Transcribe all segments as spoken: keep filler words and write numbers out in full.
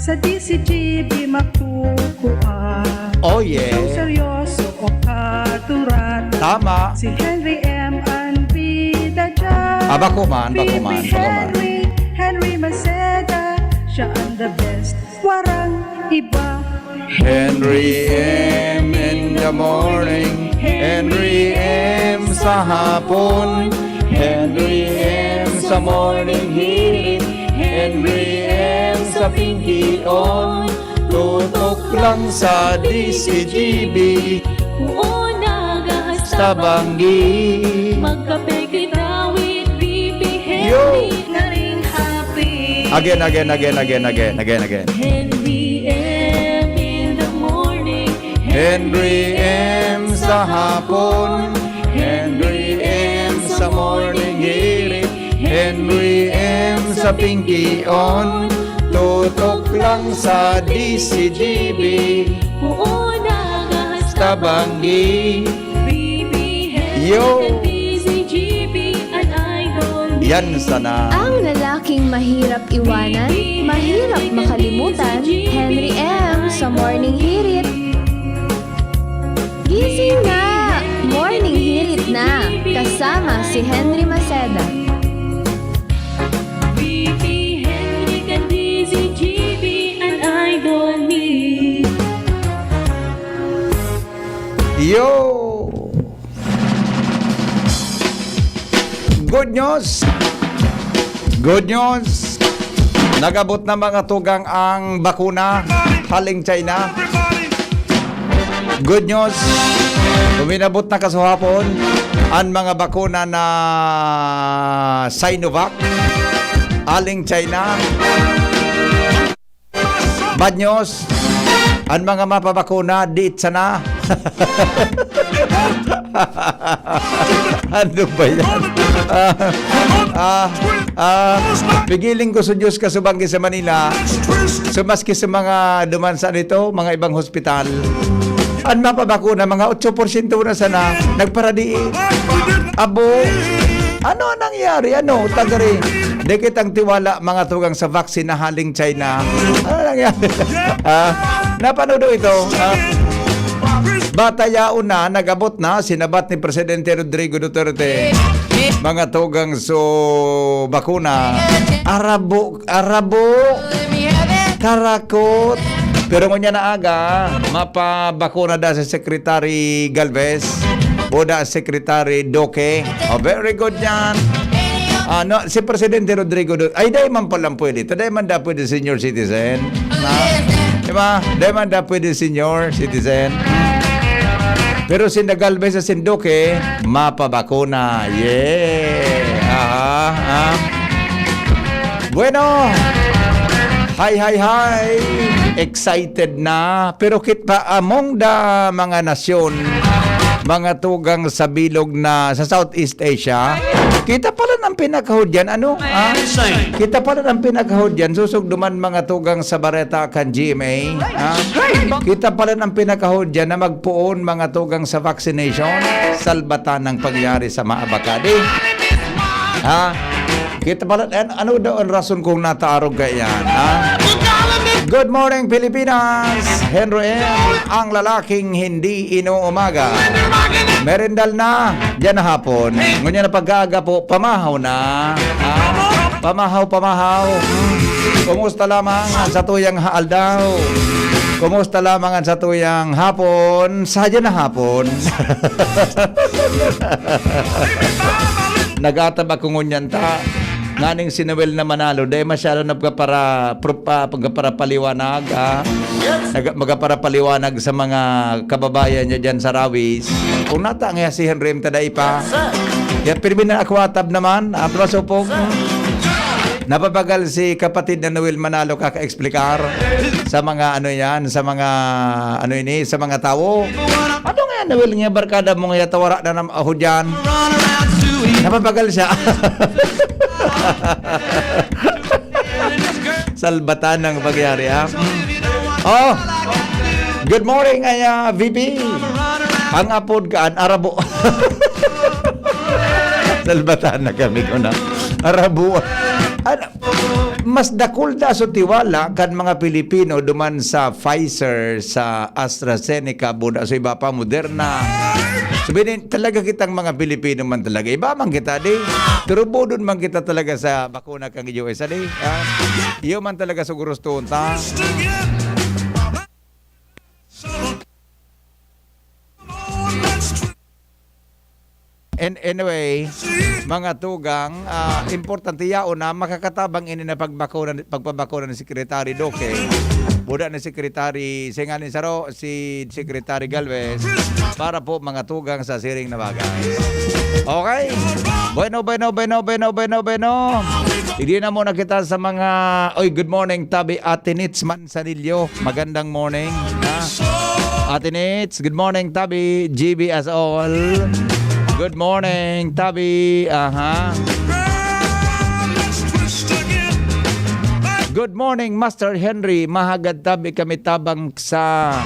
Sa D C G B makukuha. Oh, yeah. Itong seryoso o katuratan. Tama. Si Henry M ang bida dyan. Ah, bako man, bako man, Bibi bako man. Henry, Henry Maceda, siya ang the best. Warang iba. Henry M in the morning, Henry M sa hapon, Henry M sa morning hirit, Henry M sa pingkion. Tutok lang sa D C G B, Oo, nagahasta sa banggi. Magkape kita with B P Yo! Henry Karing Happy. Again, again, again, again, again, again, again. Henry M in the morning. Henry M sa hapon, Henry M sa morning hirit, Henry M sa pingkion. Tutok lang sa D C G B, Oo, nagahasta sa banggi. B P Henry Yo! D C G B, an idol. Yan sana. Ang lalaking mahirap iwanan, mahirap makalimutan, Henry M sa Morning Hirit. Gising na! Morning Hirit na! Kasama si Henry Maceda. B P Henry kan D C G B, an idol ni. Yo! Good news! Good news! Nagabot na, mga tugang, ang bakuna haling China. Good news! Uminabot na kasuhapon an mga bakuna na Sinovac haling China. Bad news, an mga mapabakuna, diit sana. Ano ba yan? Ah, ah, ah, pigiling ko sa Diyos kasubanggi sa Manila. So, maski sa mga duman sa nito, mga ibang hospital, an mapabakuna, mga otso porsyento na sana, nagparadii. Abo, ano ang nangyari? Ano, tagari? Di kitang tiwala, mga tugang, sa vaccine na haling China. Ano nangyari? Ah, napanood ito? Ah, bata yaon na, nag-abot na, sinabat ni Presidente Rodrigo Duterte. Mga tugang, so, bakuna. Arabo, arabo, karakot. Pero ngunyan na aga, mapabakuna da si Secretary Galvez, boda Secretary Duque. Oh, very good yan. Ano, si Presidente Rodrigo Duterte, ay, dai man palang pwede. Dai man da pwede senior citizen. Ha? Di ba? Dai man da pwede senior citizen. Pero si Galvez sa Sinduque, mapabakuna. Yeah! Aha, ah. Bueno! Hi, hi, hi! Excited na. Pero kit pa among the mga nasyon, mga tugang sa bilog na sa Southeast Asia, kita pala ng pinakahudyan, ano? Ah? Kita pala ng pinakahudyan, susugduman mga tugang sa bareta kan G M A. Ah? Kita pala ng pinakahudyan na magpoon mga tugang sa vaccination, salbatan ng pagyari sa maabakadi. Ha? Kita pala, an- ano daw ang rason kung nataarog ka yan? Ha? Good morning, Pilipinas! Henry M, ang lalaking hindi inuumaga. Merendal na, dyan na hapon. Ngunyan na pagkaaga po, pamahaw na. Ha? Pamahaw, pamahaw. Hmm. Kumusta lamang ang satuyang ha- aldaw? Kumusta lamang ang satuyang hapon? Sadya na hapon. Nag-atab ako ngunyan ta. Nganing si Noel na Manalo, dahil masyado nagpapara, pro- pa- pagparapaliwanag, ah. Nag- magparapaliwanag sa mga kababayan niya dyan sa Rawis. Kung nata nga si Henry M. Taday pa. Ya, pirmi na ako atab naman, at masupog. Napabagal si kapatid na Noel Manalo kaka-explicar sa mga ano yan, sa mga ano ini, sa mga tawo. Ano nga Noel nga barkada mo nga yata wala na nam- aho dyan? Napabagal siya. Salbatan ng pagyari, ha? Oh! Good morning, ay, ah, V P. Ang apod ka, an arabo. Salbatan na kami ko na. Arabo. Ano? Mas dakul da so tiwala kan mga Pilipino duman sa Pfizer, sa AstraZeneca, buda so iba pa, Moderna. So, binin, talaga kitang mga Pilipino man talaga. Iba man kita, di? Pero budon man kita talaga sa bakuna kan U S, di? Ha? Iyo man talaga sa guruston ta. And anyway, mga tugang, ah, importante yaon na makakatabang ini na pagbakuna, pagpabakuna ni Secretary Duque. Buda ni Secretary, si nganin saro, si Secretary Galvez, para po mga tugang sa siring na bagay. Okay? Bueno, bueno, bueno, bueno, bueno, bueno. Hindi na muna kita sa mga, oy, good morning, tabi Ate Nits Manzanillo. Magandang morning. Ha? Ate Nits, good morning, tabi. G B as all. Good morning, tabi. Aha. Good morning, Master Henry. Mahagad tabi kami tabang sa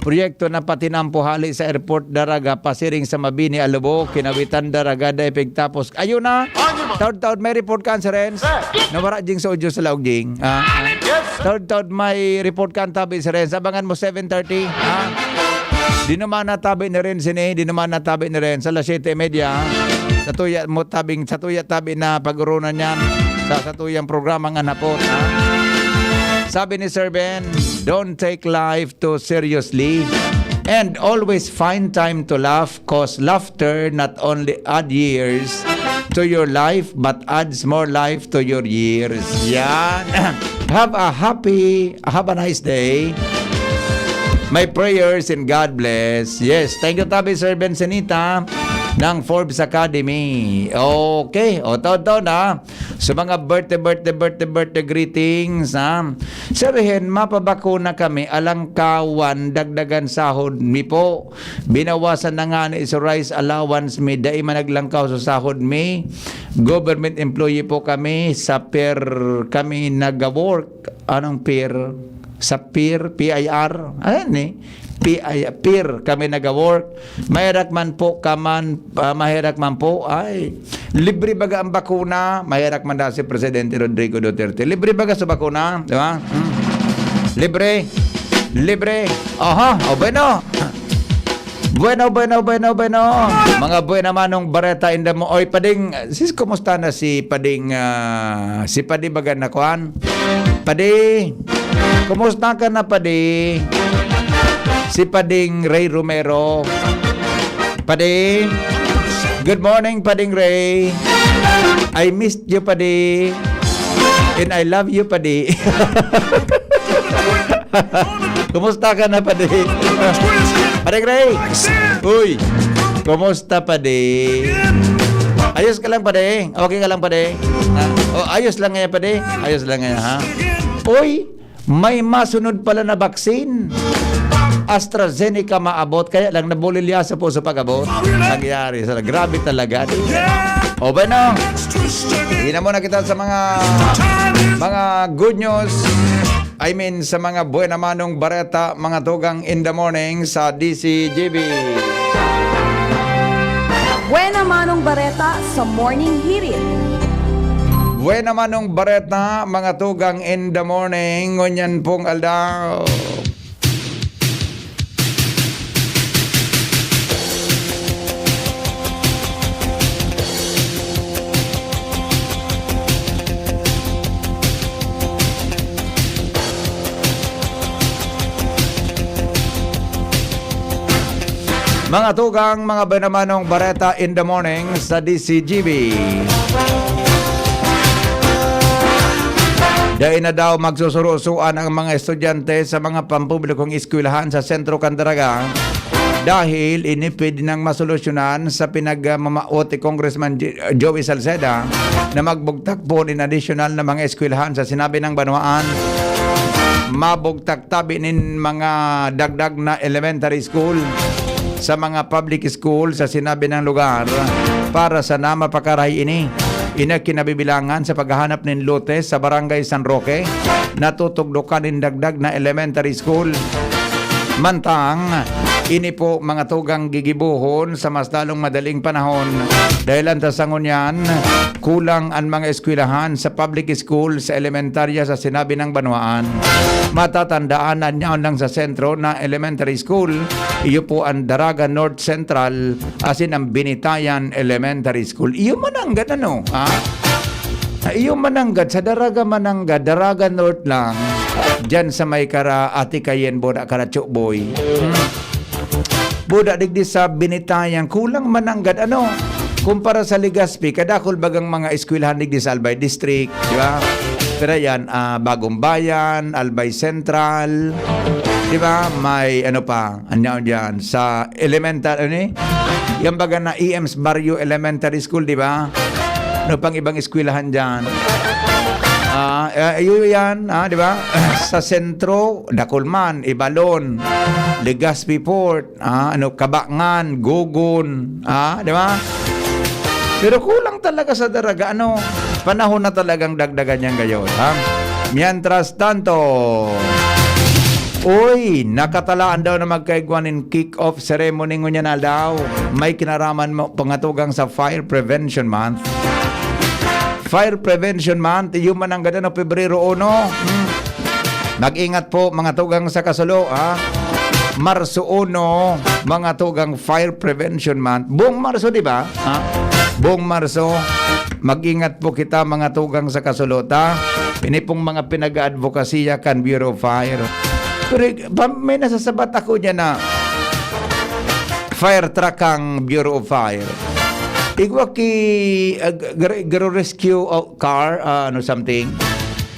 proyekto na patinampo hali sa airport Daraga, pasiring sa Mabini, Alubo, Kinawitan, Daraga, Daipig, tapos. Ayun na. Taud-taud may report kan si Renz. Nawara jing sa audio sa laog jing. Ah, ah. Taud-taud may report kan tabi si Renz. Abangan mo seven thirty. Ah. Di naman natabi ni Renz ini. Di naman natabi ni Renz. Alas siyete y media. Sa tuya mo tabing, sa tuya tabi na pag-urunan niyan. Sa, sa tuyang programa nga napot. Ah. Sabi ni Sir Ben, "Don't take life too seriously. And always find time to laugh, 'cause laughter not only add years to your life, but adds more life to your years." Yan. Have a happy, have a nice day. My prayers and God bless. Yes, thank you, tabi, Sir Bencenita ng Forbes Academy. Okay, o, taon-taon na. Sa mga birthday, birthday, birthday, birthday greetings, ha? Sabihin, mapabakuna kami, alangkawan, dagdagan sahod mi po. Binawasan na nga ni so rice allowance mi, dai man naglangkaw sa sahod mi. Government employee po kami, sa PIR kami nag-work. Anong PIR? Sa PIR, P I R. Ayan eh. P I, PIR kami nag-work. Maherak man po ka man, ah, maherak man po. Ay, libre baga ang bakuna. Maherak man daw si Presidente Rodrigo Duterte. Libre baga sa bakuna, di ba? Hmm. Libre. Libre. Aha, o bueno. Bueno, bueno, bueno, bueno. Mga buena manong bareta in the mo-, oy, Pading, sis, kumusta na si Pading, ah, si Padi baga na kuan? Padi, kumusta ka na, Padi? Si Pading Ray Romero. Padi, good morning, Pading Ray. I missed you, Padi. And I love you, Padi. Kumusta ka na, Padi? Pading Ray! Uy! Kumusta, Padi? Ayos ka lang, Padi? Okay ka lang, Padi? Ha? O, ayos lang ngayon, Padi? Ayos lang ngayon, ha? Uy! May masunod pala na vaccine. AstraZeneca maabot, kaya lang nabulilya sa puso pag-abot. Nangyari sa, grabe talaga. O, bueno, hindi na muna kita sa mga, mga good news. I mean, sa mga buena manong bareta, mga tugang in the morning sa D C G B. Buena manong bareta sa Morning Hirit. Buena manong bareta, mga tugang in the morning, ngunyan pong aldaw. Mga tugang, mga binamanong bareta in the morning sa D C G B. Dai na daw magsusurusuan ang mga estudyante sa mga pampublikong eskwelahan sa Sentro Candaraga dahil ini pwede nang masolusyonan sa pinagmamao ni Congressman J-, Joey Salceda na magbugtak po nin additional na mga eskwelahan sa sinabi ng banwaan. Mabugtak tabi nin mga dagdag na elementary school sa mga public school sa sinabi ng lugar para sana mapakarahay ini. Ini kinabibilangan sa paghahanap nin lote sa Barangay San Roque na tutugdokan nin dagdag na elementary school. Mantang, ini po mga tugang gigibohon sa mas lalong madaling panahon. Dahilan ta sa ngunyan, kulang an mga eskwelahan sa public school sa elementarya sa sinabi ng banwaan. Matatandaan na nyaon lang sa sentro na elementary school, iyo po ang Daraga North Central, asin ang Binitayan Elementary School. Iyo mananggad, ano? Ha? Iyo mananggad, sa Daraga mananggad, Daraga North lang. Diyan sa may kara Ate Kayen, Boda Karacho Boy. Hmm. Boda digdi sa Binitayan, kulang mananggad, ano? Kumpara sa Legazpi, kadakul bagang mga eskwelahan digdi sa Albay District, di ba? Pero yan, ah, Bagong Bayan, Albay Central, di ba? May ano pa, ano diyan, sa elemental, ano eh? Yan baga na E M's Barrio Elementary School, di ba? Ano pang ibang eskwelahan diyan? Ah, eh, iyo yan, ah, di ba? Sa sentro, dakul man, Ibalon, Legazpi Port, ah, ano, Kabangan, Gogon, ah, di ba? Pero kulang talaga sa Daraga, ano, panahon na talagang dagdagan yan gayon, ha? Mientras tanto, uy, nakatalaan daw na magkaigwa nin kick-off ceremony ngunyan aldaw. May kinaraman mo, pangatugang sa Fire Prevention Month. Fire Prevention Month, iyo mananggad ano, Pebrero uno. Hmm. Mag-ingat po, mga tugang sa Kasulo, ha? Marso uno, mga tugang Fire Prevention Month. Buong Marso, di ba? Ha? Buong Marso, mag-ingat po kita, mga tugang sa Kasulo, ta. Ini pong mga pinag-aadvokasya kan Bureau of Fire. Pero, pa-, may nasasabat ako niya na fire truck ang Bureau of Fire. Igwa ki, ah, garo, garo rescue, oh, car, ah, ano something.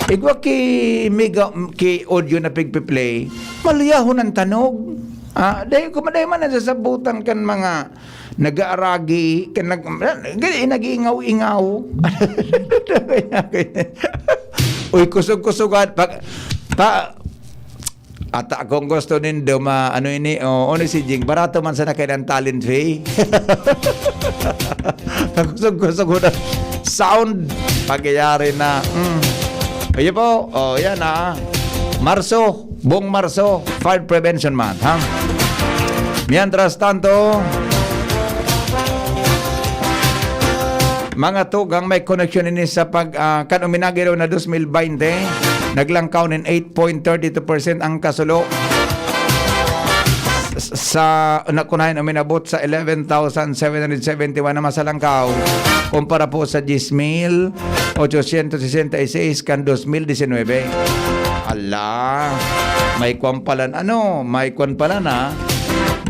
Igwa ki mega, ki audio na pigpi-play. Maliyahon ang tanog. Ah, dahil ko, dahil man nasasabutan kan mga nag-aaragi, kan nag-, nag-iingaw-ingaw. Uy, kusog-kusugan. Pag, pa, Ata kung gusto nindo ma-, ano ini, oh, ano si Jing, barato man sana kailan talent fee. Kusog-kusog ko na. Sound, pagyayari na. Mm. Ayun po, oh, yan ah. Marso, buong Marso, Fire Prevention Month, ha? Mientras tanto, mga tugang, may koneksyon ini sa pag, ah, kan uminagi raw na dos mil baynte, naglangkaw nin eight point thirty two percent ang kasulo. S-, sa, na kunahin uminabot sa eleven thousand seven hundred seventy one na masalangkaw, kumpara po sa diyes mil ochocientos sesenta y seis kan dos mil disinwebe. Ala, may kwan pala, ano, may kwan pala na,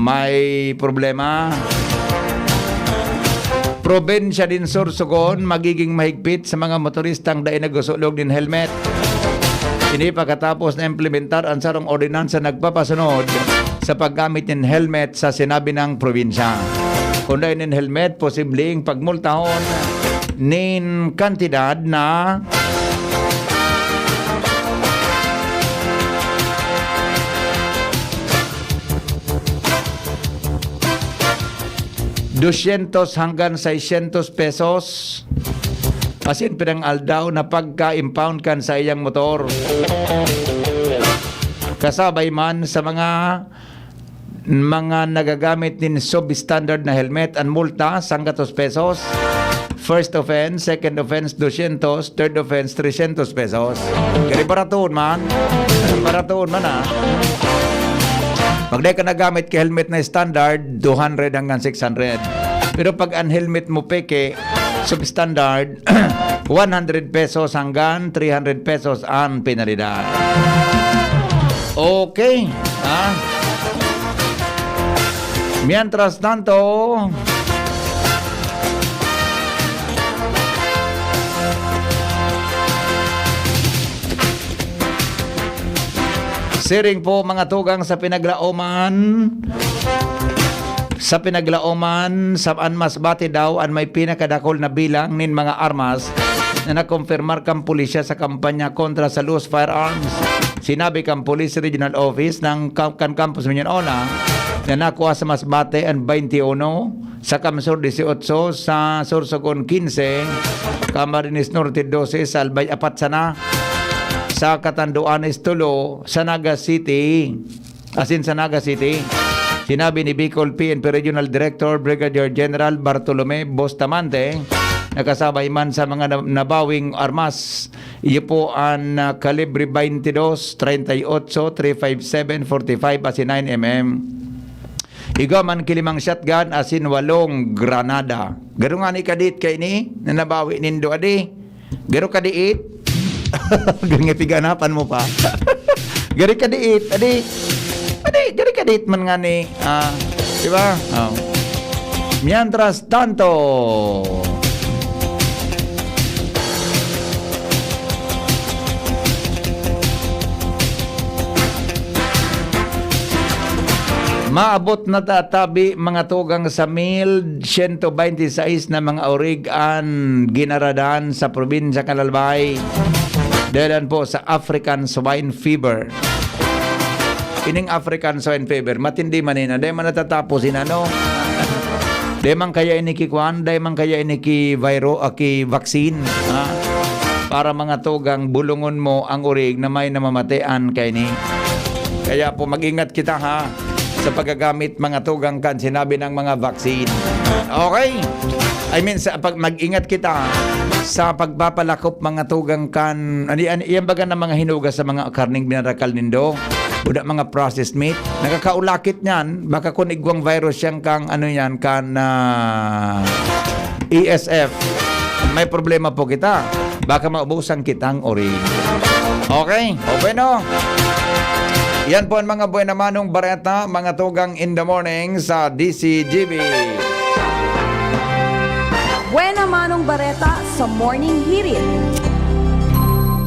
may problema. Probinsya nin Sorsogon magiging mahigpit sa mga motoristang dai nagsusulog nin helmet. Ini pagkatapos na implementar ang sarong ordinansa nagpapasunod sa paggamit nin helmet sa sinabi ng probinsya. Kung dai nin helmet, posibleng pagmultahon nin kantidad na dosyentos hanggang seisyentos pesos. Asin pirang aldaw na pagka-impound kan saiyang motor. Kasabay man sa mga, mga nagagamit nin substandard na helmet, an multa, sanggatos pesos. First offense, second offense, dosyentos, third offense, tresyentos pesos. Kaya baratoon man. Baratoon man, ah. Pag dai ka nagamit ka helmet na standard, two hundred hanggang six hundred. Pero pag an helmet mo peke, substandard, one hundred pesos hanggang three hundred pesos ang penalidad. Okay, ha? Mientras tanto, siring po, mga tugang, sa pinaglaoman, sa pinaglaoman, sa an masbate daw an may pinakadakul na bilang nin mga armas na nakompirmar kan pulisya sa kampanya kontra sa loose firearms. Sinabi kan Police Regional Office ng ka-, kan Campus Minyon Ola na nakuha sa masbate an baynte uno, sa Kamsur dieciocho, sa Sorsogon quince, Camarines Norte doce, sa Albay apat sana, sa Catanduanes tulo, sa Naga City asin sa Naga City. Sinabi ni Bicol P N P Regional Director Brigadier General Bartolome Bustamante, nakasabay man sa mga na-, nabawing armas, iyo po an, ah, kalibre twenty-two, thirty-eight, three fifty-seven, forty-five asin nine M M. Igwa man ki limang shotgun asin walong granada. Garo ngani kadiit kaini na nabawi nindo, adi? Garo kadiit? Garo nga piganapan mo pa. Garo kadiit, adi? Adi, garo kadiit man ngani, ah, di ba? Oh. Mientras tanto, maabot na ta tabi, mga tugang, sa mil siyento bente seis na mga orig an ginaradan sa probinsya kan Albay, dahelan po sa African Swine Fever. Ining African Swine Fever, matindi man ina, dai man natatapos ina, no? Dai man kaya ini ki kwan, dai man kaya ini ki viro-, ah, ki vaccine, ha? Para, mga tugang, bulungon mo ang urig na may namamatean kaini. Kaya po, mag-ingat kita, ha, sa paggagamit, mga tugang, kan sinabi ng mga vaccine. Okay? I mean, sa pag-, mag-ingat kita sa pagpapalakop, mga tugang, kan, ano, ano, yan baga na mga hinugas sa mga karneng binarakal nindo, o da mga processed meat. Nakakaulakit niyan, baka kun igwang virus yan kang, ano yan, kan, ah, E S F. May problema po kita. Baka maubusan kitang orig. Okay? O bueno. Yan po ang mga buena manong bareta, mga tugang, in the morning sa D C G B. Buena manong bareta sa Morning Hirit.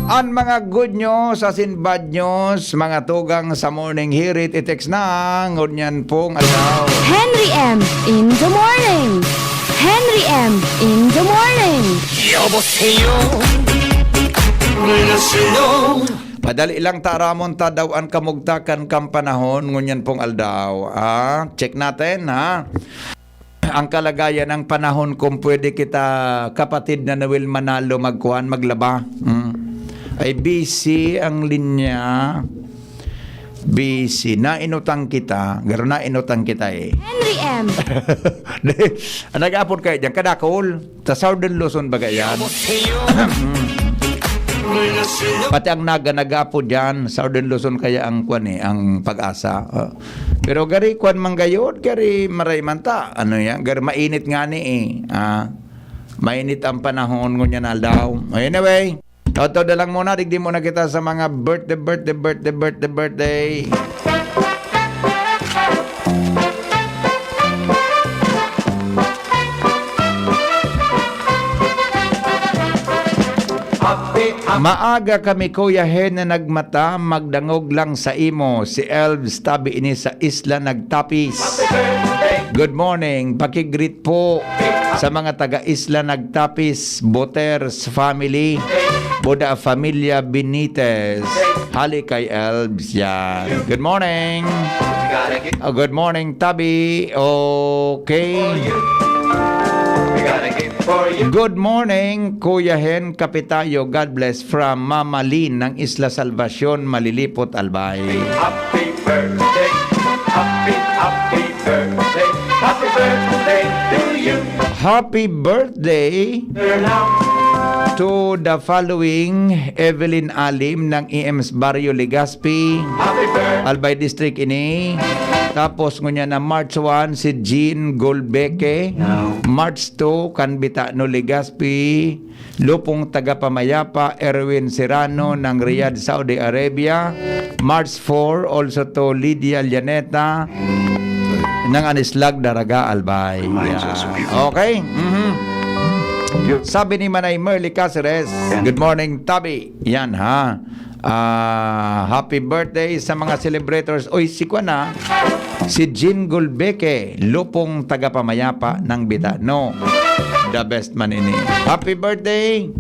An mga good news asin bad news, mga tugang, sa Morning Hirit, i-text na ngunyan pong aldaw. Henry M in the morning. Henry M in the morning. 여보세요. Hello. Madali lang ta aramon ta daw an kamugtakan kan panahon ngunyan pong aldaw. Ah, check natin, ha? Ang kalagayan ng panahon, kung pwede kita, kapatid na Noel Manalo, magkuhan, maglaba. Mm. Ay, busy ang linya. Busy. Nainutang kita. Garo nainutang kita eh. Henry M. Di, ang nag-apod kayo dyan, kadakol. Sa Southern Luzon ba yan? Pati ang Naga nag-apod dyan. Southern Luzon kaya ang kwan eh, ang Pag-asa. Oh. Pero gari kwan man gayod, gari maray man ta. Ano yan? Gari mainit nga ni eh. Ah, mainit ang panahon ngunyan aldaw. Anyway, toto na lang muna. Digdi muna kita sa mga birthday, birthday, birthday, birthday, birthday. Maaga kami, Kuya Hen, na nagmata, magdangog lang sa imo. Si Elves tabi ini sa Isla Nagtapis. Good morning. Paki-greet po sa mga taga Isla Nagtapis, Boters family, Boda Familia Benitez. Hali kay Elves yan. Good morning. Oh, good morning, Tabi. Okay. Good morning, Kuya Hen Kapitayo. God bless from Mama Lynn ng Isla Salvacion, Malilipot, Albay. Happy birthday, happy, happy birthday, happy birthday to you. Happy birthday to the following: Evelyn Alim ng E M's Barrio, Legazpi, Albay District ini. Tapos ngunyan na March one, si Jean Golbeque. March two, kan Bitano, Legazpi, Lupong Tagapamayapa, Erwin Serrano ng Riyadh, Saudi Arabia. March four, also to Lydia Llaneta ng Anislag, Daraga, Albay. Yan. Okay? Mhm. Sabi ni Manay Merly Caceres, "Good morning, Tabi." Yan, ha? Ah, happy birthday sa mga celebrators. Uy, si Kwan na, si Jean Golbeque, Lupong Tagapamayapa ng Bitano. The best man ini. Happy birthday!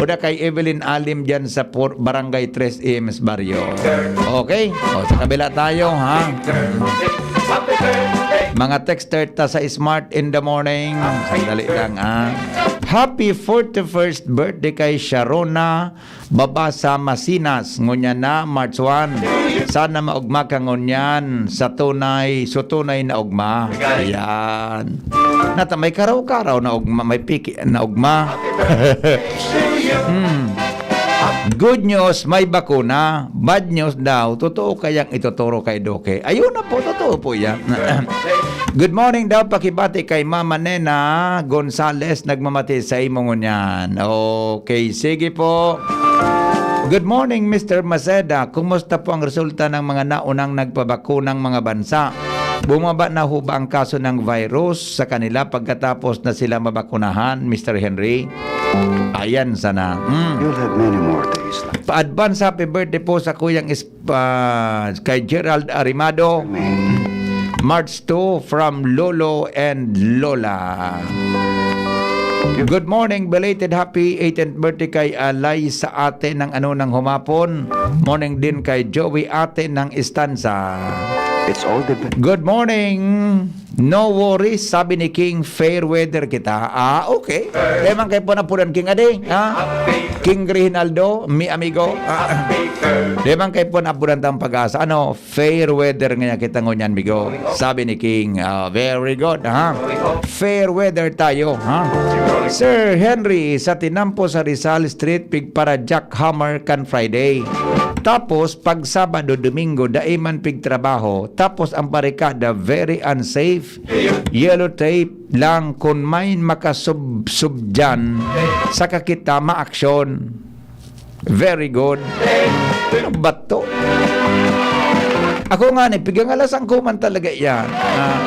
Uda kay Evelyn Alim dyan sa por-, Barangay Tres E M's Barrio. Okay? O, sa kabila tayo, ha? Mga texter ta sa Smart in the morning. Sandali lang, ha? Happy forty-first birthday kay Sharona Babasa Masinas, ngunyan na March one. Sana maugma ka ngunyan sa tunay, so tunay na ugma. Ayan. Nata, may karaw-karaw na ugma, may piki na ugma. Hmm. Good news, may bakuna. Bad news daw, totoo kayang ituturo kay Duque? Ayun na po, totoo po yan. Good morning daw, pakibati kay Mama Nena Gonzales, nagmamati sa imo ngunyan. Okay, sige po. Good morning, Mister Maceda. Kumusta po ang resulta ng mga naunang nagpabakunang mga bansa? Bumaba na ho ba ang kaso ng virus sa kanila pagkatapos na sila mabakunahan, Mister Henry? Ayan sana. Mm. You'll have many more days like Pa-advance happy birthday po sa kuyang is-, ah, kay Gerald Arimado. Amen. March two from Lolo and Lola. Good morning, belated happy eighteenth birthday kay Alay sa ate ng ano ng humapon. Morning din kay Joey ate ng Istanza. It's all the be- Good morning. No worries, sabi ni King, fair weather kita. Ah, okay. Kaya man kayo po napunan, King Ade, ha? King Reginaldo, mi amigo. Ah, kaya man kayo po napunan tang pag-asa. Ano, fair weather nga kita ngunyan, migo. Sabi ni King, ah, very good, ha? Fair weather tayo, ha? Sir Henry, sa tinampo sa Rizal Street, pigpara jackhammer kan Friday. Tapos, pag Sabado, Domingo, dai man pigtrabaho. Tapos, ang barikada, very unsafe. Yellow tape lang kun may makasub-, sub dyan, saka kita maaksyon. Very good. Ano ba to? Ako nga ni, pigangalas ang kuman talaga yan. Ah,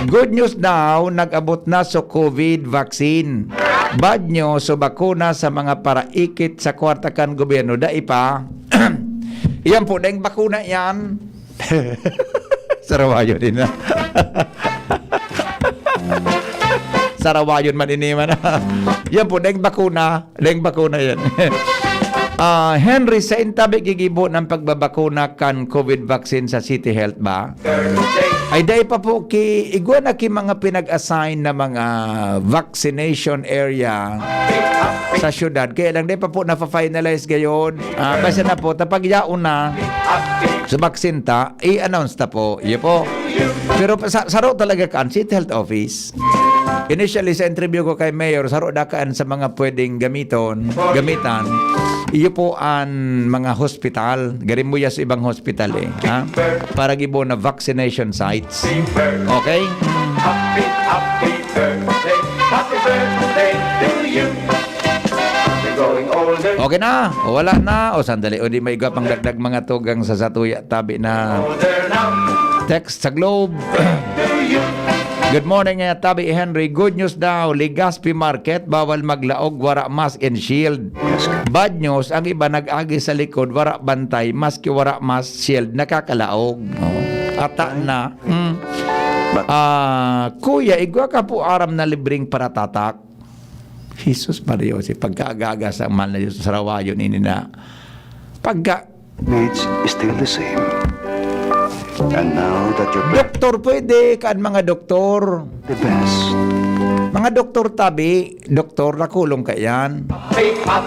good news daw, nag-abot na sa covid vaccine. Bad news, so bakuna sa mga paraikit sa kwarta kan gobyerno, dai pa. Iyan po, daing bakuna yan. Sarawayon din na. Sarawayon man ini man. Yan po, daing bakuna. Daing bakuna yan. Ah, Henry, sa intabi gigibo ng pagbabakuna kan covid vaccine sa City Health ba? Ay, dai pa po ki, igwa na ki mga pinag-assign na mga vaccination area sa syudad. Kaya lang, dai pa po nafa-finalize gayon. Ah, basta na po, tapag yaon na, sa vaccine ta, i-announce ta po. Iyo po. Pero sa, saro talaga kaan, City Health Office. Initially, sa interview ko kay Mayor, saro da kaan sa mga pwedeng gamiton, gamitan. Iyo po ang mga hospital. Garin mo yan sa ibang hospital eh. Ha? Para gibo na vaccination sites. Okay? Happy, happy birthday. Happy birthday to you. You're growing older. Okay na. O, wala na. O, sandali. O, di may iba pang dagdag mga tugang sa satuya tabi na older now. Text sa Globe. To you. Good morning, eh, Tabi Henry. Good news daw, Legazpi Market, bawal maglaog, wara mask and shield. Yes, sir. Bad news, ang iba nag-agi sa likod, wara bantay, maski wara mask, shield, nakakalaog. Oh. Ata na. Hmm. But Ah, kuya, igwa ka po aram na libreng paratatak. Jesus Maria Jose, pagkaaga-aga sa mahal na Diyos, sarawayon ini na. Pagka Needs is still the same. And now that you're back, Doktor, pwede kaan mga doktor? The best. Mga doktor tabi, doktor, nakulong ka yan.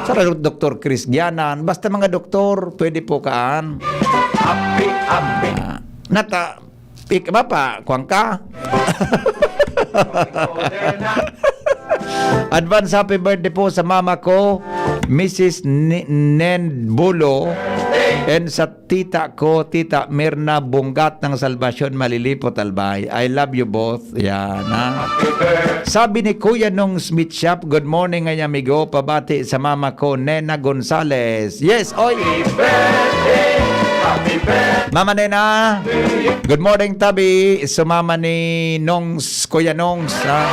Sa Doktor Chris Gianan, basta mga doktor, pwede po kaan. Happy, happy. Ah, nata, ik-, ba pa, kuwang ka? Advance happy birthday po sa mama ko, Missus Ni-, Nen Bulo, and sa tita ko, Tita Mirna Bunggat ng Salvacion, Malilipot, Albay. I love you both. Yan, ha? Sabi ni Kuya Nong Smith Shop, "Good morning, ay amigo. Pabati sa mama ko, Nena Gonzales." Yes, oy! Mama Nena, good morning, tabi. Sumama ni Nongs, Kuya Nongs, ha?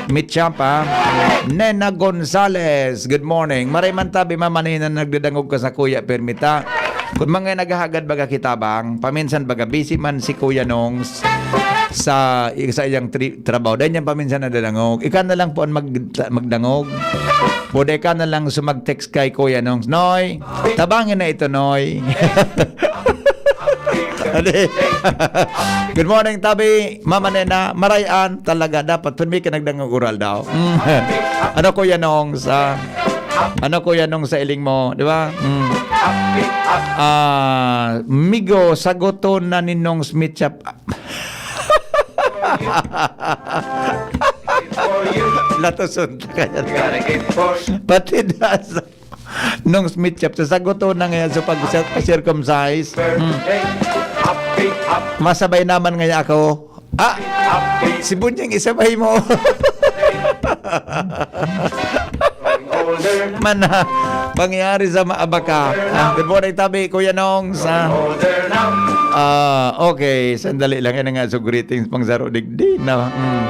Meet shop, ha? Nena Gonzales, good morning. Maray man tabi, Mama Nena, nagdadangog ka sa Kuya Permita. Kung mga naghahagad baga kitabang, paminsan baga busy man si Kuya Nongs sa, sa iyang tri-, trabaho. Dahil niyan paminsan nadadangog. Ika na lang po ang mag-, magdangog. O di ka na lang sumag-text kay Kuya Nongs, "Noy, tabangin na ito, Noy." Ade. Good morning, Tabi. Mama Nena, marayan talaga. Dapat pud may ka nagdangang oral daw. Mm. Ano, Kuya Nongs, ah? Ano, Kuya Nongs, sa iling mo? Di ba? Mm. Ah, migo, sagoton na ni Nongs Mitchap. Latoson ta kaya. Pati da sa Nongs Mitchap, sasagoton na ngayon sa pag-circumcise. Mm. Masabay naman ngayon ako. Ah, si Bunyeng isabay mo. Mana, pangyari sa maabaka. Ah, good morning, Tabi, Kuya Nongs, ah. Ah, okay. Sandali lang. Yan nga, so greetings, pang saro digdi na. Mm.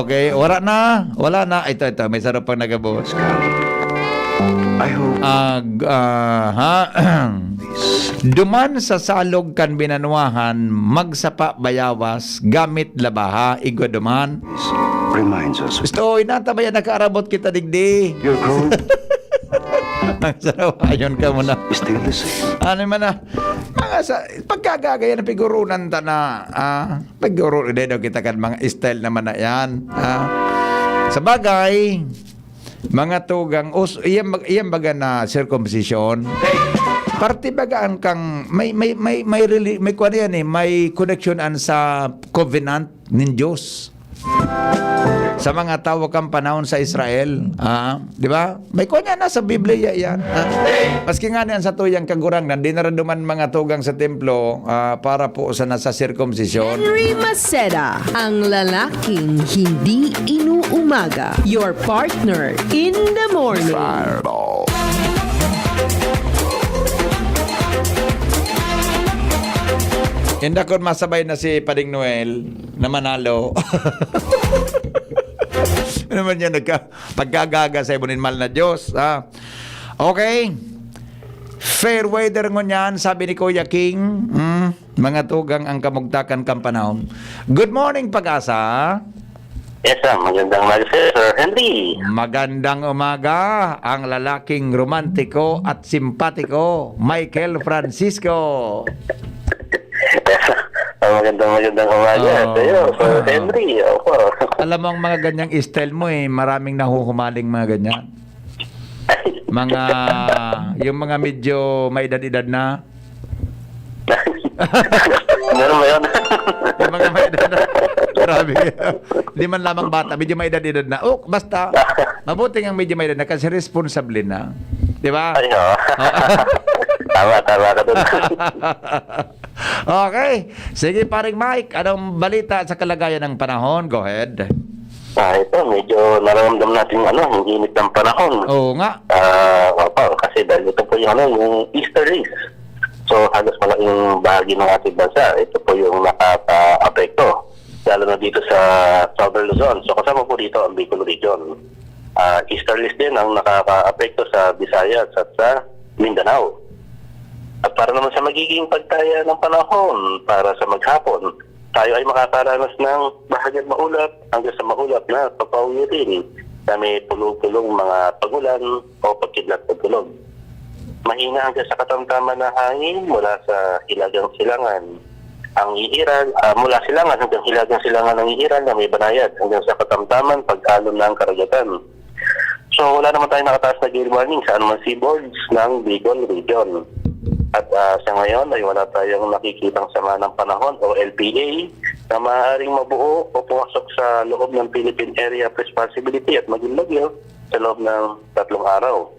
Okay, wala na. Wala na. Ito, ito. May saro pang nagabos. I hope Ah, g- ah, ha? Duman sa salog kan binanwahan, magsapa bayawas, gamit labaha, igwa duman. Reminds us. Gusto, inata ba yan nakaarabot kita digdi? You're cold. Magsarawayon ka muna. Still the same. Ano man na? Mga sa, pagkagagaya na pigurunan ta na, ah, pagurun, hindi daw kita kan mga style naman na yan. Ah. Sa bagay, mga tugang, us, iyan, bag- iyan baga na circumcision. Parte baga ang kang, may, may, may, may, reli- may kuwan yan eh, may connection an sa covenant nin Diyos. Sa mga tawo kan panahon sa Israel, ah, di ba? May kuwan yan na sa Biblia yan. Ah. Maski nga niyan sa tuyang kagurangnan, di naraduman mga tugang sa templo ah, para po sana sa circumcision. Henry Maceda, ang lalaking hindi inuumaga. Your partner in the morning. Fireball. Inda kon masabay na si Pading Noel na manalo. Ano man yan, nagka, pagkagaga sa ibo nin mahal na Diyos, ha? Okay. Fair weather ngunyan, sabi ni Kuya King. Mm, mga tugang ang kamugtakan kan panahon. Good morning, Pag-asa. Yes, sir. Magandang umaga, sir. Sir Henry. Magandang umaga, ang lalaking romantiko at simpatiko, Michael Francisco. Yes, sir. Ah, magandang, magandang umaga Oo, sa'yo, Sir oo. Henry. Opo. Alam mo, ang mga ganyang style mo eh, maraming nahuhumaling mga ganyan. Mga, yung mga medyo may edad-edad na. Meron ba yun? Yung mga may edad na. Grabe. Hindi man lamang bata, medyo may edad-edad na. Oh, basta, mabuti nga medyo may edad na kasi responsable na. Di ba? Ay, oo. Oo. Tama, tama ka dun. Okay. Sige, Paring Mike, anong balita sa kalagayan ng panahon? Go ahead. Ah, ito, medyo nararamdam natin yung ano, yung init ng panahon. Oo nga. Ah, opo, kasi dahil ito po yung ano, yung easterlies. So, halos malaking bahagi ng ating bansa, ito po yung nakaka-apekto. Lalo na dito sa Southern Luzon. So, kasama po dito ang Bicol Region. Ah, easterlies din ang nakaka-apekto sa Visayas at sa Mindanao. At para naman sa magiging pagtaya ng panahon para sa maghapon, tayo ay makakaranas ng bahagyang maulap hanggang sa maulap na papawirin na may pulo-pulong mga pagulan o pagkidlat o tulog. Mahina hanggang sa katamtaman na hangin mula sa hilagang silangan ang iiral, ah, mula silangan hanggang hilagang silangan ang iiral na may banayad hanggang sa katamtaman pag-alon ng karagatan. So, wala naman tayong nakataas na gale warning sa anumang seaboards ng Bicol Region. At, ah, sa ngayon ay wala tayong nakikitang sama ng panahon o L P A na maaaring mabuo o pumasok sa loob ng Philippine Area of Responsibility at maging bagyo sa loob ng tatlong araw.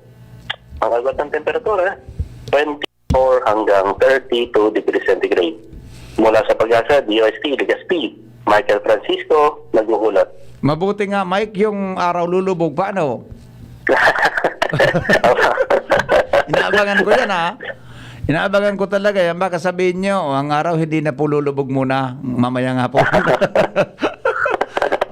Ang agwat ng temperatura, twenty-four hanggang thirty-two degrees centigrade. Mula sa Pag-asa, D O S T, Legazpi, Michael Francisco, nag-uulat. Mabuti nga, Mike, yung araw lulubog. Paano? Inaabangan ko yan, ha? Inaabangan ko talaga yan. Baka sabihin nyo, "Ang araw hindi na po lulubog muna. Mamaya nga po."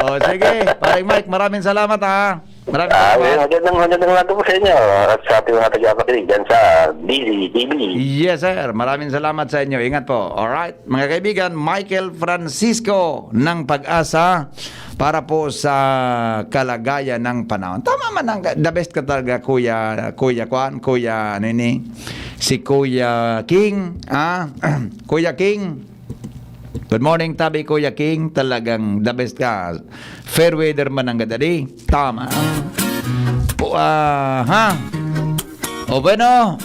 Oh, sige, Paring Mike, maraming salamat, ha? Maraming Ah, salamat. Magandang, magandang umaga po sa inyo at sa ating mga tagapakinig dyan sa D Z T V. Yes, sir. Maraming salamat sa inyo. Ingat po. Alright, mga kaibigan, Michael Francisco ng Pag-asa para po sa kalagayan ng panahon. Tama man ang, the best ka talaga, Kuya, Kuya Kwan, Kuya, ano ini? Si Kuya King, ah, Kuya King. Good morning, tabi, Kuya King. Talagang the best ka. Fair weather man ang gadadi. Tama. O, ah, ha? O, bueno.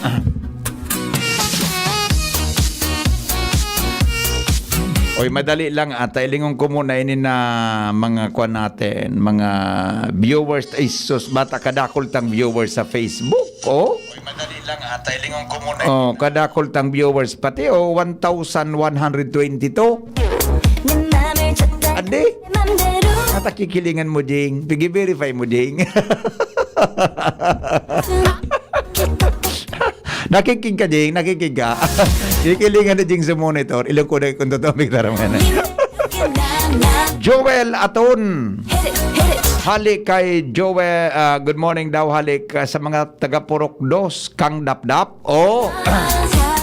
Oy, madali lang, ah, tailingon ko muna ini na mga kwan natin, mga viewers. Ay, sus, bata kadakol tang viewers sa Facebook, oh. Oy, madali lang, ah, tailingon ko muna. Oh, kadakol tang viewers, pati, oh, one thousand one hundred twenty-two. Adi? Natakikilingan mo, Jing. Pigi-verify mo, Jing. Nakikinig ka, Jing? Nakikinig ka? Kikilingan ni Jing sa monitor. Ilong ko na kung totoo, Victor, man. Joel Aton. Hali kay Joel, ah, good morning daw, hali ka sa mga taga Purok Dos, Kang Dapdap. Oh.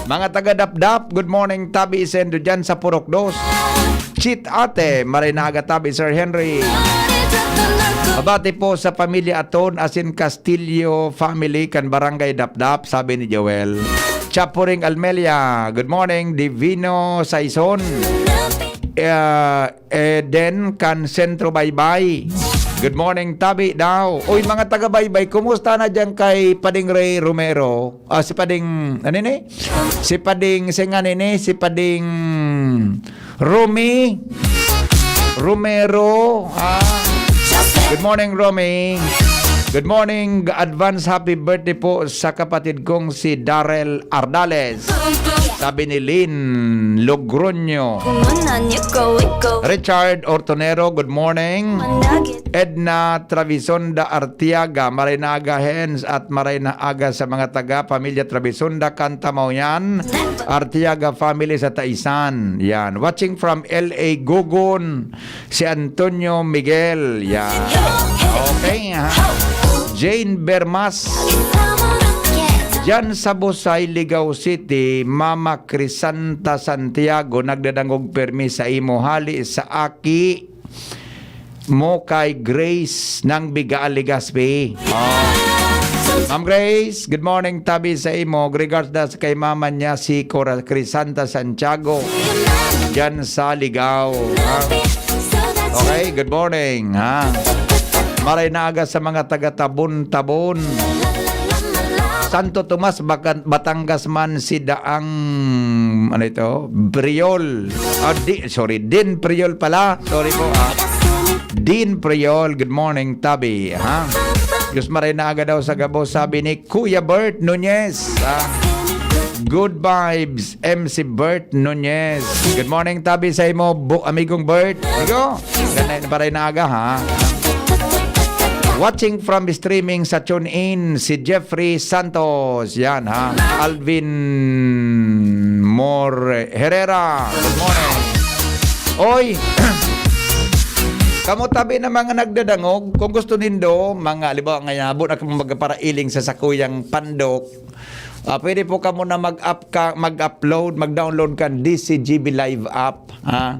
Mga taga Dapdap, good morning, tabi sendo dyan sa Purok Dos. Cheat Ate, maray na aga tabi, Sir Henry. Mabati po sa pamilya Aton, asin Castillo family, kan Barangay Dapdap, sabi ni Joel. Chapuring Almelia, good morning. Divino Saison. Ah, Eden kan Sentro Baybay. Good morning, tabi daw. Uy, mga taga Baybay, kumusta na diyan kay Pading Ray Romero? Ah, si Pading, ano ni? Si Pading, si nga ni, si Pading Romy Romero. Ah. Good morning, Romy. Good morning. Advance happy birthday po sa kapatid kong si Darrell Ardales. Sabi ni Lynn Logroño. Richard Ortonero, good morning. Edna Travisonda Artiaga, maray na aga, Hens, at maray na aga sa mga taga pamilya Travisonda, Cantamaoyan, Artiaga family sa Taisan. Yan. Watching from L A Gogon, si Antonio Miguel. Yan. Okay, ha? Jane Bermas. Diyan sa Busay, Ligao City, Mama Crisanta Santiago, nagdadangog permi sa imo hali sa aki mo kay Grace ng Biga, Legazpi. Oh. Ma'am Grace, good morning, tabi sa imo. Regards das kay mama niya, si Cora Crisanta Santiago, diyan sa Ligao. Ha? Okay, good morning, ha? Maray na aga sa mga taga Tabon-Tabon. Santo Tomas, Bacan-, Batangas man si Daang, ano ito? Briol. Ah, di, sorry, Din Priol pala. Sorry po, ah. Din Priol, good morning, tabi, ha? Diyos maray na aga daw sa gabos, sabi ni Kuya Bert Nunez, ha? Good vibes, M C Bert Nunez. Good morning, tabi sa imo, bu-, amigong Bert. Amigo, ganay na paray na aga, ha? Watching from streaming sa TuneIn, si Jeffrey Santos. Yan, ha? Alvin Mor Herrera. Good morning. Oy, kamo tabi na mga nagdadangog, kung gusto nindo, mga, halimbawa, nga habo na kamo magparailing sa sakuyang pandok, ah, pwede po kamo na mag-up ka, mag-upload, mag-download kan D C G B Live app, ha?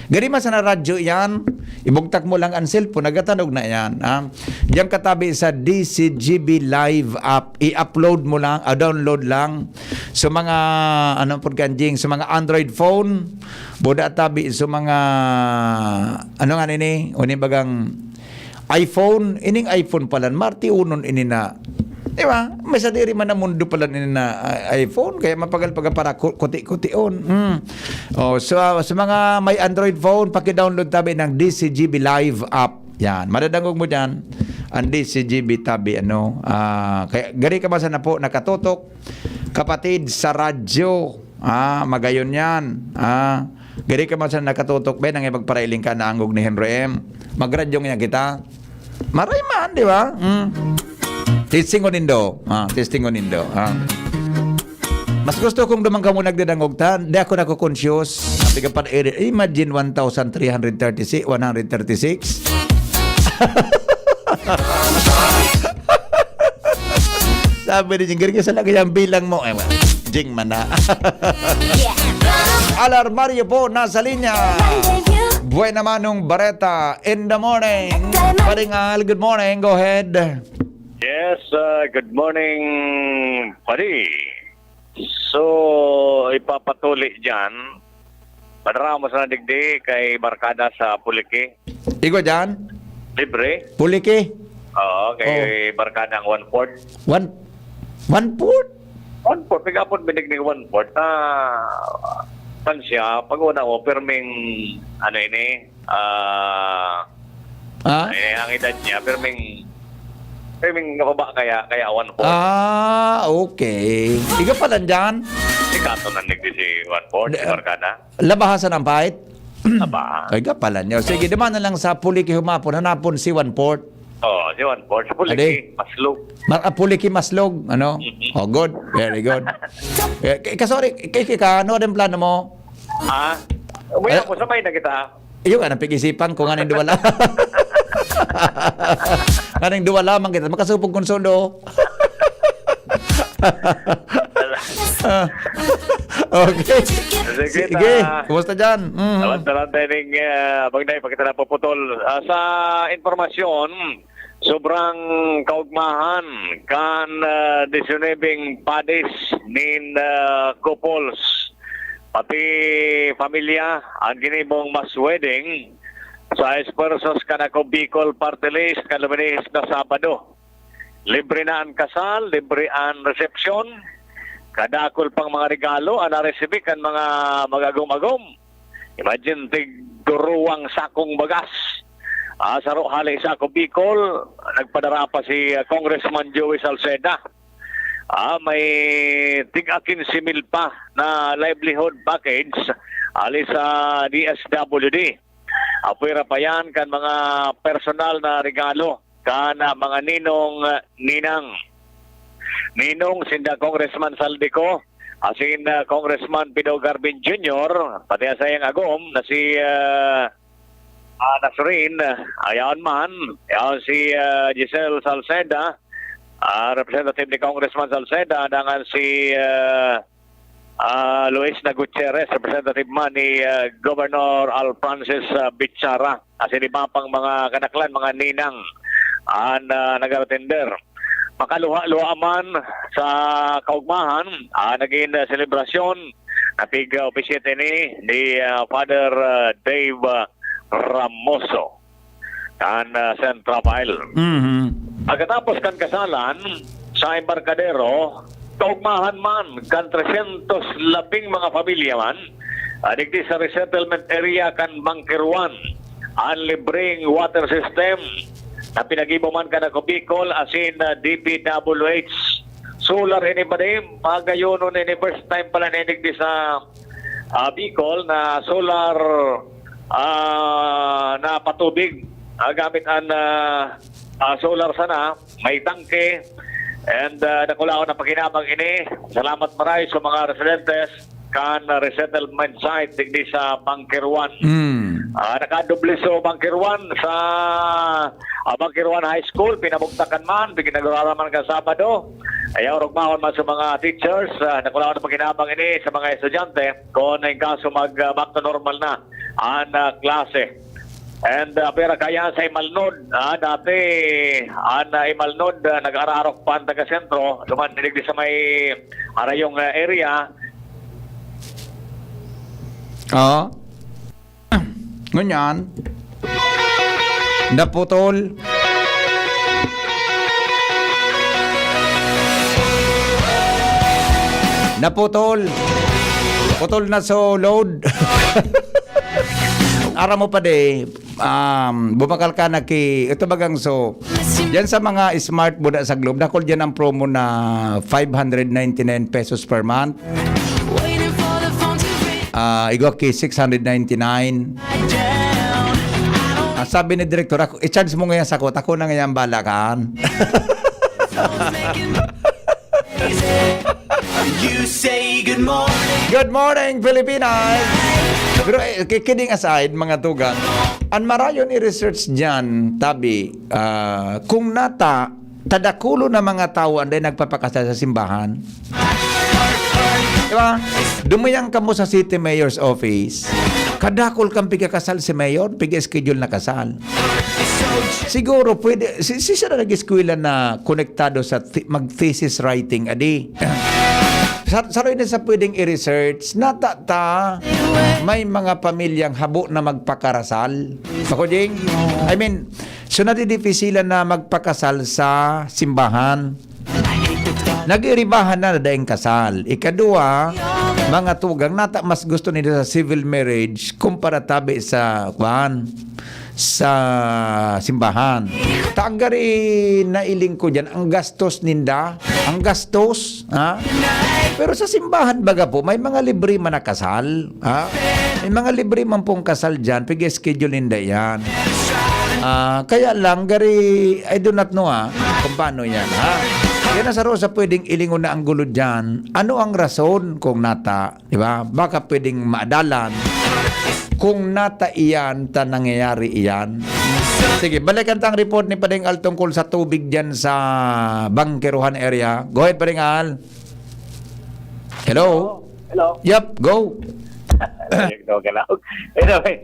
Gari man sana radyo yan, ibugtak mo lang ang cellphone, nagatanog na yan, ha? Diyan katabi sa D C G B Live app, i-upload mo lang, ah, download lang. So, mga, ano po, Kanjing, sa mga Android phone, buda tabi, so mga, ano nga nini, uni bagang iPhone, ining iPhone pala, marti unon ini na, di ba? May sadiri man na mundo pala ini na, ah, iPhone, kaya mapagal pagka para ku-, kuti-kution. Mm. Oh, so, ah, sa mga may Android phone, paki-download tabi ng D C G B Live app. Yan, madadangog mo diyan ang D C G B tabi, ano. Ah, kaya gari ka man sana po nakatutok, kapatid, sa radyo. Ah, magayon yan. Ah, gari ka man sana nakatutok, be, nang ipagparailing ka na angog ni Henry M. Magradyo nga kita. Maray man, di ba? Mm. Testing ko nindo. Ah, testing ko nindo. Ah. Mas gusto kong duman kamo nagdadangog ta, di ako nako-conscious. Sabi ka pa, eh, imagine one thousand three hundred thirty-six, one hundred thirty-six. Sabi ni Jing, "Galing sa laki ang bilang mo." Eh, well, Jing man na. Alarmario po, nasa linya. Buena Manong Bareta in the morning. Paring Al, good morning. Go ahead. Yes, uh, good morning, pare. So, ipapatuli dyan, padara mo sana digdi kay barkada sa Puliki. Igwa dyan? Libre? Puliki? Oo, kay barkada ang one-fourth. One, one-fourth? One-fourth, nag-apod binig ni one-fourth. Ah, pan siya, pag una mo, pirming, ano ini, ah, Ah? eh, ang edad niya, pirming, pirming kababa kaya, kaya one-fourth. Ah, okay. Igwa pala dyan? Si Kato nanigdi si one-fourth, si Di- barkada. Labahasan ang pait? Aba. Ay, kapalan niyo. Sige, duman na lang sa Puliki humapon. Hanapon si one-fourth. Oo, si one-fourth. Si Puliki, Ade? Maslog. Ma-, ah, Puliki Maslog, ano? Mhm. Oh, good. Very good. Eh, k-, ka-, sorry, k-, k-, ka, ano rin plano mo? Ah? Uwi Ah? ako, sabay na kita. Iyo nga, napag-isipan ko nga ning duwa la-, nga ning duwa lamang kita. Makasupog kong sundo. Ah. Okay. Sige, Sige. ta- Kumusta dyan? Mm. Awan, taran tayo ning, ah, pag naipakita na puputol. Ah, sa impormasyon, sobrang kaugmahan kan, ah, disyonebeng padis nin, ah, couples. Pati pamilya, ang ginibong mass wedding sa esfuerzos kan Ako Bicol Party List kan luminihis na Sabado. Libre na an kasal, libre an resepsyon. Kadakul pang mga regalo an naresibi kan mga mag-agom-agom. Imagine, tig duruwang sakong bagas. Ah, saro hali sa Ako Bicol, nagpadara pa si, ah, Congressman Joey Salceda. Ah, may tig-a quince mil pa na livelihood package hali sa D S W D. Apwera pa yan kan mga personal na regalo kan, ah, mga ninong, ah, ninang. Ninong sinda Congressman Saldico, asin, ah, Congressman Pido Garbin Junior, pati ang sayang agom na si, ah, ah, Nasrin, ah, ayaon man, yaon si, ah, Giselle Salceda, ah, representative ni Congressman Salceda, dangan si, ah, ah, Luis na Gutierrez, representative man ni, ah, Governor Alfrancis, ah, Bichara. Asin iba pang mga kanaklan, mga ninang, an, ah, nag-atender. Makaluha-luha man sa kaugmahan, ah, naging, ah, selebrasyon na pig-, ah, opisyete ni, ni, ah, Father, ah, Dave, ah, Ramoso. Kan, ah, Central File. Mhm. Pagkatapos kan kasalan, sa embarkadero, kaugmahan man kan trescientos labing mga pamilya man, ah, digdi sa resettlement area kan Bunker One, an libreng water system na pinagibo man kan Ako Bicol asin, ah, D P W H. Solar ini ba di? Magayonon ini, first time pala na digdi sa, ah, Bicol na solar, ah, na patubig, ah, gamit an, ah, ah, solar sana, may tangke, and, ah, dakulaon na pakinabang ini. Salamat maray sa mga residentes kan resettlement site digdi sa Bunker One. Hmm. Ah, nakadoble so Bunker One sa, ah, Bunker One High School, pinabugtakan man, pinagurara man kan Sabado. Ayaw rugmahon man sa mga teachers, ah, dakulaon na pakinabang ini sa mga estudyante kung in kaso mag, ah, back to normal na an, ah, klase. And, ah, pero kaya sa Imalnod, ah, dati, an, ah, Imalnod, ah, nag-ararok pa ang taga-sentro, duman digdi sa may Arayong, ah, area. Oo. Ngunyan, naputol. Naputol. Putol na so load. Aram mo pa di, um, bumakal ka na ki, ito bagang so, diyan sa mga smart buda sa Globe, dakul diyan ang promo na five hundred ninety-nine pesos per month. Ah, igwa ki six hundred ninety-nine. Ah, sabi ni direktor, "Ako, i-charge mo ngayon sa ako, ako na ngayon bala kan." You say good morning. Good morning, Pilipinas! Pero, eh, ki-, kidding aside, mga tugang, ang marayon i-research dyan, tabi, ah, kung nata, tadakulo na mga tao ang dahil nagpapakasal sa simbahan. Di ba? Dumuyang kamo sa city mayor's office. Kadakol kang pigkakasal si mayor, pig-schedule na kasal. Siguro pwede, si, si siya na nag-eskwela na konektado sa thi-, mag-thesis writing, adi. Sa, saroy na sa pwedeng i-research, nata ta may mga pamilyang habo na magpakarasal. Ako, Jing? I mean, so nadidipisilan na magpakasal sa simbahan. Nag-iiribahan na daing kasal. Ikadua, mga tugang, nata mas gusto nila sa civil marriage kumpara tabi sa, kwan, sa simbahan. Ta ang gari nailing ko diyan, ang gastos ninda, ang gastos, ha? Pero sa simbahan, baga po, may mga libre man na kasal, ha? May mga libre man pong kasal diyan, pig-schedule ninda yan. Ah, kaya lang, gari, I do not know, ha, kung paano yan, ha? Yan ang saro sa pwedeng ilingon na ang gulo diyan. Ano ang rason kung nata, di ba? Baka pwedeng maadalan kung nata iyan ta nangyayari iyan. Sige, balikan ta ang report ni Padeng Al tungkol sa tubig diyan sa Bangkerohan area. Go ahead, Padeng Al. Hello? Hello? Yep, go. Ayun, okay lang. Anyway,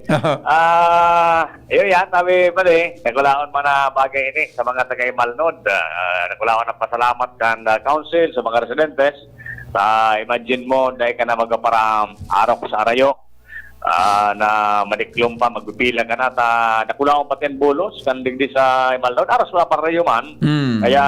ah, yun yan, sabi pa rin, nagkulaon man na bagay ini sa mga taga-Imalnod. Ah, nagkulaon ang pasalamat kan, ah, council sa mga residentes. Ah, imagine mo, dahil ka na magpapara-, arok sa arayo, ah, na madiklom pa, magpipila ka na, ta, nagkulaon pati ang bulos, kan digdi sa Imalnod, aros na parayo man. Mm. Kaya,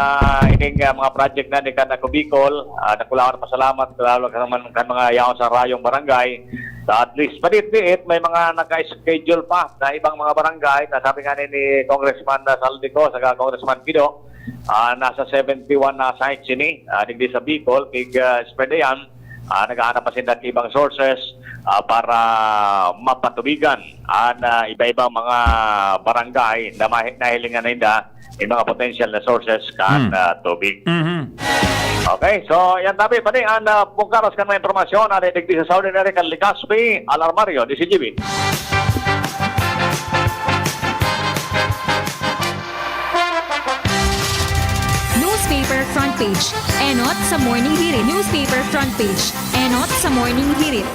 ining, ah, mga project na, di ka na Bicol, ah, nagkulaon pasalamat, lalo ka naman kan mga yaon sa rayong barangay. So, at least, padiit-diit, may mga naka-schedule pa na ibang mga barangay, na sabi nga ni, ni Congressman, ah, Saldico, saka Congressman Kido, ah, nasa seventy-one na sites ini, ah, digdi sa Bicol, pig, ah, spread yan. Ah, naghahanap pa sinda ng ibang sources, ah, para mapatubigan an, ah, iba-ibang mga barangay na mahi-, nahilingan na ninda yung mga potential na sources kan, Hmm. ah, tubig. Mhm. Okay, so yan tabi, pati ang, ah, pungkaros kan mga impormasyon na digdi sa Southern Area kan Legazpi, Alarmario, D C G B. Newspaper front page. Enot sa Morning Hirit. Newspaper front page. Enot sa Morning Hirit.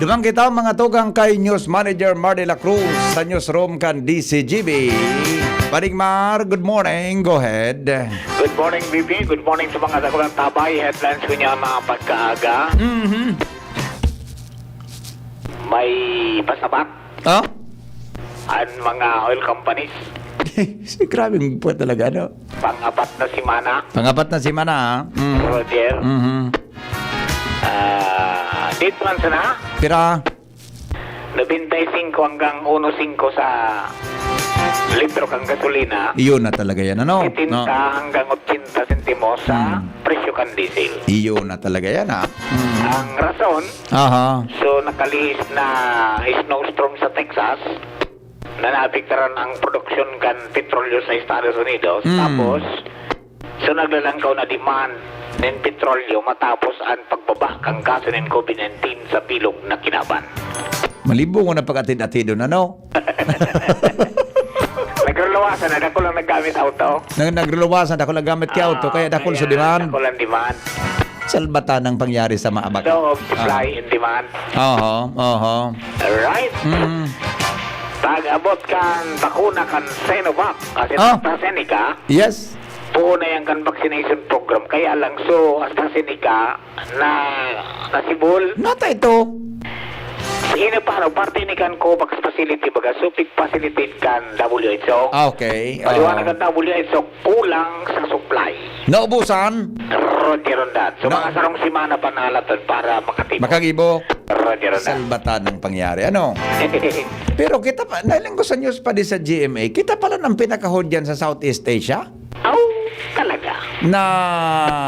Duman kita, mga tugang, kay News Manager Mar de la Cruz sa newsroom kan D C G B. Paring Mar, good morning. Go ahead. Good morning, B B. Good morning sa mga dakulang tabay. Headlines ko niya, mga pagkaaga. Mhm. May pasabat Ah? an mga oil companies. Grabe ang puwet talaga, ano? Pangapat na semana. Pangapat na semana, ah. Mm. Roger. Mhm. Ah, dito man sana. Pira? Nobenta y singko hanggang uno singko sa litro kang gasolina. Iyon na talaga yan, ano? Setenta No? hanggang ochenta sentimos sa Hmm. presyo kan diesel. Iyon na talaga yan, ah. Hmm. Ang rason, Aha. so, nakalihis na snowstorm sa Texas na naapektaran ang produksyon kan petrolyo sa Estados Unidos. Hmm. Tapos, so, naglalangkaw na demand nin petrolyo matapos ang pagbaba kan kaso nin covid nineteen sa bilog na kinaban. Malibong na pag-atid-atidon, ano? Nagruluwasan na, dako lang naggamit auto. Nag-, nagruluwasan, dako lang gamit ki auto, Ah, kaya dakul sa kaya demand. Dako lang demand. Salbatan ang pangyari sa maabak. Law of Ah. supply and demand. Oho, oho. Alright. Mm. Pag-abot kan bakuna kan Sinovac, kasi Ah. AstraZeneca, Yes. puon na yan kan vaccination program. Kaya lang, so, AstraZeneca, na nasibol. Nata ito. Sige na, paano? Parte ni kan COVAX facility, baga, so, pig-facilitate kan W H O. Ah, okay. Paliwanag Oo. kan W H O, kulang sa supply. Naubusan? Roger on that. So, Na- mga sarong semana pa nalatan para makatibo. Makagibo? Roger on that. Salbatan ang pangyari. Ano? Pero kita pa, nailing ko sa news pa di sa G M A, kita pala ng pinakahod dyan sa Southeast Asia? Aw, talaga? Na,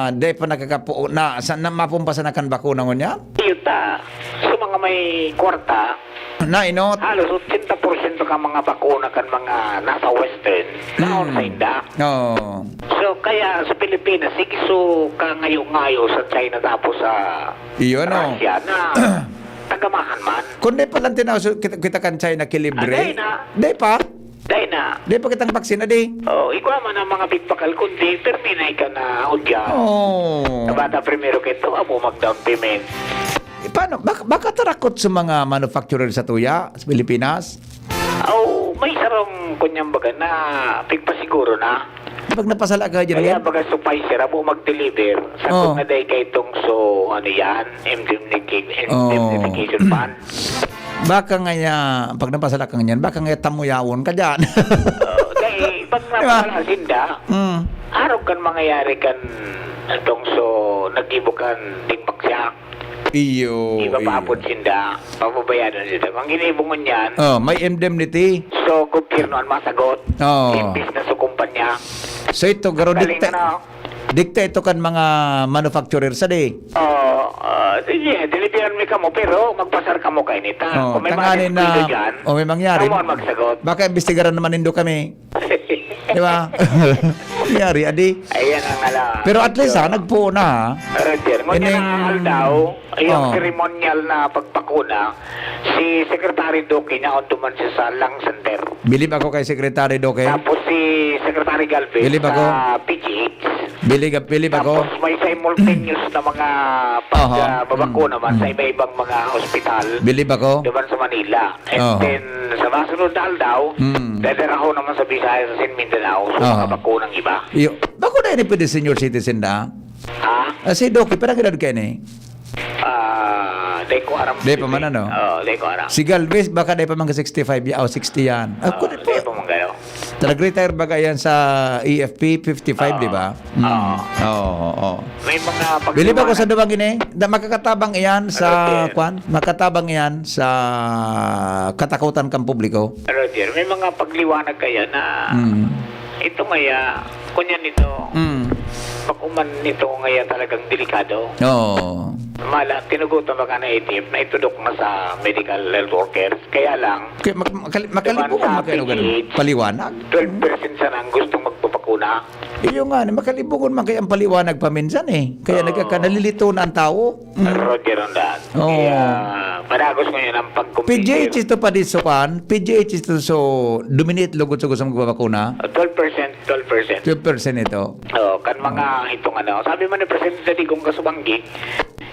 di pa nakakapu-, na, sa, na mapumpasan na kan bakuna ngunyan? Iyo ta, sa mga may kwarta, Na, inot? halos ochenta porsyento ka mga bakuna kan mga nasa Western, naon Mm. sa inda. Oo. So, kaya sa Pilipinas, sige, so, kangayo-ngayo sa China tapos sa Iyo, ano? Russia na tagamahan man. Kundi palang tinaw-, so, kita, kita kan China kilibre? Ah, dai na. Di pa? Dai na. Di pa kitang vaccine, adi? Oh, igwa man ang mga bigpakal, kundi perminay ka na, o diyan. Oh. Kabata primero ka ito, amo mag-down payment. Eh, paano? Bak-, baka tarakot sa mga manufacturer sa tuya, sa Pilipinas? Oh, may sarong kunyang baga na pigpasiguro na. Pag napasala ka dyan, Kaya yan? baga supay siya, rabo mag-deliver. Sa Oh. kung na day kay tong so, ano yan, indemnification, Oh. indemnification fund. Baka nga ya, pag napasala ka ngunyan, baka nga tamuyawon ka dyan. Oh, kay pag Di ba? napasala sinda, Mm. arog kan mangyayari kan atong so, nag-ibo kan ding pagsyak. Iyo, Iba iyo. paapod sinda, pababayadon sinda. Ang ginibo ngunyan, Oh, may indemnity. so, gobyerno ang masagot. Oh. Imbis na sa kumpanya. So ito, garo Galing dikta, ano? dikta ito kan mga manufacturer sa di. Oh, ah, sige, deliveran mi kamo, pero magpasar kamo kay nita. Oh, Kung may tanganin mga na, disiplina dyan, oh, may mangyari. kamo ang magsagot. Baka imbestigaran naman nindo kami. Di ba? Nangyari, adi. Ayan ang ala. Pero at least, ha, So, nagpuo na, ha? Roger, ngunyan Ining ang aldaw, yung Oh. ceremonial na pagpakuna, si Secretary Duque, niya duman siya sa lung center. Bilib ako kay Secretary Duque. Tapos si Secretary Galvez Bilib sa ako. P G H. Bilib, bilib ako. Tapos may simultaneous na mga pag, Aha. ah, babakuna Mm, man sa mm. iba-ibang mga hospital. Bilib ako. Duman sa Manila. And Aha. then, sa masunod na aldaw, Mm. dadarahon naman sa Visayas sa Mindanao, so Aha. mga bakunang iba. Iyo. Bako na ini pwede senior citizen na? Ha? Ah, si Doki, parang edad kayo ni? Ah, di ko aram Di pa man, specific. ano? Oo, di ko aram. Si Galvez, baka di pa man ka sixty-five ya-, o sixty yan. Ah, Oo, kulit di po. pa man kayo. Nag-retire baga yan sa E F P, fifty-five, Oo. di ba? Mm. Oo. Oo, oo. May mga Bilib ako pagdiwanan. sa duwang ini, na makakatabang iyan sa, Okay. kwan? Makatabang iyan sa katakutan kang publiko. Roger, may mga pagliwanag kaya na Mm. ito ngaya, kunyan nito, Mm. pakuman nito ngaya talagang delikado. Oo. Mala, tinugutan baka na A T F na itudok na sa medical health workers. Kaya lang, Kaya mak-, makali-, diba makalibungan sa man kayo ganun. P G H, Paliwanag. twelve percent sana ang gustong magpapakuna. Iyo nga, ni, makalibungan man kayo ang paliwanag paminsan eh. Kaya Oo. nagkaka-, nalilito na ang tao. Mm. Roger on that. Oo. Kaya, padagos ngayon ang pag-compare. P G H ito pa di so kwan? P G H ito so dominate lugod sa gusto magpapakuna? Uh, twelve percent, twelve percent. Twelve percent ito. Oh, kan mga Oo. itong ano, sabi man ni Presidente Digong Kasubanggi,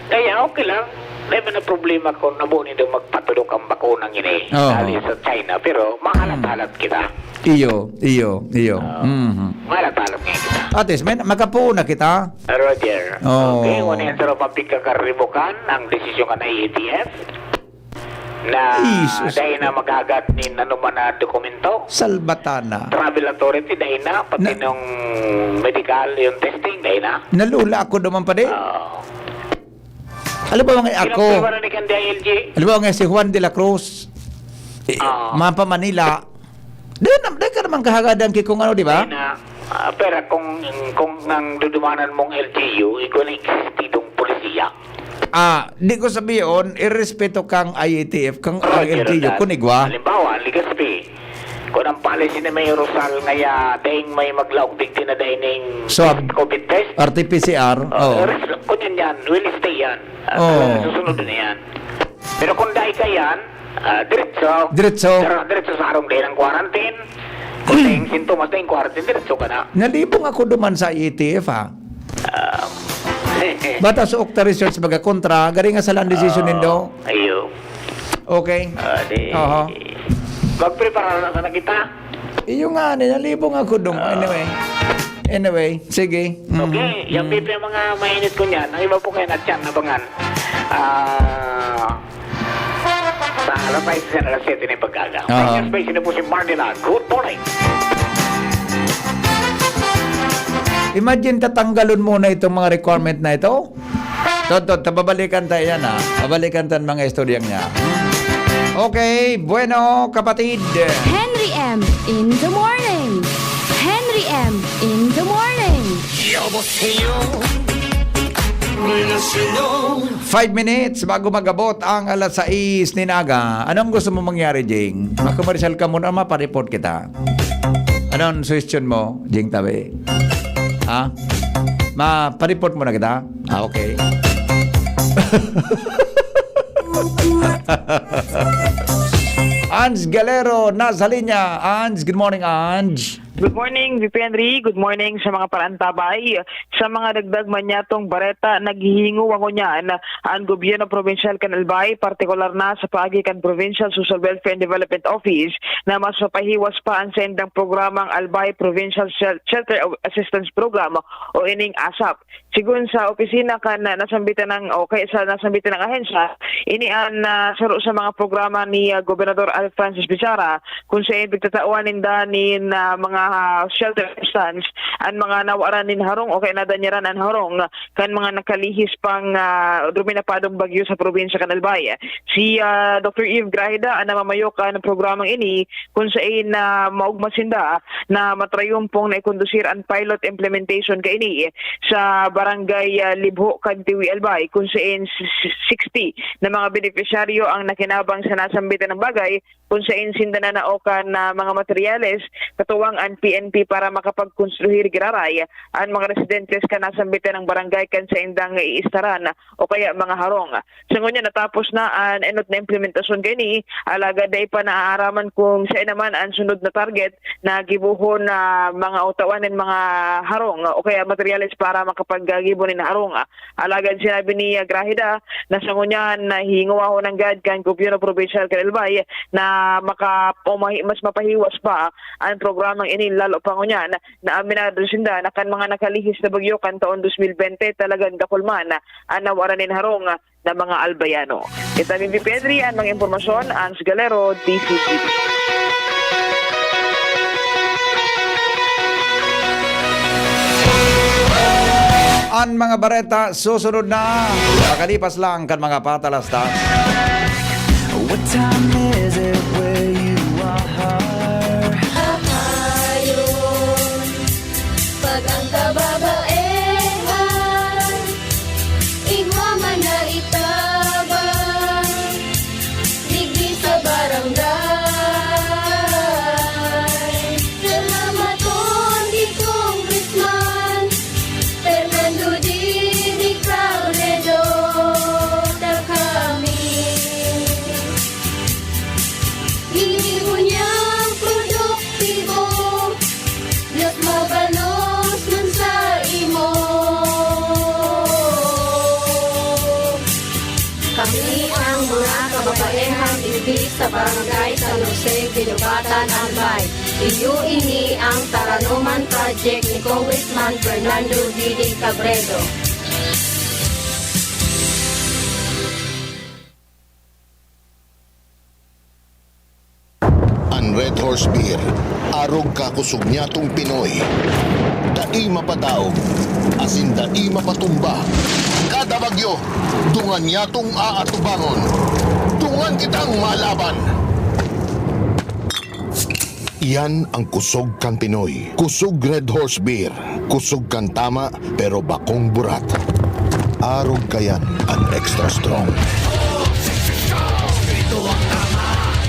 kaya okay lang. May mga problema kung nabo nindo magpatudok ang bakunang ini Oo. dali sa China, pero mahalat-halat Hmm. kita. Iyo, iyo, iyo. Oo. Mhm. Mahalat-halat ngayon kita. At least, may, makapuo na kita. Roger. Oo. Okay, one answer of a pagkakaribukan ang desisyon kan I A T F na Jesus. dahil na maghagat nin ano man na dokumento. Salbatana. Travel authority, dahil na, pati Na- nung medical, yung testing, dahil na. Nalula ako naman pa di. Oo. Alam mo nga ako, Kinapirma na ni kan D I L G. alam mo nga si Juan de la Cruz, eh, Oo. mga pa Manila, dahil na, dahil ka naman kahagadan kay kung ano, di ba? Dahil na, ah, pero kung, kung ang dudumanan mong L G U, ikaw na existidong polisiya. Ah, di ko sabiyon, irespeto kang I A T F, kang Roger L G U, that. kun igwa. Halimbawa, Legazpi, kung ang policy ni Mayor Rosal ngaya, dahil may maglaog digdi na dahil ning Swab. COVID test, R T P C R, oh, oo. res-, kung yan yan, will stay yan. Ah, Oo. susunod na yan. Pero kung dahil ka yan, ah, diretso. Diretso. Dir-, diretso sa arong dahil ng quarantine. Kung dahil sintomas na yung quarantine, diretso ka na. Nalibong ako duman sa I A T F, ha? Ah. Bata sa Okta Research, baga kontra, garing nga sala ang desisyon Oo. nindo. Ayo. Okay. Ah, di, Aha. magprepara na sana kita. Iyo nga, ni, nalibong ako dong. Ah. Anyway. Anyway, sige. Mhm. Okay, yan Mm. po yung mga mainit ko niyan. Ang iba po kayo na tiyan, abangan. Ah, sa alas sais hanggang alas siyete na yung pag-aga. Aha. May space na po si Marlena. Good morning. Imagine, tatanggalon mo na itong mga requirement na ito. Tod, tod, tababalikan tayo yan, ha. Babalikan tayo ang mga istoryang niya. Okay, bueno, kapatid. Henry M in the morning. Henry M in the morning. 여보세요. Five minutes bago mag-abot ang alas sais nin aga. Anong gusto mo mangyari, Jing? Makomersyal ka muna, mapareport kita. Anong suggestion mo, Jing Tabi? Ha? Mapareport muna kita? Ah, okay. Ange Galero, nasa linya. Ange, good morning, Ange. Good morning, V P Henry. Good morning sa mga paraantabay. Sa mga dagdag man niyatong bareta, naghihingowa ngunyan an gobyerno probinsyal kan Albay, partikular na sa paagi kan Provincial Social Welfare and Development Office, na mas mapahiwas pa an saindang programang Albay Provincial Shel-, Shelter Assistance Program o ining ASAP. Sigon sa opisina kan, ah, nasambitan ng, o kaya sa nasambitan ng ahensya, ini an, ah, saro sa mga programa ni, ah, Gobernador Al Francis Bichara, kung saen pigtatawan ninda nin, ah, mga, ah, shelter assistance an mga nawaran nin harong o kaya nadanyaran an harong kan mga nakalihis pang, ah, duminapadong bagyo sa probinsya kan Albay. Si, ah, Doctor Eve Grajeda an namamayo kan programang ini, kung saen na maogma sinda na matrayumpong naikondusir an pilot implementation kaini sa Barangay, ah, Libho kan Tiwi, Albay, kung saen s-, s-, sixty na mga benepisyaryo ang nakinabang sa nasambitan na bagay, kung saen sinda nanao kan, ah, mga materyales, katuwang an P N P, para makapagkonstruhir giraray an mga residentes kan nasambitan na barangay kan saindang iistaran o kaya mga harong. Sa ngunyan, natapos na an enot na implementasyon kaini, alagad dai pa naaaraman kung saen naman an sunod na target na gibohon na mga o tawan nin mga harong o kaya materyales para makapaggibo nin harong. Alagad sinabi ni Grajeda na sa ngunyan, nahihingowa nanggad kan gobyerno probinsyal kan Albay na maka-, o mahi-, mas mapahiwas pa an programang ini, lalo pa ngunyan na aminado sinda na kan mga nakalihis na bagyo kan taon dos mil bente, talagang dakul man an nawaran nin harong na mga Albayano. Kita mi, V P Henry, an mga impormasyon, Ans Galero, D C G B. An mga bareta susunod na, pakalipas lang kan mga patalastas. What time is it where you are? Ayon, pag ang kababaehan, igwa man na itabang, digdi sa barangay. Salamaton ki Congressman Fernando Didi Cabredo, ta kami. Ini ngunyan produktibo, mas mabalos man sa imo. Kami ang mga kababaehang digdi sa Barangay San Jose, Guinobatan, Albay. Iyo ini ang Taranoman Project ni Congressman Fernando Didi Cabredo. An Red Horse Beer, arog kakusog niyatong Pinoy. Dai mapadaog, asin dai mapatumba. Kada bagyo, dungan niyatong aatubangon. Dungan kitang malaban! Iyan ang kusog kan Pinoy. Kusog Red Horse Beer. Kusog kan tama, pero bakong burat. Arog kayan an extra strong.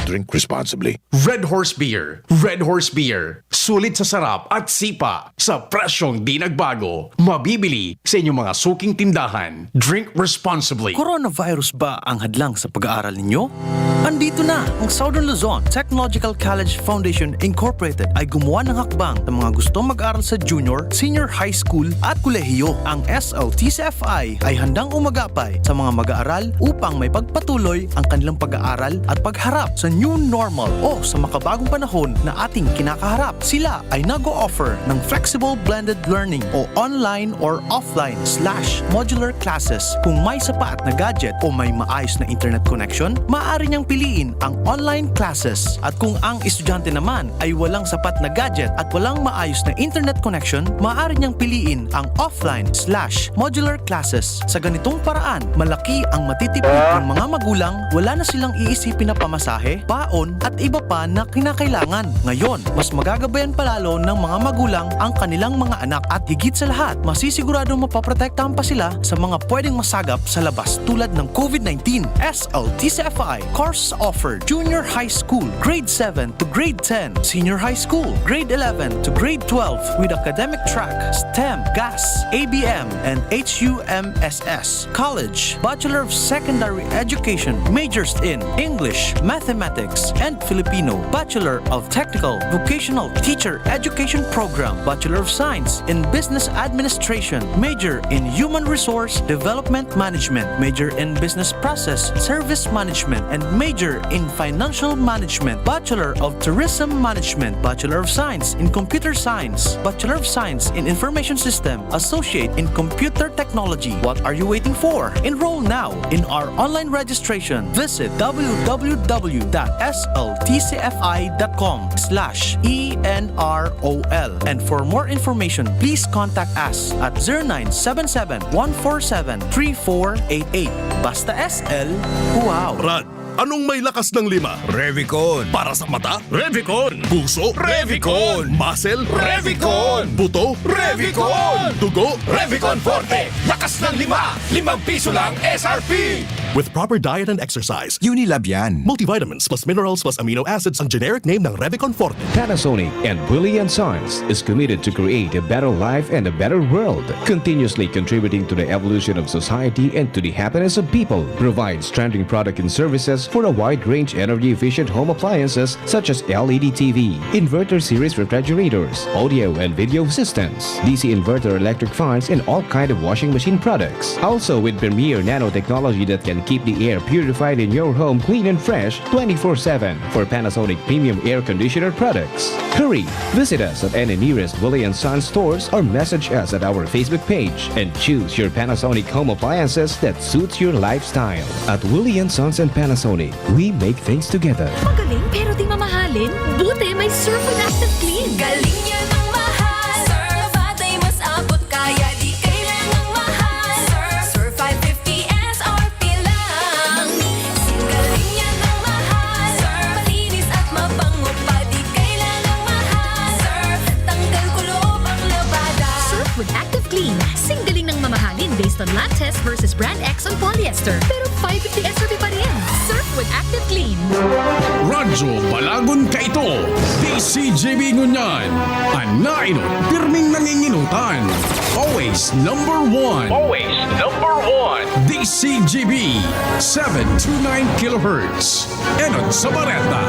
Drink responsibly. Red Horse Beer. Red Horse Beer. Sulit sa sarap at sipa. Sa presyong di nagbago. Mabibili sa inyong mga suking tindahan. Drink responsibly. Coronavirus ba ang hadlang sa pag-aaral ninyo? Andito na! Ang Southern Luzon Technological College Foundation Incorporated ay gumawa ng hakbang sa mga gustong mag-aral sa junior, senior high school at kolehiyo. Ang S L T C F I ay handang umagapay sa mga mag-aaral upang maipagpatuloy ang kanilang pag-aaral at pagharap sa new normal o sa makabagong panahon na ating kinakaharap. Sila ay nag-o-offer ng flexible blended learning o online or offline slash modular classes. Kung may sapat na gadget o may maayos na internet connection, maaari niyang piliin ang online classes. At kung ang estudyante naman ay walang sapat na gadget at walang maayos na internet connection, maaari niyang piliin ang offline slash modular classes. Sa ganitong paraan, malaki ang matitipid ng mga magulang, wala na silang iisipin na pamasahe, baon, at iba pa na kinakailangan. Ngayon, mas magagabayan palalo ng mga magulang ang kanilang mga anak at higit sa lahat, masisiguradong mapoprotektahan pa sila sa mga pwedeng masagap sa labas tulad ng COVID nineteen. S L T C F I course offered: Junior High School, Grade seven to Grade ten, Senior High School, Grade eleven to Grade twelve with academic track, STEM, GAS, A B M, and H U M S S. College, Bachelor of Secondary Education, majors in English, Mathematics, and Filipino, Bachelor of Technical Vocational Teacher Education Program, Bachelor of Science in Business Administration, major in Human Resource Development Management, major in Business Process Service Management, and major in Financial Management, Bachelor of Tourism Management, Bachelor of Science in Computer Science, Bachelor of Science in Information System, Associate in Computer Technology. What are you waiting for? Enroll now in our online registration. Visit www.sltcfi.com/enrol. And for more information, please contact us at zero nine seven seven, one four seven, three four eight eight. Basta S L, wow! Brad, anong may lakas ng lima? Revicon. Para sa mata? Revicon. Puso? Revicon. Muscle? Revicon. Buto? Revicon. Dugo? Revicon Forte. Lakas ng lima. Limang piso lang S R P. With proper diet and exercise. Unilab yan. Multivitamins plus minerals plus amino acids ang generic name ng Revicon Forte. Panasonic and Willie and Sons is committed to create a better life and a better world, continuously contributing to the evolution of society and to the happiness of people. Provides trending product and services for a wide range energy-efficient home appliances such as L E D T V, inverter series refrigerators, audio and video systems, D C inverter electric fans, and all kind of washing machine products. Also with premier nanotechnology that can keep the air purified in your home clean and fresh twenty-four seven for Panasonic premium air conditioner products. Hurry! Visit us at any nearest Willie and Sons stores or message us at our Facebook page and choose your Panasonic home appliances that suits your lifestyle. At Willie and Sons and Panasonic, we make things together. Magaling pero di mamahalin? Buti may Surf with Active Clean. Galing niya ng mahal. Surf, batay mas abot kaya di kailangang mahal. Surf, Surf five fifty S R P lang. Galing niya ng mahal. Surf, malinis at mabango pa di kailangang mahal. Surf, tanggal kulob ang labada. Surf with Active Clean. Singgaling ng mamahalin based on lab test versus brand X on polyester. Pero five fifty S R P pa rin. Surf with Active Clean. Radyo Balagon Kaito, D C G B ngunyan. An nainot, pirming nanginginutan. Always number one. Always number one. D C G B, seven two nine kilohertz. Enot sa bareta.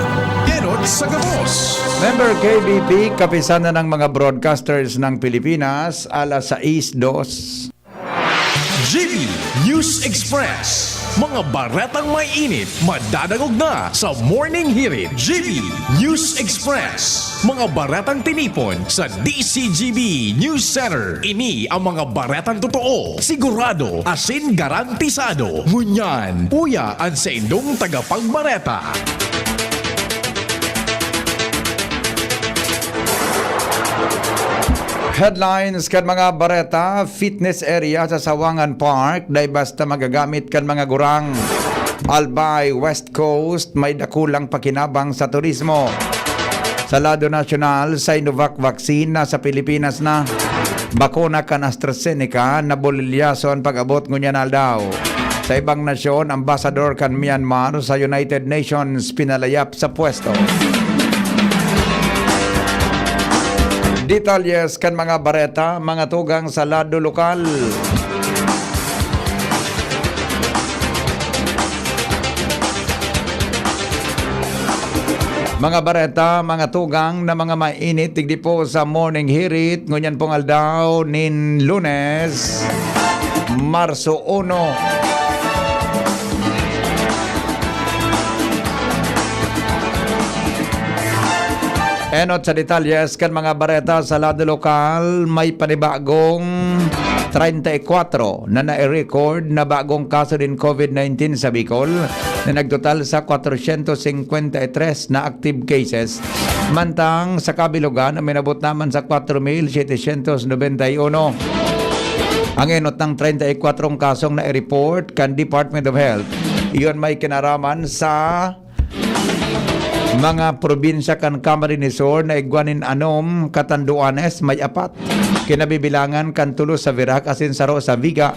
Enot sa gabos. Member K B P, Kapisanan ng mga Broadcasters ng Pilipinas, alas sais dos. G B News Express. Mga baretang may init, madadangog na sa Morning Hirit. G B News Express. Mga baretang tinipon sa D C G B News Center. Ini ang mga baretang totoo, sigurado, asin garantisado. Ngunyan, uya an saindong tagapagbareta. Headlines kan mga bareta: fitness area sa Sawangan Park dai basta magagamit kan mga gurang. Albay, West Coast, may dakulang pakinabang sa turismo. Sa lado nasyonal, Sinovac vaccine nasa Pilipinas na. Bakuna kan AstraZeneca nabolilyason pag-abot ngunyan aldaw. Sa ibang nasyon, ambasador kan Myanmar sa United Nations pinalayap sa pwesto. Detalyes kan mga bareta, mga tugang sa lado lokal. Mga bareta, mga tugang na mga mainit, digdi po sa Morning Hirit, ngunyan pong aldaw nin Lunes, Marso uno. Enot sa detalyes kan mga bareta sa lado lokal, may panibagong treinta y cuatro na nai-record na bagong kaso nin COVID nineteen sa Bicol, na nagtotal sa kwatrosyentos singkwenta y tres na active cases. Mantang sa kabilugan, uminabot naman sa kwatro mil setecientos nobenta y uno. Ang enot ng treinta y kwatro kasong nai-report kan Department of Health, iyon may kinaraman sa mga probinsya kan Camarines Sur na igwa nin anom, Catanduanes may apat, kinabibilangan kan tulo sa Virac asin saro sa Viga.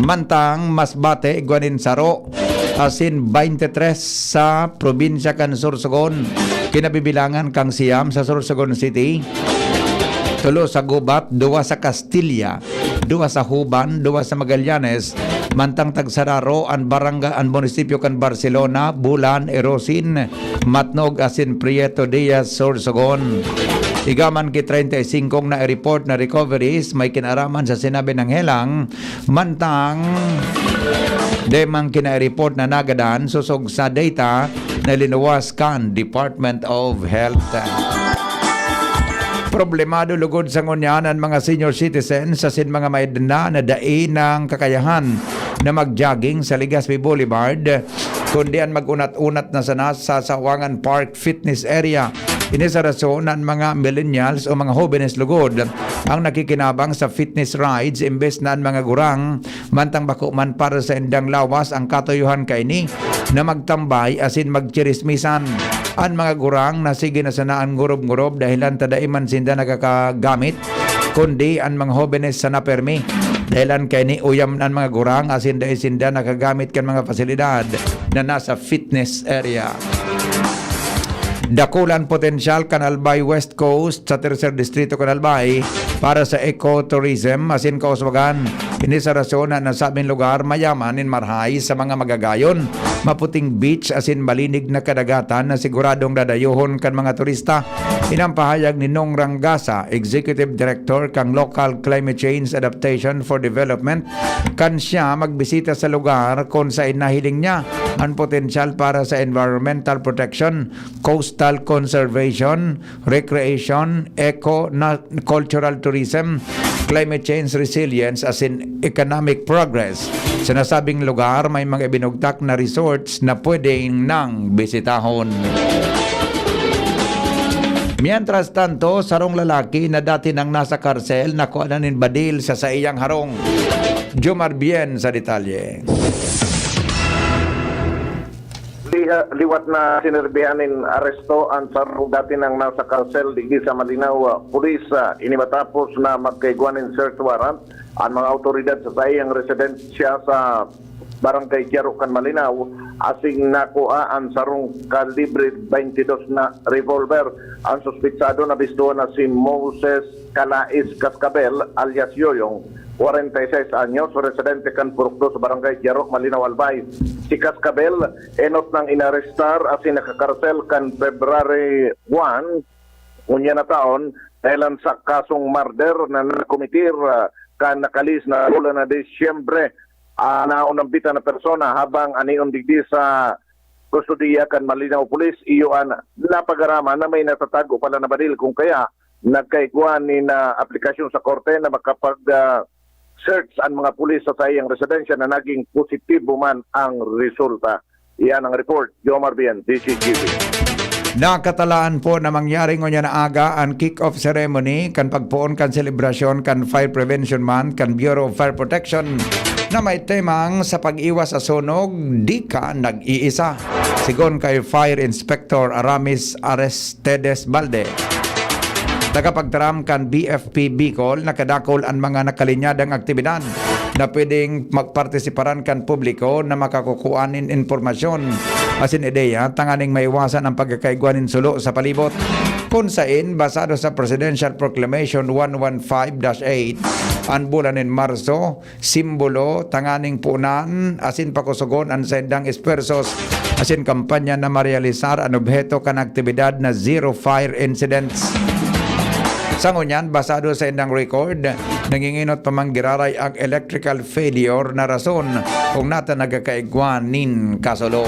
Mantang Masbate igwa nin saro asin baynte tres sa probinsya kan Sorsogon, kinabibilangan kan siyam sa Sorsogon City, tulo sa Gubat, duwa sa Castilla, duwa sa Juban, duwa sa Magallanes, Mantang tagsararo an barangay, an munisipyo kan Barcelona, Bulan, Erosin, Matnog asin Prieto Diaz, Sorsogon. Igaman ki treinta y cinco na report na recoveries may kinaraman sa sinabi ng helang, mantang demang kina-report na nagadan sosog sa data na linuwas kan Department of Health. Problemado lugod sa ngunyan an mga senior citizens asin mga may edad na dai nang kakayahan na mag-jogging sa Legazpi Boulevard, kundi an mag-unat-unat na sana sa Sawangan Park Fitness Area. Ini sa rason na an mga millennials o mga hobenes lugod ang nakikinabang sa fitness rides imbes na an mga gurang, mantang bako man para sa indang lawas ang katuyuhan kaini na magtambay asin magchirismisan. An mga gurang na sige na sana an ngurob-ngurob dahilan ta dai man sinda nakakagamit, kundi an mga hobenes sana permi. Dahilan kaini uyam an mga gurang asin dai sinda nakagamit kan mga pasilidad na nasa fitness area. Dakulan potensyal kan Albay West Coast sa Tercer Distrito kan Albay para sa ecotourism asin kauswagan. Ini sa rason na nasabing lugar mayaman nin marhay sa mga magagayon, maputing beach asin malinig na kadagatan na siguradong dadayohon kan mga turista. Inang pahayag ni Nong Rangasa, Executive Director kan Local Climate Change Adaptation for Development, kan siya magbisita sa lugar kun sain nahiling niya an potensyal para sa environmental protection, coastal conservation, recreation, eco, na, cultural tourism, climate change resilience asin economic progress. Sa nasabing lugar, may mga ibinugtak na resorts na pwedeng nang bisitahon. Mientras tanto, sarong lalaki na dati nang nasa karsel nakua na nin badil sa saiyang harong. Jomar Bien sa detalye. Liha-, liwat na sinerbihan nin aresto an sarong dati nang nasa karsel digdi sa Malinao, ah, Police. Ah, ini matapos na magkaigwa nin search warrant an mga awtoridad sa saiyang residensya sa Barangay Tiaro kan Malinao, asin nakua an sarong kalibre twenty-dos na revolver. An suspetsado na bistuhan na si Moses Calais Cascabel alias Yoyong, kwarenta y seis anyos, residente kan Purok dos, Barangay Tiaro, Malinao, Albay. Si Cascabel, enot nang inarestar asin nakakarsel kan February one, ngunyan na taon, dahelan sa kasong murder na nakometer, ah, kan nakalihis na bulan na Disyembre, ah, na unambitan na persona, habang anion digdi sa kustodiya kan Malinao Police, iyo an napag-araman na may natatago pala na baril, kung kaya nagkaigwa nin, ah, aplikasyon sa korte na makapag, ah, search an mga pulis sa saiyang residensya na naging positibo man ang resulta. Iyan ang report, Jomar Bien, D Z G B. Nakatalaan po na mangyari ngunyan na aga an kick-off ceremony kan pagpoon kan selebrasyon kan Fire Prevention Month kan Bureau of Fire Protection na may temang sa pag-iwas sa sunog, di ka nag-iisa. Sigon kay Fire Inspector Aramis Ares Tedes Balde. Tagapagtaram kan B F P Bicol, nakadakul an mga nakalinyadang aktibidad na pwedeng magpartisiparan kan publiko na makakukua nin impormasyon asin ideya tanganing maiwasan ang pagkakaigwa nin sulo sa palibot. Kun sain, basado sa Presidential Proclamation one one five dash eight, an bulan nin Marso, simbolo tanganing punan asin pakosogon an saindang espuwersos asin kampanya na marealisar an obheto kan aktibidad na zero fire incidents. Sa ngunyan, basado sa indang record, nanginginot pa man giraray ang electrical failure na rason kung nata nagkakaigwa nin kasulo.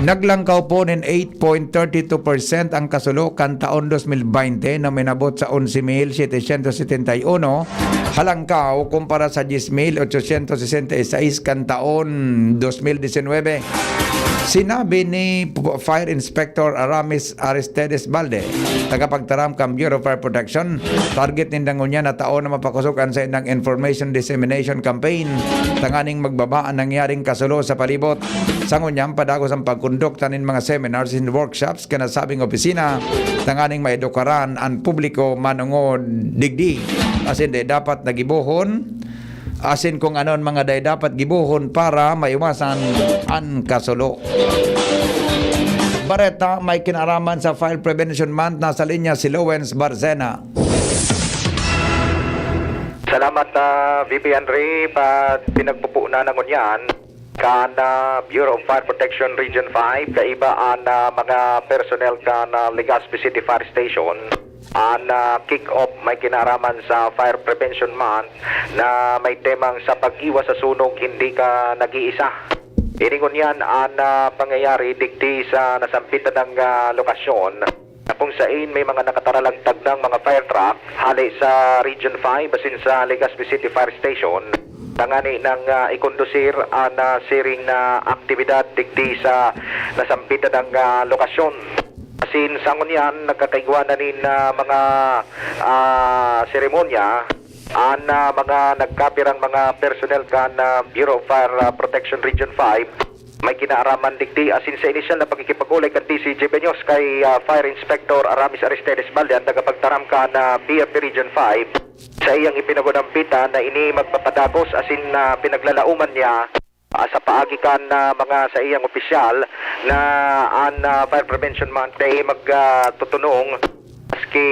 Naglangkaw po nin eight point thirty two percent ang kasulo kan taon dos mil baynte na minabot sa onse mil setecientos setenta y uno, halangkaw kumpara sa dyes mil ochocientos sesenta y seis kan taon dos mil disinwebe. Sinabi ni P-, Fire Inspector Aramis Aristides Balde, tagapagtaram kan Bureau of Fire Protection, target ninda ngunyan na taon na mapakosog an saindang information dissemination campaign tanganing magbaba ang nangyaring kasulo sa palibot. Sa ngunyan, padagos ang pagkondukta nin mga seminars and workshops kan nasabing opisina tanganing maedukaran an publiko manongod digdi asin dai dapat na gibohon, asin kung ano an mga dai dapat gibohon para maiwasan an kasulo. Bareta may kinaraman sa Fire Prevention Month, nasa linya si Lowens Barzena. Salamat, ah, V P Henry. Pa, pinagpupunan na ngunyan kan, ah, Bureau of Fire Protection Region five, kaiba an, ah, mga personnel kan, ah, Legazpi City Fire Station. An, ah, kick-off may kinaraman sa Fire Prevention Month na may temang "Sa pag-iwas sa sunog, hindi ka nag-iisa." Ini ngunyan an, ah, pangyayari digdi sa nasampitan na, ah, lokasyon, na kung sain may mga nakataralang tagdang mga fire truck hale sa Region five asin sa Legazpi City Fire Station, tangani nang, ah, ikondusir an, ah, siring na aktibidad digdi sa nasampitan na, ah, lokasyon. Asin sa ngunyan, nagkakaigwa na nin, ah, mga, ah, seremonya an, ah, mga nagkapirang mga personnel kan, ah, Bureau of Fire, ah, Protection Region five. May kinaaraman digdi asin sa inisyal na pakikipag-olay kan D C G B News kay, ah, Fire Inspector Aramis Aristedes Balde, an tagapagtaram kan, ah, B F P Region five, sa iyang ipinagunampitan na ini magpapadagos asin, ah, pinaglalauman niya, ah, sa paagi kan, ah, mga saiyang opisyal na an, ah, Fire Prevention Month dai mag, ah, tutunong maski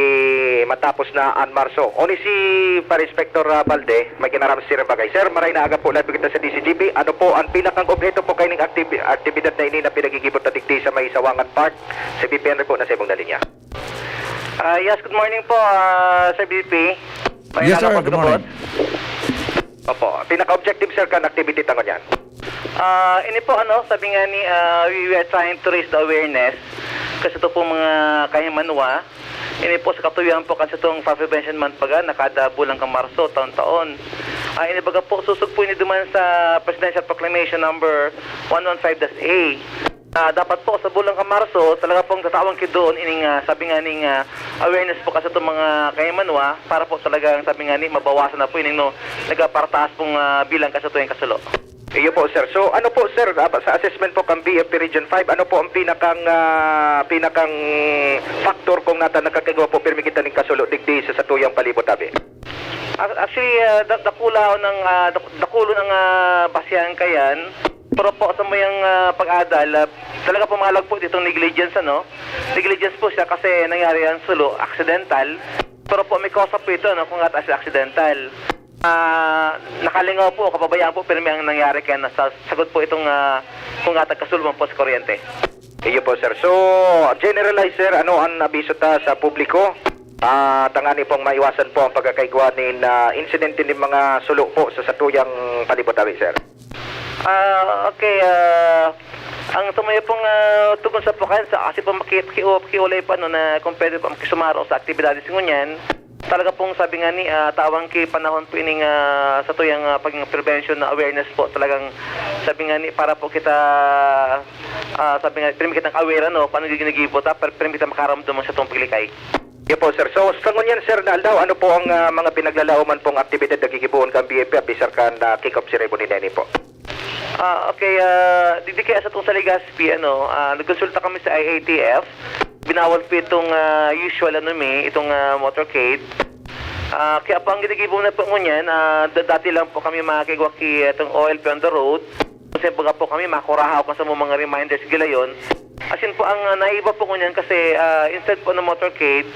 matapos na an Marso. Oni si Fire Inspector, ah, Balde, may kinaram sa sirang bagay. Sir, maray na aga po, live kita sa D C G B. Ano po ang pinakang obheto po kaining aktibi-, aktibidad na ini na pinagigibot na digdi sa may Sawangan Park? Si V P Henry po, nasa ibong na linya. Ah, yes, good morning po, ah, Sir V P. Maray Yes, na aga sir. po, Good morning. Opo. Pinaka-objective, sir, kan activity ta ngunyan? Ah, ini po, ano, sabi nga ni, ah, we, we are trying to raise the awareness kasi ito po mga kahimanwa, ini po sa katuyohan po kasi itong Fire Prevention Month baga na kada bulan kan Marso, taon-taon. Ah, ini baga po, susog po ini duman sa Presidential Proclamation number one one five dash A. Ah, dapat po sa bulan kan Marso, talaga pong tatawan ki doon ining, ah, sabi nga ning, ah, awareness po kasi itong mga kahimanwa para po talagang sabi nga ni mabawasan na po ining, no, nagparataas pong, ah, bilang kasi ito yung kasulo. Iyo po, sir. So, ano po, sir, ah, sa assessment po kan B F P Region five, ano po ang pinakang, ah, pinakang factor kung nata nakakigwa po pirmi kita ning kasulo digdi sa satuyang palibot, abi? Ac-, actually, ah, da-, dakula ng, ah, dak-, dakulo ng, ah, basihan kayan. Pero po sa mayang, ah, pag-adal, ah, talaga po malagpo itong negligence, ano? Negligence po siya kasi nangyari ang sulo, accidental. Pero po may kosa po ito, no, kung at accidental. Ah, nakalingaw po, kapabayaan po, pirmi ang nangyari kaya nasa sagot po itong, ah, kung at kasulo man po sa kuryente. Iyo po, sir. So, generalize, sir, ano ang abiso ta sa publiko? Ah, tangani pong maiwasan po ang pagkakaigwa nin, ah, insidente nin mga sulo po sa satuyang palibot, abi, sir. Ah, okay, ah, ang tumayo pong, ah, tugon sa pukan sa kasi po maki-, maki-, makiulay pa, no, na kung pwede po makisumaro sa aktibidades ngunyan. Talaga pong sabi nga ni, ah, tawang ki panahon po ining, ah, satuyang, ah, pagiging prevention na awareness po. Talagang sabi nga ni, para po kita, ah, sabi nga, pirmi kitang aware, ano, kung ano yung ginigibo ta, per-, pirmi kita makaramdam sa itong paglikay. Iyo po, sir. So, sa ngunyan, sir, na aldaw, ano po ang, ah, mga pinaglalaoman pong aktibidad na gigibohon kan B F P, apisar kan, ah, kick-off ceremony na ini po? Ah, okay, ah, digdi kaya sa itong sa Legazpi, ano, ah, nagkonsulta kami sa I A T F. Binawal po itong, ah, usual, ano, mi, itong, ah, motorcade. Ah, kaya po ang ginigibo na po ngunyan, ah, da-, dati lang po kami makakigwa ki itong O L P on the road. Kasi baga po kami makurahaw kan sa mga reminders gilayon. Asin po ang, ah, naiba po ngunyan kasi, ah, instead po ng motorcade,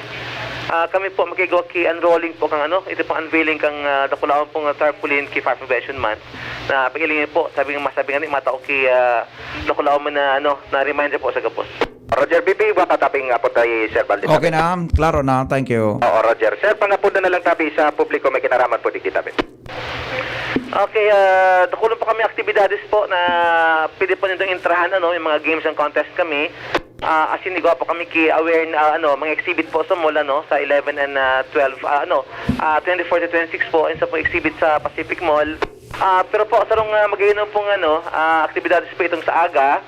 ah, kami po makigwa ki unrolling po kang ano, ito pong unveiling kang, ah, dakulaon pong tarpaulin ki Fire Prevention Month. Na pag-ilingi po, sabi nga, masabi nga ni, matao ki, ah, dakulaon man na, ano, na reminder po sa gabos. Roger, B P, baka taping nga po tayo, Sir Baldi. Okay na, klaro na. Thank you. Oo, Roger. Sir, pangapunan na lang tabi sa publiko, may kinaraman po digdi tabi. Okay, ah, dakulon po kami aktibidades po na pwede po nindong intrahan, ano, yung mga games and contest kami. Ah, asin igwa po kami ki aware na, ah, ano, mga exhibit po sa mall, ano, sa eleven and, ah, twelve, ah, ano, ah, twenty-four to twenty-six po, and sa po exhibit sa Pacific Mall. Ah, pero po, sarong, ah, mag-iinom pong, ano, ah, aktibidades po itong sa aga.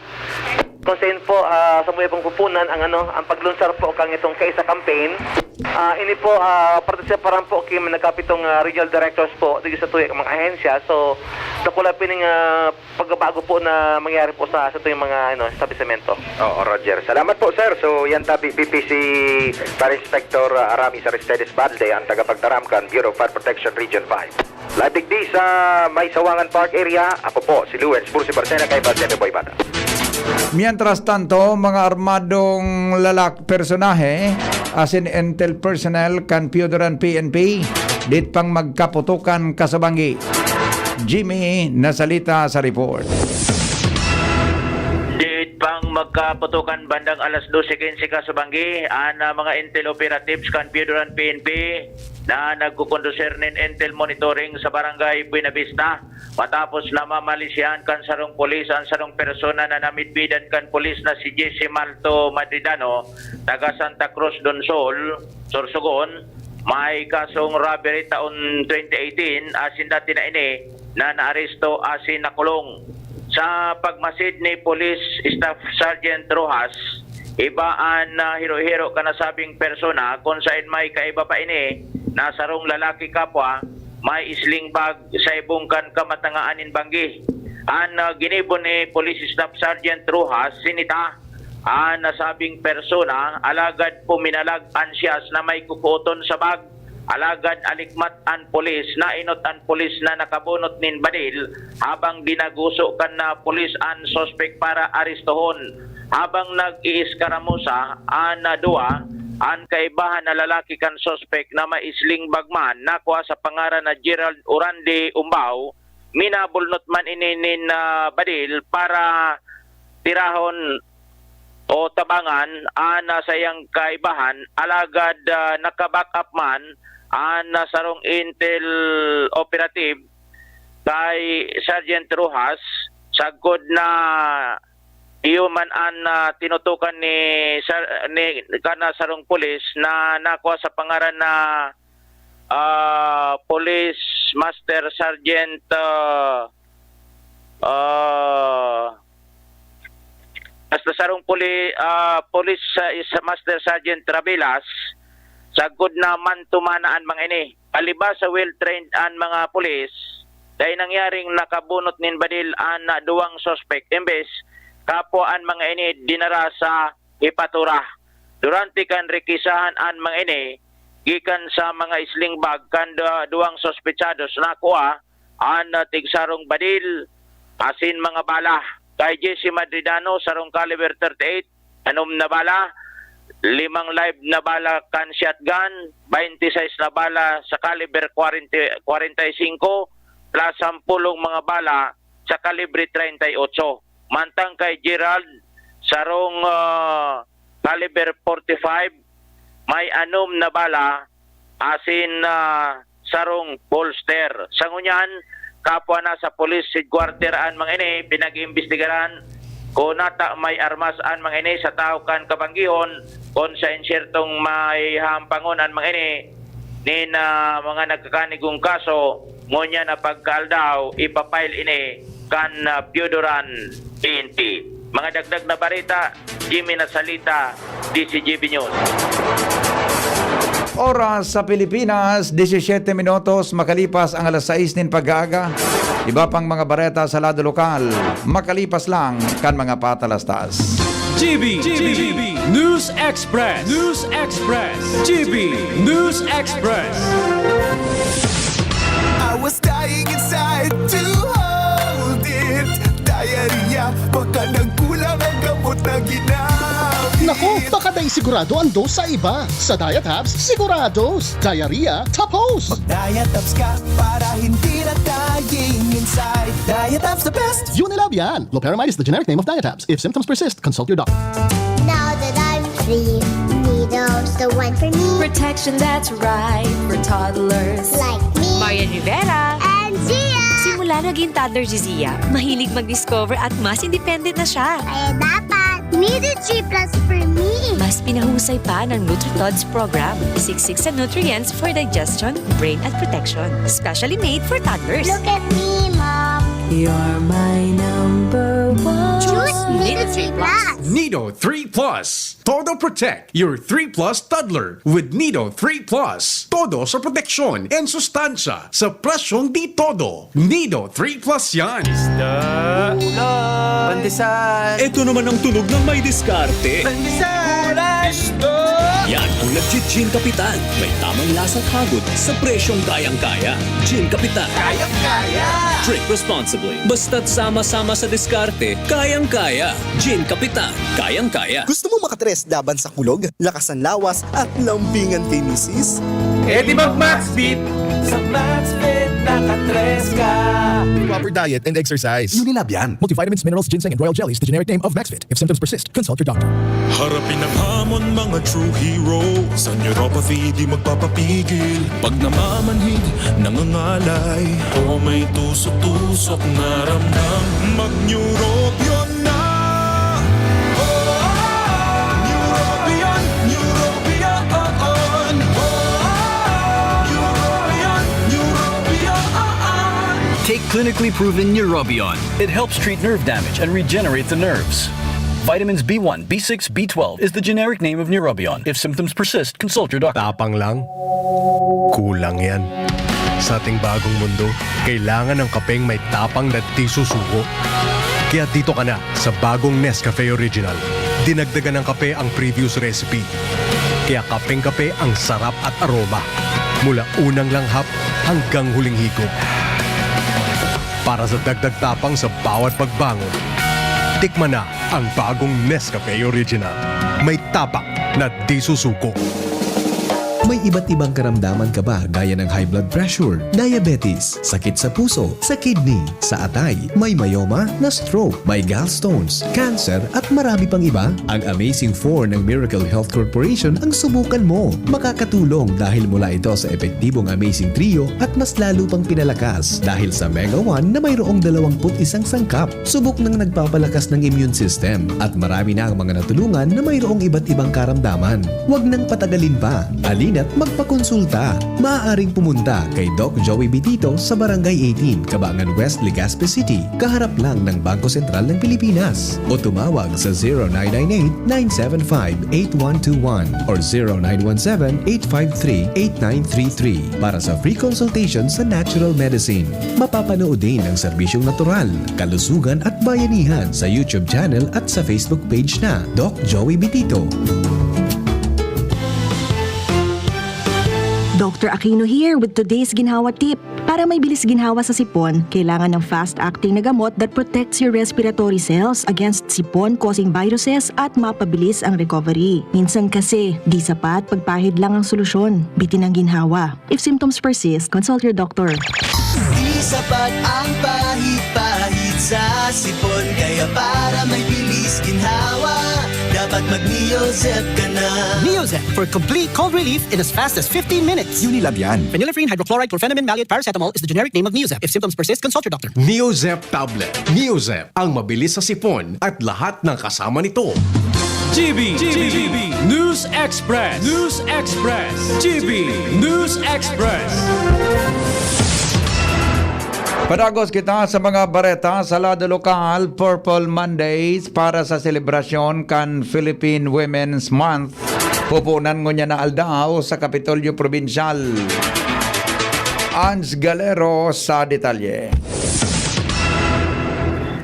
Kung saan po, ah, sa mga pong pupunan ang, ano, ang paglunsar po kang itong Kaisa Campaign. Ah, ini po, ah, partisiparan po ki nagkapitong, ah, regional directors po dito sa tuyang mga ahensya. So, dakula po ning, ah, pagbabago po na mangyari po sa, sa tuyang mga, ano, establisemento. Oo, Roger. Salamat po, sir. So, yan tabi, B P C Fire Inspector, ah, Aramis Aristedes Balde, ang tagapagtaram kan Bureau of Fire Protection Region five. Live digdi sa may Sawangan Park area, ako po si Lawrence Bursi Barcena, kay Barcena Boy Bata. Mientras tanto, mga armadong lalak-, personahe, asin intel personnel kan Pioduran P N P, Dit pang magkaputokan ka sa banggi. Jimmy Nasalita sa report. Dit pang magkaputokan bandang alas dose quince ka sa banggi, an, ah, mga intel operatives kan Pioduran P N P na nagkukondusir nin intel monitoring sa Barangay Buenavista. Matapos na mamalisyahan kan sarong pulis an sarong persona na namidbidan kan pulis na si Jesse Malto Madridano, taga Santa Cruz Donsol, Sorsogon, may kasong robbery taon twenty eighteen, asin dati na ini na naaresto asin nakulong. Sa pagmasid ni Police Staff Sergeant Rojas, iba an, ah, hero-hero kan nasabing persona, kun saen may kaiba pa ini na sarong lalaki kapwa may sling bag sa ibong kan kamatangaan nin banggi. An, ah, ginibo ni Police Staff Sergeant Rojas, sinita an nasabing persona, alagad puminalag an siyas na may kukuoton sa bag. Alagad alikmat an pulis, nainot an pulis na nakabunot nin badil habang dinaguso kan, ah, pulis an suspek para arestohon. Habang nag-iiskaramusa an, ah, duwa, an kaibahan na lalaki kan suspek na may sling bag man, nakua sa pangaran na Gerald Orandi Umbao, minabulnot man ini nin, ah, badil para tirahon o tabangan an, ah, saiyang kaibahan, alagad, ah, naka-back up man an, ah, sarong intel operative kay Sergeant Rojas, sagkod na iyo man an, ah, tinutukan ni sar-, ni, kana sarong pulis na nakua sa pangaran na, ah, Police Master Sergeant, ah, ah, basta sarong puli-, ah, Police, ah, is Master Sergeant Rabilas, sagkod na mantumana an mga ini. Palibas sa well-trained an mga pulis, dai nangyaring nakabunot nin badil an, ah, duwang suspek, imbes kapwa an mga ini dinara sa hepatura. Durante kan rekisahan an mga ini, gikan sa mga sling bag kan du-, duwang suspetsados, nakua an, ah, tigsarong badil asin mga bala. Kay Jesse Madridano, sarong caliber thirty-eight, anom na bala, limang live na bala kan shotgun, twenty-six na bala sa caliber kwarenta, kwarenta y singko, plus sampolong mga bala sa kalibre treinta y ocho. Mantang kay Gerald, sarong, ah, caliber forty-five, may anom na bala asin, ah, sarong bolster. Sa ngunyan, kapwa na sa police headquarter an mga ini, pinag-iimbestigaran kun ata may armas an mga ini sa tahaw kan kabanggihon, kun sa insyertong may hampangon an mga ini nin, ah, mga nagkakanigong kaso, ngunyan na pagkaaldaw, ipa-file ini kan, ah, Pioduran P N P. Mga dagdag na bareta, Jimmy Nasalita, D Z G B News. Oras sa Pilipinas, disisiyete minutos makalipas ang alas sais nin pag-aaga. Iba pang mga bareta sa lado lokal, makalipas lang kan mga patalastas. G B, G B, News Express, News Express, G B News Express. I was dying inside to hold it. Diarrhea, baka nagkulang ang gamot na ginamit. Naku, baka dai sigurado ang dose sa iba. Sa Diatabs, sigurados. Diarrhea, tapos. Mag-Diatabs ka para hindi na dying inside. Diatabs the best. Unilab yan. Loperamide is the generic name of Diatabs. If symptoms persist, consult your doctor. Now that I'm free, Nido's the one for me. Protection that's right for toddlers. Like me. Marian Rivera. And Zia! Simula naging toddler si Zia, mahilig mag-discover at mas independent na siya. Kaya dapat, Nido three plus for me. Mas pinahusay pa ng NutriTods program. Siksik sa nutrients for digestion, brain at protection. Specially made for toddlers. Look at me, Mom. You're my number one. Choose Nido three plus. Nido three plus. Todo Protect, your three plus toddler. With Nido three plus, todo sa proteksyon and sustansya sa presyong di todo. Nido three plus yan. Pandesal. Ito naman ang tunog ng may diskarte. Pandesal. Yan ang nagji-Gin Kapitan. May tamang lasa at hagod sa presyong kayang-kaya. Gin Kapitan. Kayang-kaya. Drink responsibly. Basta't sama-sama sa diskarte, kayang-kaya. Gin Kapitan. Kayang-kaya. Gusto mo makatres laban sa kulog, lakas ng lawas, at lambingan kay misis? Eh di mag-Maxbeat. Sa Maxfit, nakatres ka. Proper diet and exercise. Unilab yan. Multivitamins, minerals, ginseng, and royal jellies, the generic name of Maxfit. If symptoms persist, consult your doctor. Harapin ang hamon, mga true hero. Sa neuropathy, di magpapapigil. Pag namamanhid, nangangalay, o may tusok-tusok na ramdam, mag-Neurobion na! Neurobion, Neurobion, oo. Neurobion, Neurobion, oo. Take clinically proven Neurobion. It helps treat nerve damage and regenerate the nerves. Vitamins B one, B six, B twelve is the generic name of Neurobion. If symptoms persist, consult your doctor. Tapang lang? Kulang yan. Sa ating bagong mundo, kailangan ng kapeng may tapang na di susuko. Kaya dito ka na sa bagong Nescafe Original. Dinagdagan ng kape ang previous recipe. Kaya kapeng-kape ang sarap at aroma. Mula unang langhap hanggang huling higop. Para sa dagdag tapang sa bawat pagbangon, tikman na ang bagong Nescafe Original. May tapang na di susuko. May iba't ibang karamdaman ka ba gaya ng high blood pressure, diabetes, sakit sa puso, sa kidney, sa atay, may myoma, na stroke, may gallstones, cancer at marami pang iba? Ang Amazing four ng Miracle Health Corporation ang subukan mo. Makakatulong dahil mula ito sa epektibong Amazing Trio at mas lalo pang pinalakas dahil sa Mega one na mayroong dalawampu't isang sangkap. Subok nang nagpapalakas ng immune system at marami na ang mga natulungan na mayroong iba't ibang karamdaman. Huwag nang patagalin pa. Halina't magpakonsulta. Maaaring pumunta kay Doc Joey Bitito sa Barangay eighteen, Cabangan West, Legazpi City, kaharap lang ng Bangko Sentral ng Pilipinas. O tumawag sa zero nine nine eight, nine seven five, eight one two one or zero nine one seven, eight five three, eight nine three three para sa free consultation sa natural medicine. Mapapanood din ang serbisyong natural, kalusugan at bayanihan sa YouTube channel at sa Facebook page na Doc Joey Bitito. Doctor Aquino here with today's ginhawa tip. Para may bilis ginhawa sa sipon, kailangan ng fast-acting na gamot that protects your respiratory cells against sipon-causing viruses at mapabilis ang recovery. Minsan kasi, di sapat pagpahid lang ang solusyon. Bitin ang ginhawa. If symptoms persist, consult your doctor. Di sapat ang pahid-pahid sa sipon. Kaya para may bilis ginhawa, dapat mag-Neozep ka na. Neozep for complete cold relief in as fast as fifteen minutes. Unilab yan. Phenylephrine hydrochloride chlorphenamine maleate paracetamol is the generic name of Neozep. If symptoms persist, consult your doctor. Neozep tablet. Neozep, ang mabilis sa sipon at lahat ng kasama nito. G B, G B, News Express, News Express, G B News Express. Padagos kita sa mga bareta sa lado lokal. Purple Mondays para sa selebrasyon kan Philippine Women's Month. Pupunan ngunyan na aldaw sa Kapitolyo Probinsyal. Ans Galero sa detalye.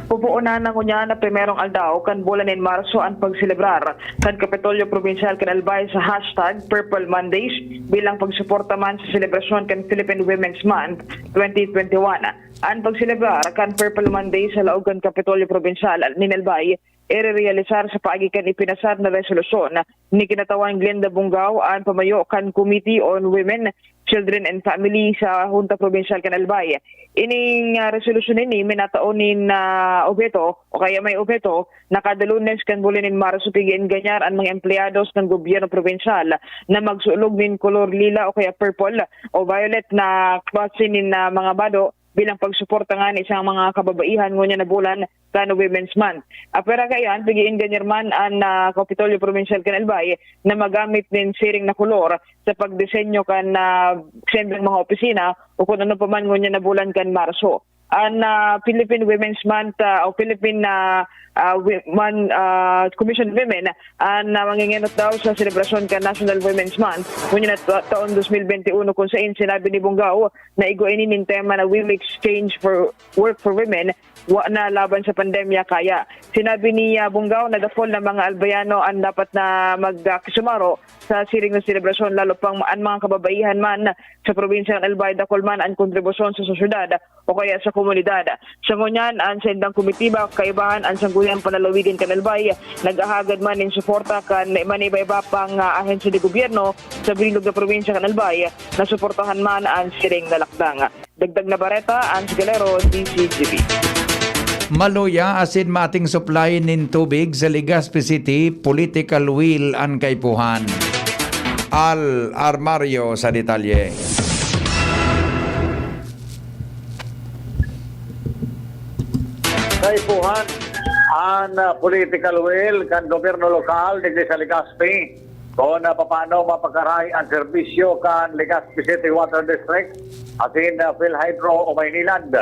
Pupunan na ngunyan na primerong aldaw kan bulan nin Marso an pagselebrar kan Kapitolyo Probinsyal kan Albay sa hashtag Purple Mondays bilang pagsuporta man sa selebrasyon kan Philippine Women's Month twenty twenty-one. An pagselebrar kan Purple Mondays sa laog kan Kapitolyo Probinsyal nin Albay irerealisar sa paagi kan ipinasar na resolusyon ni Kinatawan Glenda Bungao, an pamayo kan Committee on Women, Children and Family sa Hunta Probinsyal kan Albay. Ining, ah, resolusyon ini minatao nin, ah, obheto o kaya may obheto na kada Lunes kan bulan nin Marso pig-eenganyar an mga empleyados kan gobyerno probinsyal na magsulog nin kolor lila o kaya purple o violet na klase nin, ah, mga bado bilang pagsuporta ngani sa mga kababaihan ngunyan na bulan kan Women's Month. Apwera kaiyan, pig-eenganyar man an, ah, Kapitolyo Probinsyal kan Albay na magamit nin siring na kolor sa pagdisenyo kan, ah, sendang mga opisina o kun ano pa man ngunyan na bulan kan Marso. An, ah, Philippine Women's Month, ah, o Philippine, ah, ah, Wi-, Man, ah, Commission Women an, ah, mangingenot daw sa selebrasyon kan National Women's Month ngunyan na ta-, taon dos mil bente uno, kun sain sinabi ni Bungao na igwa ini nin tema na "We make change for work for women, wa na laban sa pandemya kaya." Sinabi ni, ah, Bungao na dakul na mga Albayano an dapat na mag, ah, kisumaro sa siring na selebrasyon, lalo pang an mga kababaihan man sa probinsya kan Albay. Dakul man an kontribusyon sa sosyedad o kaya sa komunidad. Sa ngunyan, an saindang komitiba kaibahan an sangguniang panlalawigan kan Albay, naghahagad man nin suporta kan man iba-iba pang, ah, ahensya de gobyerno sa bilog na probinsya kan Albay na suportahan man an siring na lakdang. Dagdag na bareta, Ange Galero, D C G B. Maluya asin mating supply nin tubig sa Legazpi City, political will an kaipuhan. Al Armario sa detalye. Kaipuhan an, ah, political will kan gobyerno lokal digdi sa Legazpi. Kung, ah, papaano mapakaray an serbisyo kan Legazpi City Water District asin, ah, PhilHydro o Maynilad.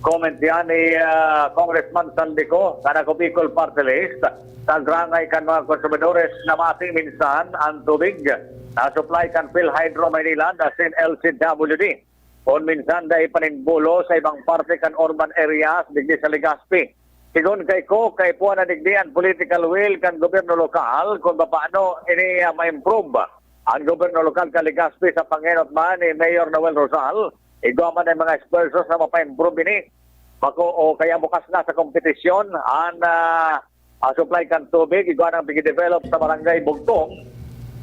Comment yan ni, ah, Congressman Saldico, kan Ako Bicol Party List, sa grangay kan mga konsumidores na mating minsan an tubig na supply kan PhilHydro Maynilad asin L C W D. Kung minsan dai pa nin bulos sa ibang parte kan urban areas digdi sa Legazpi. Sigon kay Coke, kaipuhan na digdi an political will kan gobyerno lokal kung papaano ini, ah, ma-improve. Ang gobyerno lokal kan Legazpi sa pangenot man ni Mayor Noel Rosal, igwa man ang mga esfuerso sa mapa-improve ini. Bako o kaya bukas na sa kompetisyon an, ah, ah, supply kan tubig, igwa nang pigi-develop sa Barangay Bugtong,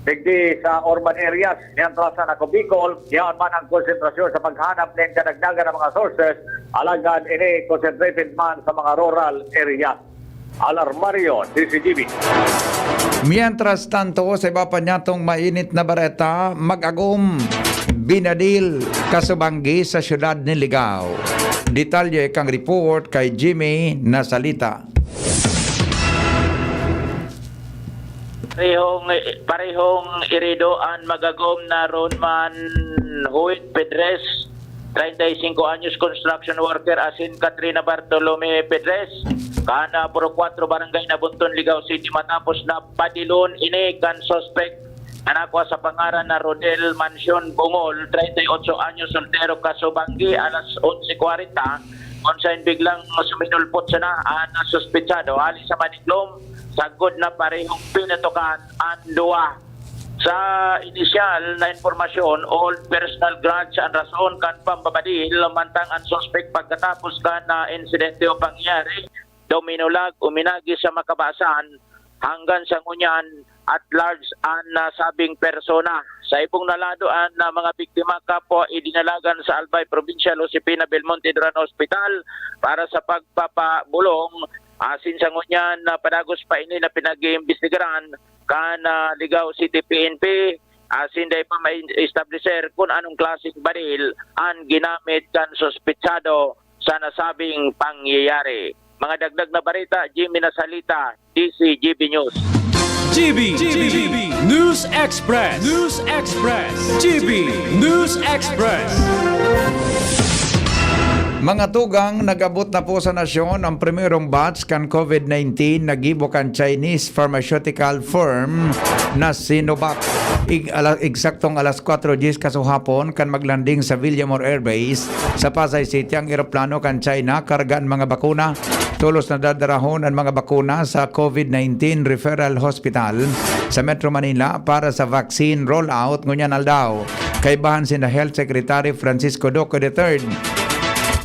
digdi sa urban areas. Mientras sa Ako Bicol, yaon man ang konsentrasyon sa paghanap nin kadagdagan ng mga sources, alagad ini concentrated man sa mga rural areas. Al Armario, D C G B. Mientras tanto, sa iba pa niyatong mainit na bareta, mag-agom, binadil, kasubanggi sa siyudad ni Ligao. Detalye kang report kay Jimmy Nasalita. Parehong, parehong irido an mag-agom na Ronman Huit Pedres, treinta y cinco anyos, construction worker, asin Katrina Bartolome Pedres, kan, ah, Purok Cuatro, Barangay Nabunton, Ligao City, matapos na padilon ini kan suspek na nakua sa pangaran na Rodel Mancion Bungol, treinta y ocho anyos, soltero, kasubanggi, alas onse kwarenta, kung saen biglang suminulpot sana an suspetsado hali sa maniklom, sagkod na parehong pinatukan an duwa. Sa inisyal na impormasyon, old personal grudge an rason kan pambabadil, mantang an suspek pagkatapos kan, ah, insidente o pangyayari, duminulag, uminagi sa makabasan, hanggang sa ngunyan at large an nasabing persona. Sa ibong na lado, an, ah, mga biktima kapwa idinalagan sa Albay Provincial Josefina Belmonte Duran Hospital para sa pagpapabulong. Asin sa ngunyan, na padagos pa ini na pinag-iimbestigaran kan, ah, Ligao City P N P, asin dai pa ma-establisher kun anong klaseng baril an ginamit kan suspetsado sa nasabing pangyayari. Mga dagdag na bareta, Jimmy Nasalita, D C G B News. G B, G B, News Express. News Express. G B, News Express. Mga tugang, nag-abot na po sa nasyon ang primerong batch kan COVID nineteen na gibo kan Chinese pharmaceutical firm na Sinovac. Ig-, ala-, eksaktong alas kwatro dyes kasuhapon kan maglanding sa Villamor Air Base sa Pasay City ang eroplano kan China karga an mga bakuna. Tolos na dadarahon an mga bakuna sa COVID nineteen Referral Hospital sa Metro Manila para sa vaccine rollout ngunyan aldaw. Kaibahan sinda Health Secretary Francisco Duque the third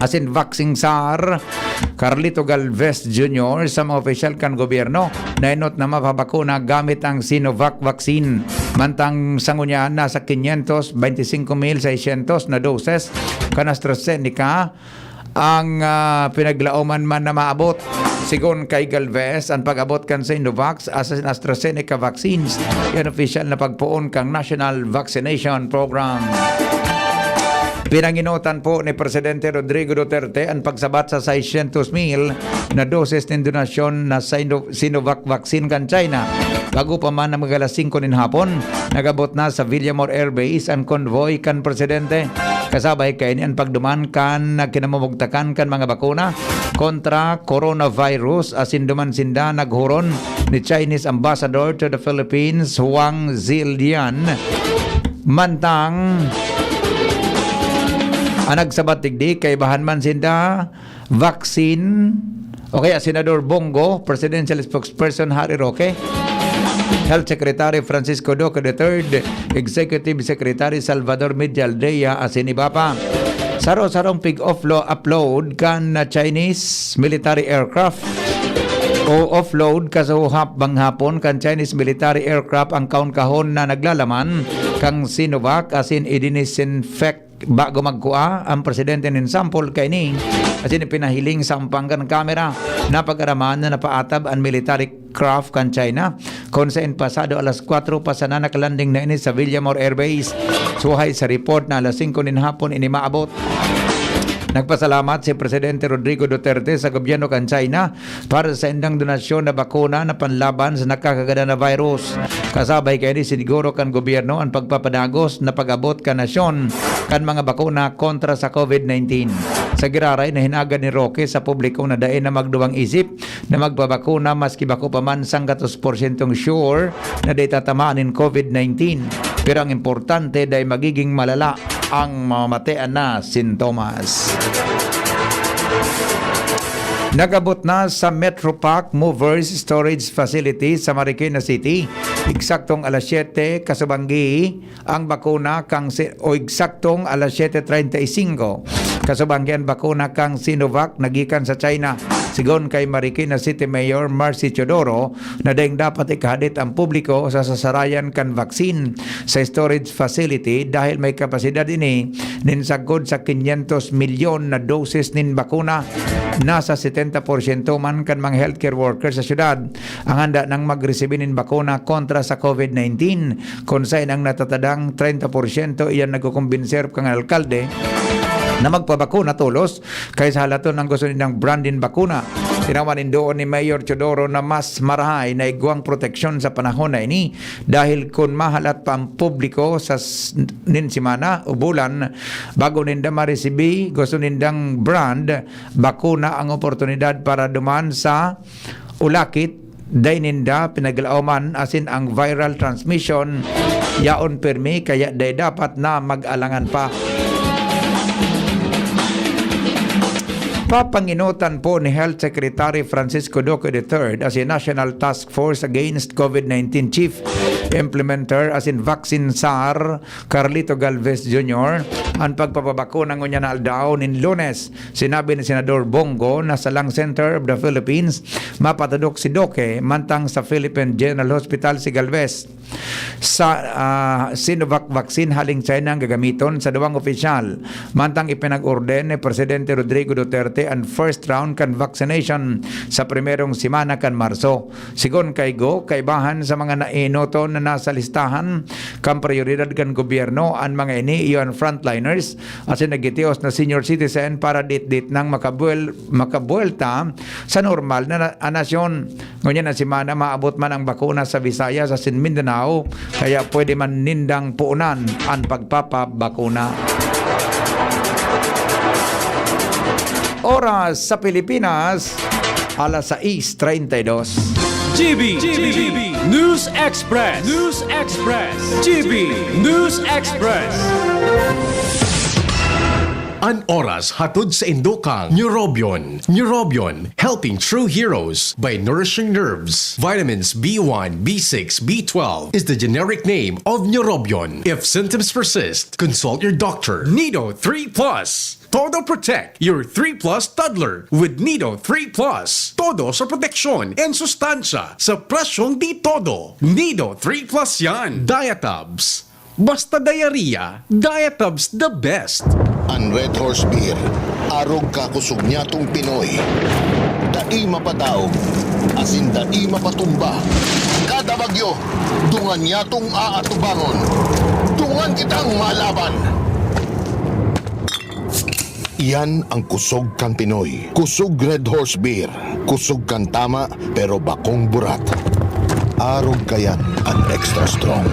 asin Vaccine Czar Carlito Galvez Junior sa mga opisyal kan gobyerno na enot na mapabakuna gamit ang Sinovac vaccine. Mantang sa ngunyan, nasa quinientos veinticinco mil seiscientos na doses kan AstraZeneca ang, ah, pinaglaoman man na maabot. Sigon kay Galvez, ang pag-abot kan Sinovac asin AstraZeneca vaccines, yan opisyal na pagpoon kan National Vaccination Program. Pinangenotan po ni Presidente Rodrigo Duterte ang pagsabat sa seiscientos mil na doses nin donasyon na Sino-, Sinovac vaccine kan China. Bago pa man ang mag-alas singko nin hapon, nag-abot na sa Villamor Air Base ang convoy kan presidente. Kasabay kaini an pagduman kan kinamumugtakan kan mga bakuna kontra coronavirus, asin duman sinda naghuron ni Chinese Ambassador to the Philippines, Wang Zilian. Mantang ang nagsabat digdi, kaibahan man sinda vaccine, o kaya Senador Bong Go, Presidential Spokesperson Harry Roque, Health Secretary Francisco Duque the third, Executive Secretary Salvador Medialdea, asin iba pa. Saro-sarong pig-offlo-, upload kan Chinese military aircraft o offload kasuhap banghapon kan Chinese military aircraft ang kahon-kahon na naglalaman kan Sinovac asin i-disinfect bago magkua ang presidente nin sample kaini asin ipinahiling sa ampang kan kamera na pag-araman na napaatab an military craft kan China, kun saen pasado alas kwatro pa sana nakalanding na ini sa Villamor Air Base. Suhay sa report na alas singko nin hapon ini maabot. Nagpasalamat si Presidente Rodrigo Duterte sa gobyerno kan China para sa indang donasyon na bakuna na panlaban sa nakakagadan na virus. Kasabay kaini, siniguro kan gobyerno an pagpapadagos na pag-abot kan nasyon kan mga bakuna kontra sa covid nineteen. Sa giraray na hinagad ni Roque sa publiko na dai na magduwang isip na magpabakuna maski bako pa man sanggatos porsyentong sure na dai tatamaan nin covid nineteen. Pero ang importante, dai magiging malala ang mamamatean na sintomas. Nag-abot na sa Metro Pack Movers Storage Facility sa Marikina City, eksaktong alas siyete kasubanggi ang bakuna kang si-, o eksaktong alas siyete treinta y cinco. Kasubanggi an bakuna kang Sinovac na gikan sa China. Sigon kay Marikina City Mayor Marcy Teodoro na daing dapat ikahadit ang publiko sa sasarayan kan vaccine sa storage facility dahil may kapasidad ini nin sagkod sa quinientos milyon na doses nin bakuna. Nasa setenta porsyento man kan mga healthcare workers sa syudad ang handa nang magresibi nin bakuna kontra sa covid nineteen, kun saen ang natatadang treinta porsyento iyan nagkukumbinser kan alkalde na magpabakuna tolos kay sa halaton ang gusto nindang brand nin bakuna. Tinawan nin duon ni Mayor Teodoro na mas marahay na igwang proteksyon sa panahon na ini dahil kun mahalat pa ang publiko sa s-, nin semana o bulan bago ninda maresibi, gusto nindang brand bakuna ang oportunidad para duman sa ulakit, dai ninda pinaglaoman asin ang viral transmission yaon pirmi kaya dai dapat na mag-alangan pa. Papangenotan po ni Health Secretary Francisco Duque the third asin National Task Force Against covid nineteen Chief Implementer asin Vaccine Czar Carlito Galvez Junior an pagpapabakuna ngunyan na aldaw nin Lunes. Sinabi ni Senador Bong Go na sa lung center of the Philippines, mapatudok si Duque, mantang sa Philippine General Hospital si Galvez. Sa, ah, Sinovac vaccine haling China ang gagamiton sa duwang opisyal, mantang ipinag-orden ni Presidente Rodrigo Duterte an first round kan vaccination sa primerong semana kan Marso. Sigon kay Go, kaibahan sa mga naenoton na nasa listahan kan prayoridad kan gobyerno, an mga ini iyo an frontliners, asin nagtitios na senior citizen para ditdit nang makabuel-, makabuelta sa normal na, na, na nasyon. Ngunyan na semana, maabot man ang bakuna sa Visayas asin Mindanao, kaya pwede man nindang puunan an pagpapabakuna. Oras sa Pilipinas, alas sais treinta y dos. G B, G B, News Express, News Express, G B News Express. An oras hatod sa indo kan Neurobion. Neurobion, helping true heroes by nourishing nerves. Vitamins B one, B six, B twelve is the generic name of Neurobion. If symptoms persist, consult your doctor. Nido three plus. Todo protect your three plus toddler with Nido three plus. Todo sa proteksyon and sustansya sa presyong di todo. Nido three plus yan. Diatabs. Basta diarrhea, Diatabs the best. An Red Horse Beer, arog ka kusog nyatong Pinoy. Dai mapadaog, asin dai mapatumba. Kada bagyo, dungan nyatong aatubangon. Dungan kitang malaban. Iyan ang kusog kan Pinoy. Kusog Red Horse Beer. Kusog kan tama, pero bakong burat. Arog kayan an extra strong.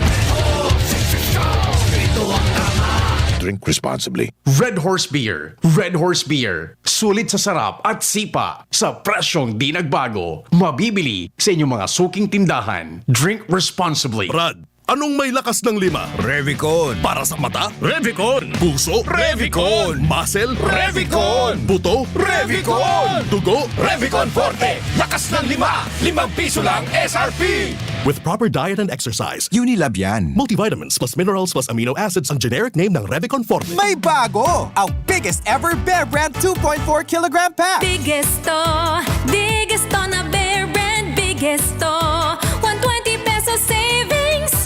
Drink responsibly. Red Horse Beer. Red Horse Beer. Sulit sa sarap at sipa. Sa presyong di nagbago. Mabibili sa inyong mga suking tindahan. Drink responsibly. Brad, Anong may lakas ng lima? Revicon. Para sa mata? Revicon. Puso? Revicon. Muscle? Revicon. Buto? Revicon. Dugo? Revicon Forte. Lakas ng lima. Limang piso lang S R P. With proper diet and exercise. Unilab yan. Multivitamins plus minerals plus amino acids ang generic name ng Revicon Forte. May bago! Ang biggest ever Bear Brand two point four kilogram pack. Biggest to, biggest to na Bear Brand, biggest to. One twenty peso savings.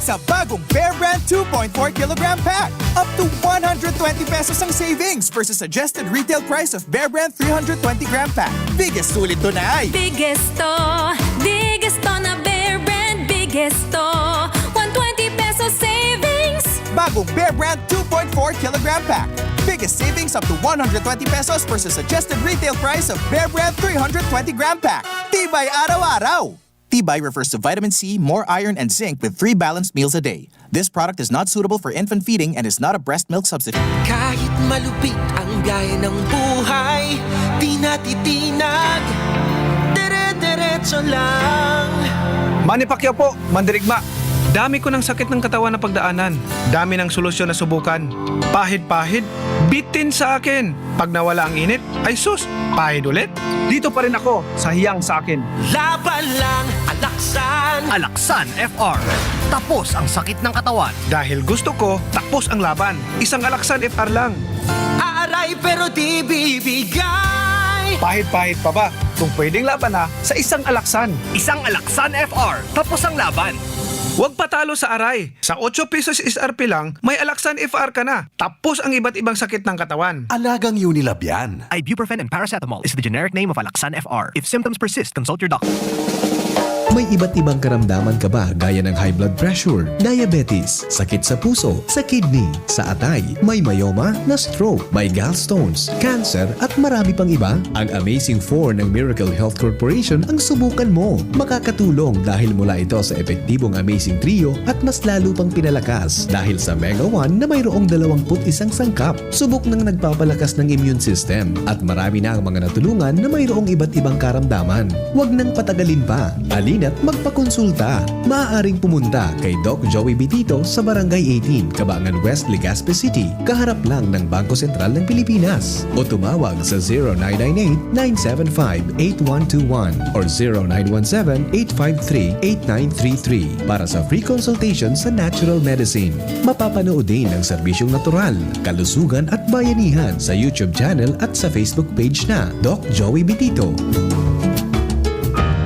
Sa bagong Bear Brand two point four kilogram pack, up to one hundred twenty pesos ang savings versus suggested retail price of Bear Brand three hundred twenty gram pack. Biggest sulit to na ay. Biggest to, biggest to na Bear Brand, biggest to. One twenty peso savings. Bagong Bear Brand two point four kilogram pack. Biggest savings up to one hundred twenty pesos versus suggested retail price of Bear Brand three hundred twenty gram pack. Tibay araw-araw! Tibay refers to vitamin C, more iron, and zinc with three balanced meals a day. This product is not suitable for infant feeding and is not a breast milk substitute. Kahit malupit ang biyahe ng buhay, di natitinag. Dire-diretso lang. Manny Pacquiao po, mandirigma. Dami ko ng sakit ng katawan na pagdaanan. Dami ng solusyon na subukan. Pahid-pahid, bitin sa akin. Pag nawala ang init, ay sus, pahid ulit. Dito pa rin ako sa hiyang sa akin. Laban lang, Alaksan. Alaksan F R. Tapos ang sakit ng katawan. Dahil gusto ko, tapos ang laban. Isang Alaksan F R lang. Aaray pero di bibigay. Pahid-pahid pa ba? Kung pwedeng laban na, sa isang Alaksan. Isang Alaksan F R. Tapos ang laban. Huwag patalo sa aray. Sa otso pesos S R P lang, may Alaksan F R ka na. Tapos ang iba't ibang sakit ng katawan. Alagang Unilab yan. Ibuprofen and paracetamol is the generic name of Alaxan F R. If symptoms persist, consult your doctor. May iba't ibang karamdaman ka ba gaya ng high blood pressure, diabetes, sakit sa puso, sa kidney, sa atay, may myoma, na-stroke, may gallstones, cancer, at marami pang iba? Ang Amazing four ng Miracle Health Corporation ang subukan mo. Makakatulong dahil mula ito sa epektibong Amazing Trio at mas lalo pang pinalakas dahil sa Mega one na mayroong dalawampu't isang sangkap. Subok ng nagpapalakas ng immune system at marami na ang mga natulungan na mayroong iba't ibang karamdaman. Huwag nang patagalin pa. Halina't magpakonsulta. Maaaring pumunta kay Doc Joey Bitito sa Barangay eighteen, Cabangan West, Legazpi City, kaharap lang ng Bangko Sentral ng Pilipinas. O tumawag sa zero nine nine eight, nine seven five, eight one two one or zero nine one seven, eight five three, eight nine three three para sa free consultation sa natural medicine. Mapapanood din ang serbisyong natural, kalusugan at bayanihan sa YouTube channel at sa Facebook page na Doc Joey Bitito.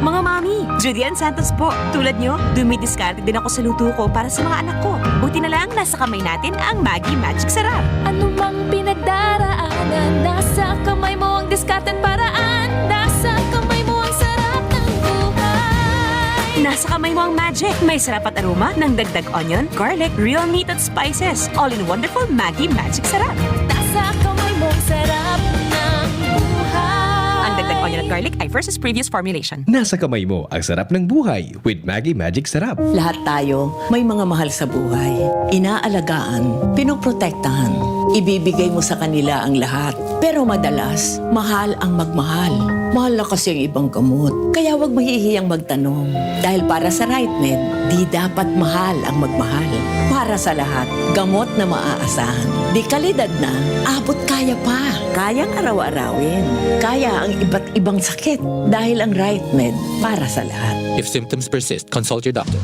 Mga mami, Judy Ann Santos po. Tulad nyo, dumidiskarte din ako sa luto ko para sa mga anak ko. Buti na lang, nasa kamay natin ang Maggi Magic Sarap. Ano mang pinagdaraanan, nasa kamay mo ang diskarte at paraan. Nasa kamay mo ang sarap ng buhay. Nasa kamay mo ang magic. May sarap at aroma ng dagdag onion, garlic, real meat at spices. All in wonderful Maggi Magic Sarap. Nasa kamay mo ang sarap ng buhay. Ang dagdag onion at garlic ay versus previous formulation. Nasa kamay mo ang sarap ng buhay with Maggi Magic Sarap. Lahat tayo may mga mahal sa buhay. Inaalagaan, pinoprotektahan. Ibibigay mo sa kanila ang lahat. Pero madalas, mahal ang magmahal. Mahal na kasi ang ibang gamot. Kaya huwag mahihiyang magtanong. Dahil para sa RightMed, di dapat mahal ang magmahal. Para sa lahat, gamot na maaasahan. Di kalidad na, abot kaya pa. Kayang araw-arawin. Kaya ang iba't ibang sakit. Dahil ang RightMed para sa lahat. If symptoms persist, consult your doctor.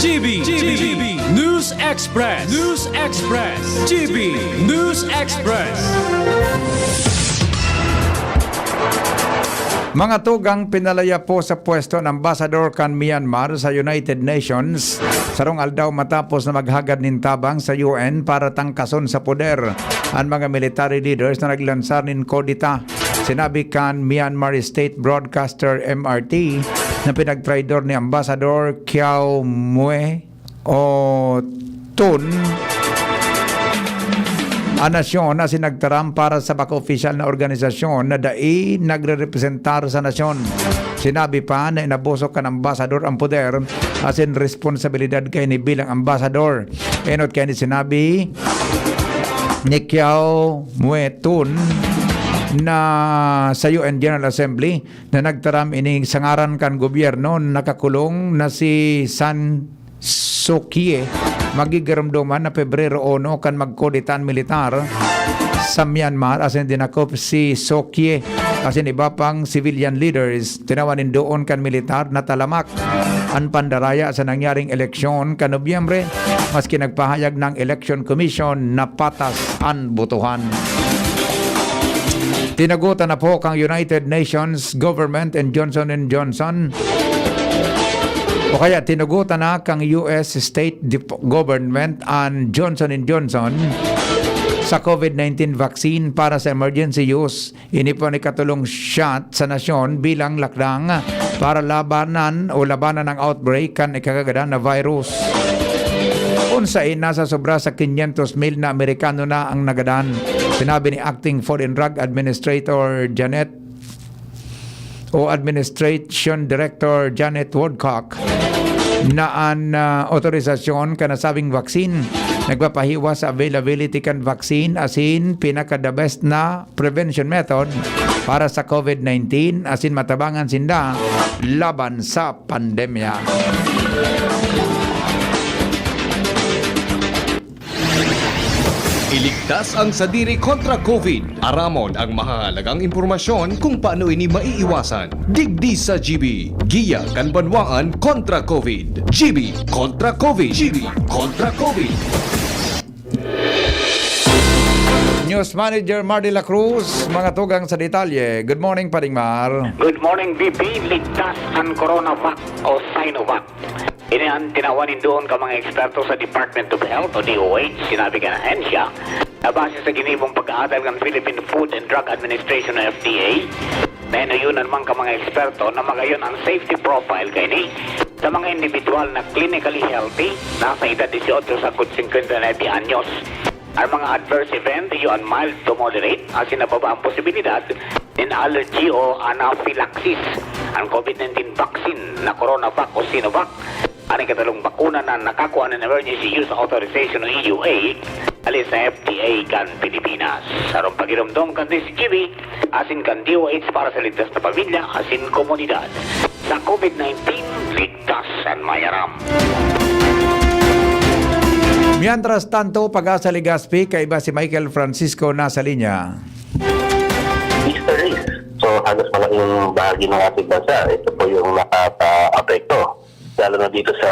G B, G B, News Express, News Express, G B News Express. Mga tugang, pinalaya po sa pwesto ng ambasador kan Myanmar sa United Nations, sarong aldaw matapos na maghagad nin tabang sa U N para tangkason sa poder an mga military leaders na naglansar nin kudeta. Sinabi kan Myanmar State Broadcaster, M R T, na pinagtraidor ni Ambassador Kyaw Moe o Tun an nasyon asin nagtaram para sa bako-opisyal na organisasyon na dai nagrerepresentar sa nasyon. Sinabi pa na inabuso kan ambasador ang poder asin responsabilidad kaini bilang ambasador. Enot kaini sinabi ni Kyaw Moe Tun na sa U N General Assembly na nagtaram ini sa ngaran kan gobyerno na nakakulong na si San Suu Kyi, magigiromdoman na Pebrero uno kan magkudeta an militar sa Myanmar asin dinakop si Suu Kyi asin iba pang civilian leaders. Tinawan nin doon kan militar na talamak an pandaraya sa nangyaring eleksyon kan Nobyembre, maski nagpahayag na an Election Commission na patas an botohan. Tinugotan na po kan United Nations Government and Johnson and Johnson, o kaya tinugotan na kan U S State Dep-, Government an Johnson and Johnson sa COVID nineteen vaccine para sa emergency use. Ini po an ikatulong shot sa nasyon bilang lakdang para labanan o labanan ang outbreak kan ikakagadan na virus. Kun sain, nasa sobra sa quinientos mil na Amerikano na ang nagadan. Sinabi ni Acting Food and Drug Administrator Janet o Administration Director Janet Woodcock na an, ah, otorisasyon kan nasabing vaccine nagpapahiwas sa availability kan vaccine asin pinaka-the best na prevention method para sa COVID nineteen asin matabangan sinda laban sa pandemya. Iligtas ang sadiri kontra COVID. Aramon ang mahahalagang impormasyon kung paano ini maiiwasan. Digdi sa G B, Giya kan Banwaan kontra COVID. G B kontra COVID. G B kontra COVID. News Manager Mar de la Cruz, mga tugang sa detalye. Good morning, Paring Mar. Good morning, B P. Ligtas an CoronaVac o Sinovac. Ini an tinawan nin doon kan mga eksperto sa Department of Health o D O H. Sinabi kan ahensya na base sa ginibong pag-aadal kan Philippine Food and Drug Administration o F D A, nahinuyonan man kan mga eksperto na magayon an safety profile kaini sa mga indibidwal na clinically healthy, nasa edad dieciocho sagkod cincuenta y nueve anyos. An mga adverse event iyo an mild to moderate, asin nababa an posibilidad nin allergy o anaphylaxis. An COVID nineteen vaccine na CoronaVac o Sinovac, an ikatalong bakuna na nakakua nin Emergency Use Authorization o E U A, hali sa F D A kan Pilipinas. Sarong pagiromdom kan D C G B asin kan D O H para sa ligtas na pamilya asin komunidad. Sa COVID nineteen, ligtas an mayaram. Mientras tanto, Pag-asa Legazpi, kaiba si Michael Francisco nasa linya. Easterlies. So, halos malaking bahagi ng ating bansa, ito po yung nakaka-apekto, lalo na dito sa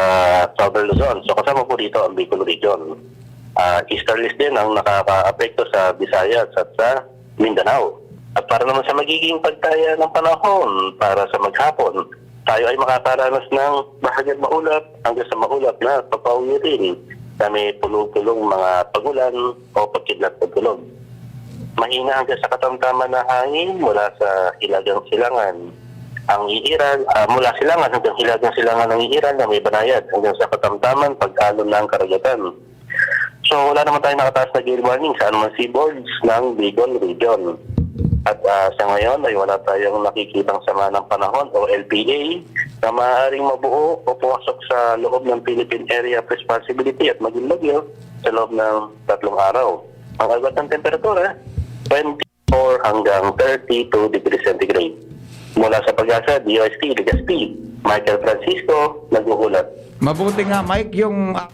Southern Luzon. So, kasama po dito ang Bicol Region. Ah, easterlies din ang nakaka-apekto sa Visayas at sa Mindanao. At para naman sa magiging pagtaya ng panahon para sa maghapon, tayo ay makakaranas ng bahagyan maulap hanggang sa maulap na papawirin na may pulo-pulong mga pagulan o pagkidlat-pagkulog. Mahina hanggang sa katamtaman na hangin mula sa hilagang silangan ang iiral, ah, mula silangan hanggang hilagang silangan ang iiral na may banayad hanggang sa katamtaman pag-alon na ang karagatan. So, wala naman tayong nakataas na gale warning sa anumang seaboards ng Bicol Region. At, ah, sa ngayon ay wala tayong nakikitang sama ng panahon o L P A na maaaring mabuo o pumasok sa loob ng Philippine Area of Responsibility at maging bagyo sa loob ng tatlong araw. Ang agwat ng temperatura, twenty-four hanggang thirty-two degrees centigrade. Mula sa Pag-asa, D O S T, Legazpi, Michael Francisco, nag-uulat. Mabuti nga, Mike, yung, ah,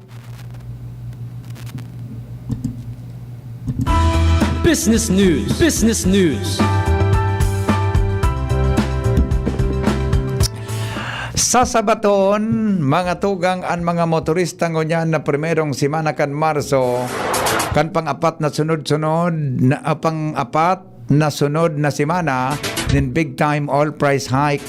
Business News. Business News. Sa Sabaton, mga tugang, an mga motorista ngunyan na primerong semana kan Marso, kan pang-apat na sunod-sunod na, ah, pang-apat na sunod na semana nin big time oil price hike.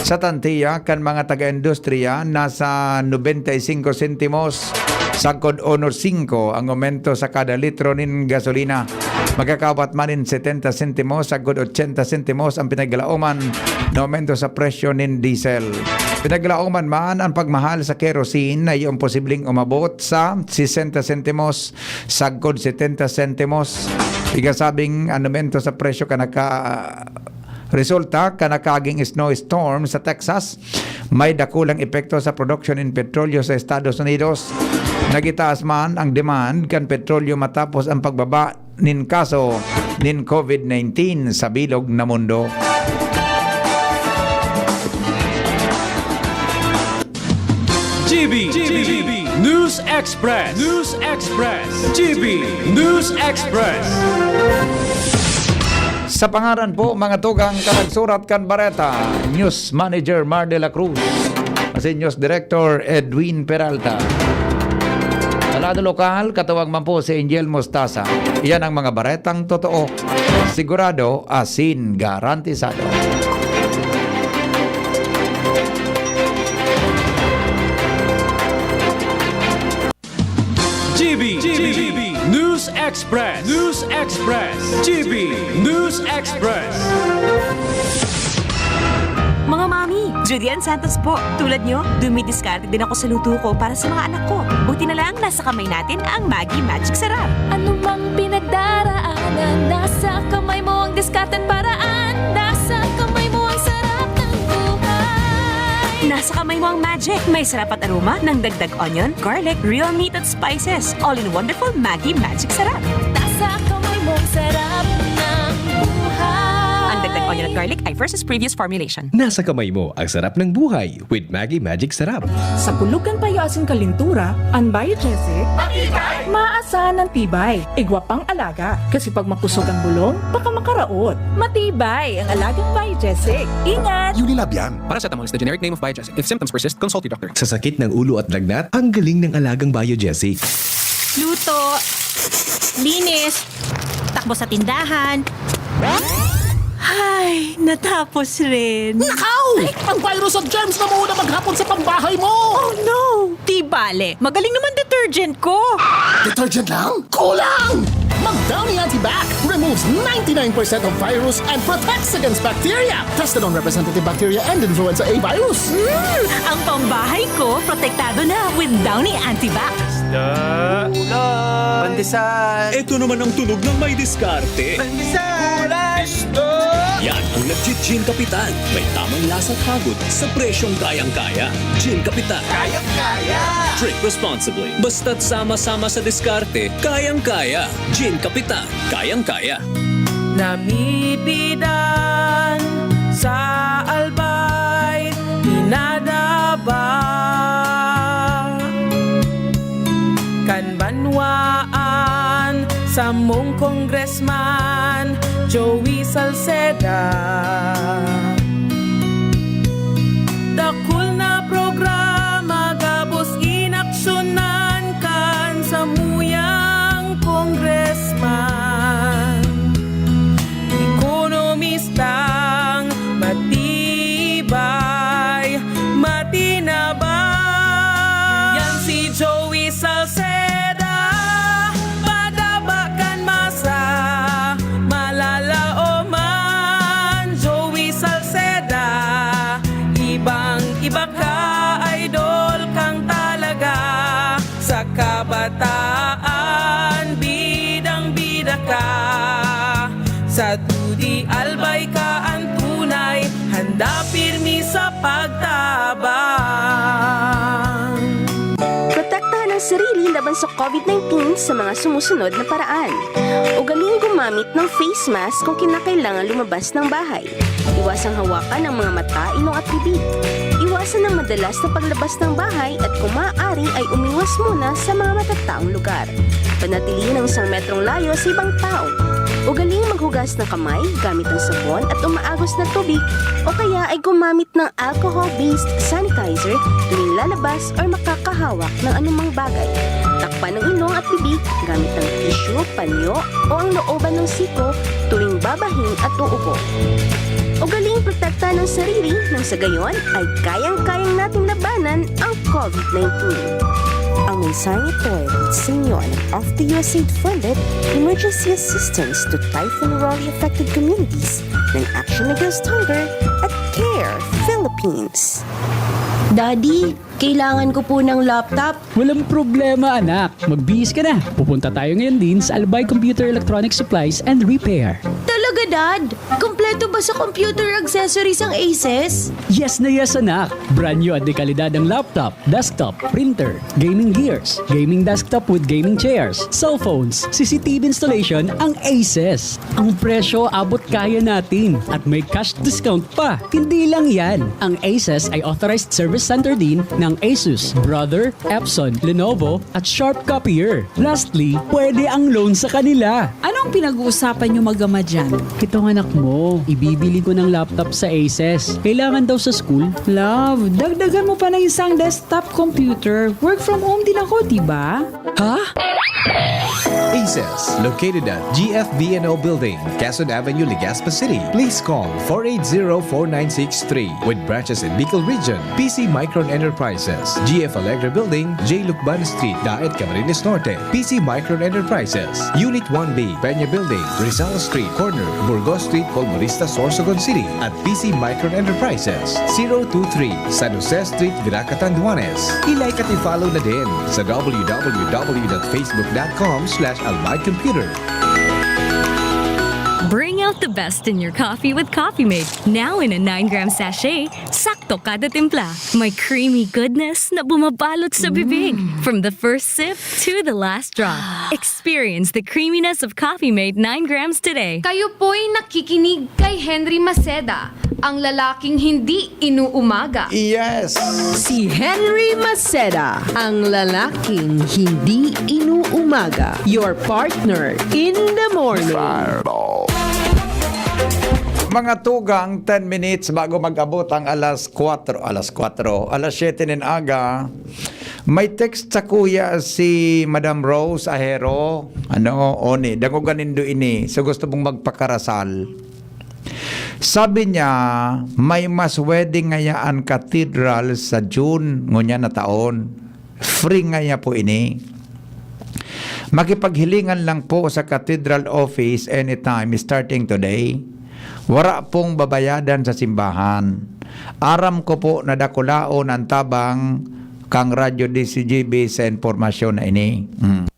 Sa tantiya kan mga taga-industriya, nasa nobenta y singko sentimos sagkod uno singko ang aumento sa kada litro nin gasolina. Magkakaupat man nin setenta sentimos sagkod ochenta sentimos ang pinaglalaoman na aumento sa presyo nin diesel. Pinaglalaoman man ang pagmahal sa kerosene na iyon posibleng umabot sa sesenta sentimos sagkod setenta sentimos. Igasabing an aumento sa presyo kan naka-, resulta kan nakaaging snowstorm sa Texas. May dakulang epekto sa produksyon nin petrolyo sa Estados Unidos. Nagitaas man ang demand kan petrolyo matapos ang pagbaba nin kaso nin COVID nineteen sa bilog na mundo. G B, G B, News Express. News Express. G B News Express. Sa pangaran po, mga tugang, kan nagsurat kan bareta, News Manager Mar de la Cruz, asin News Director Edwin Peralta. Sa lado lokal, katuwang man po si Angel Mostaza. Iyan ang mga baretang totoo, sigurado, asin garantisado. G B, G B, News Express, News Express, G B News Express. Mga mami, Judy Ann Santos po. Tulad nyo, dumidiskarte din ako sa luto ko para sa mga anak ko. Buti na lang, nasa kamay natin ang Maggi Magic Sarap. Ano mang pinagdaraanan, nasa kamay mo ang diskarte at paraan. Nasa kamay mo ang sarap ng buhay. Nasa kamay mo ang magic. May sarap at aroma ng dagdag onion, garlic, real meat at spices. All in wonderful Maggi Magic Sarap. Nasa kamay mo ang sarap ng buhay. Ang dagdag onion at garlic ay versus previous formulation. Nasa kamay mo ang sarap ng buhay with Maggi Magic Sarap. Sa kulog kan payo asin kalintura, an Biogesic, matibay, maasahan an tibay, igwa pang alaga. Kasi pag makusog ang bulong, baka makaraot. Matibay ang alagang Biogesic. Ingat! Unilab yan. Paracetamol is the generic name of Biogesic. If symptoms persist, consult your doctor. Sa sakit ng ulo at lagnat, ang galing ng alagang Biogesic. Luto, linis, takbo sa tindahan. Ay, natapos rin. Nakaw! Ang virus at germs na muna maghapon sa pambahay mo! Oh no! Di bale, magaling naman detergent ko. Detergent lang? Kulang! Mag Downy Antibac removes ninety-nine percent of virus and protects against bacteria. Tested on representative bacteria and influenza A virus. Mm, ang pambahay ko, protektado na with Downy Antibac. Isda. Ulam. Pandesal. Ito naman ang tunog ng may diskarte. Pandesal. Ulam. Isda. Yan ang nagji-Gin Kapitan. May tamang lasa at hagod sa presyong kayang-kaya. Gin Kapitan. Kayang-kaya. Drink responsibly. Basta't sama-sama sa diskarte, kayang-kaya. Gin Kapitan. Kayang-kaya. Namibidan sa Albay, pinadaba kan banwaan, samong Congressman Joey Salceda. Dakul na programa gabos inaksyonan kan samuyang congressman. Ekonomistang matibay, matinabang. Yan si Joey Salceda, padaba kan masa, malalaoman. Joey Salceda, ibang-iba ka, idol kang talaga. Sa kabataan, bidang-bida ka. Sa dudi, Albay ka an tunay, handa pirmi sa pagtabang. Protektahan ang sarili laban sa COVID nineteen sa mga sumusunod na paraan. Ugaling gumamit ng face mask kung kinakailangan lumabas ng bahay. Iwasang hawakan ang mga mata, ilong at bibig. Iwasan ang madalas na paglabas ng bahay at kung maaari ay umiwas muna sa mga matataong lugar. Panatilihin ang isang metrong layo sa ibang tao. Ugaling maghugas ng kamay gamit ang sabon at umaagos na tubig o kaya ay gumamit ng alcohol-based sanitizer tuwing lalabas or makakahawak ng anumang bagay. Takpan ang ilong at bibig gamit ang tissue, panyo o ang looban ng siko tuwing babahing at uubo. Ugaling protektahan ang sarili nang sa gayon ay kayang-kayang nating labanan ang COVID nineteen. Ang mensaheng ito ay hatid sa inyo ng F D U S aid-funded Emergency Assistance to Typhoon Raleigh Affected Communities ng Action Against Hunger at CARE Philippines. Daddy, kailangan ko po ng laptop. Walang problema, anak. Magbihis ka na. Pupunta tayo ngayon din sa Albay Computer Electronic Supplies and Repair. Talaga? Gadad, kompleto ba sa computer accessories ang Aces? Yes na yes, anak! Brand new at dekalidad ang laptop, desktop, printer, gaming gears, gaming desktop with gaming chairs, cellphones, C C T V installation ang Aces. Ang presyo abot kaya natin at may cash discount pa. Hindi lang yan, ang Aces ay authorized service center din ng Asus, Brother, Epson, Lenovo at Sharp Copier. Lastly, pwede ang loan sa kanila. Anong pinag-uusapan nyo mag-ama dyan? Itong anak mo, ibibili ko ng laptop sa Aces. Kailangan daw sa school. Love, dagdagan mo pa ng isang desktop computer. Work from home din ako, di ba? Ha? Aces, located at G F V N O Building, Quezon Avenue, Legazpi City. Please call four eight zero four nine six three with branches in Bicol Region. P C Micron Enterprises, G F Alegre Building, J Lucban Street, Daet, Camarines Norte. P C Micron Enterprises, Unit one B, Peña Building, Rizal Street, corner, Burgos Street, Polvorista, Sorsogon City. At P C Micron Enterprises, zero two three, San Jose Street, Virac, Catanduanes. I-like at i-follow na din sa W W W dot facebook dot com slash albay computer. Bring out the best in your coffee with Coffee Mate. Now in a nine gram sachet, sakto kada timpla. May creamy goodness na bumabalot sa bibig. From the first sip to the last drop. Experience the creaminess of Coffee Mate nine grams today. Kayo po'y nakikinig kay Henry Maceda, ang lalaking hindi inuumaga. Yes! Si Henry Maceda, ang lalaking hindi inuumaga. Your partner in the morning. Mga tugang, ten minutes bago mag-abot ang alas kwatro, alas kwatro, alas siyete nin aga. May text sa kuya si Madam Rose Ahero. Ano, Oni, dangogan nindo ini. So gusto mong magpakarasal. Sabi niya, may mass wedding ngaya an cathedral sa June ngunyan na taon. Free ngaya po ini. Makipaghilingan lang po sa cathedral office anytime starting today. Wara pong babayadan sa simbahan. Aram ko po na dakulaon ang tabang kang Radyo D C G B sa impormasyon na ini. Mm.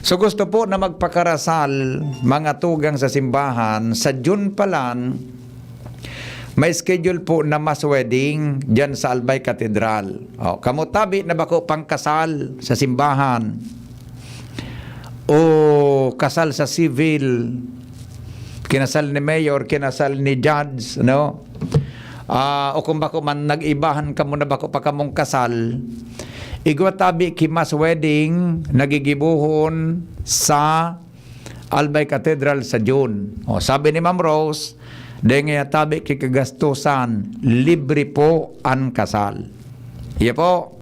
So gusto po na magpakarasal, mga tugang sa simbahan, sa June pa lang, may schedule po na mass wedding diyan sa Albay Cathedral. O, kamo tabi na bako pang kasal sa simbahan o kasal sa civil, kinasal ni mayor, kinasal ni judge, no? Ah, o kung bako man nag-ibahan kamo na bako pa kamong kasal, igwa tabi ki mass wedding nagigibohon sa Albay Cathedral sa June. O, sabi ni Ma'am Rose, dai ngaya tabi ki kagastusan, libre po an kasal. Iya po.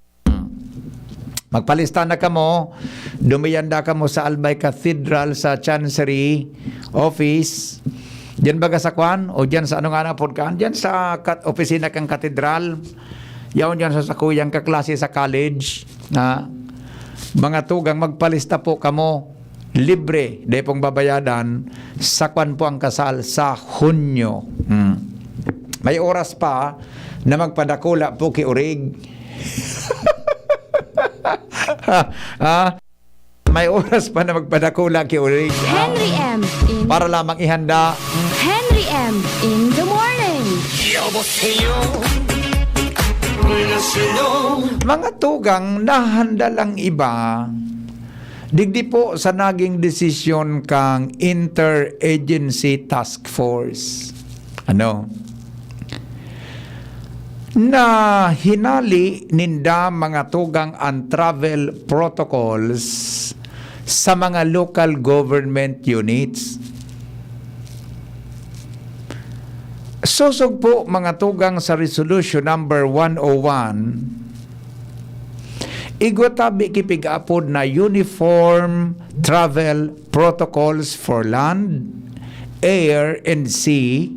Magpalista na kamo, dumiyan da kamo sa Albay Cathedral, sa Chancery Office. Diyan baga sa kwan? O diyan sa ano nga na pod kan? Diyan sa kat-, opisina kang katedral. Yaon diyan sa sakuyang kaklase sa college. Na, mga tugang, magpalista po kamo. Libre, dai pong babayadan. Sa kwan po ang kasal sa Hunyo. Hmm. May oras pa na magpadakula po ki Orig. Ah, may oras pa na magpadakula ki Orig. Ah, Henry M in para lamang ihanda. Henry M in the morning. Mga tugang, nahanda lang iba. Digdi po sa naging desisyon kang Interagency Task Force. Ano? Na hinali ninda, mga tugang, ang travel protocols sa mga local government units. Sosog po, mga tugang, sa Resolution Number one oh one, igwa tabi ki pig-apod na Uniform Travel Protocols for Land, Air, and Sea,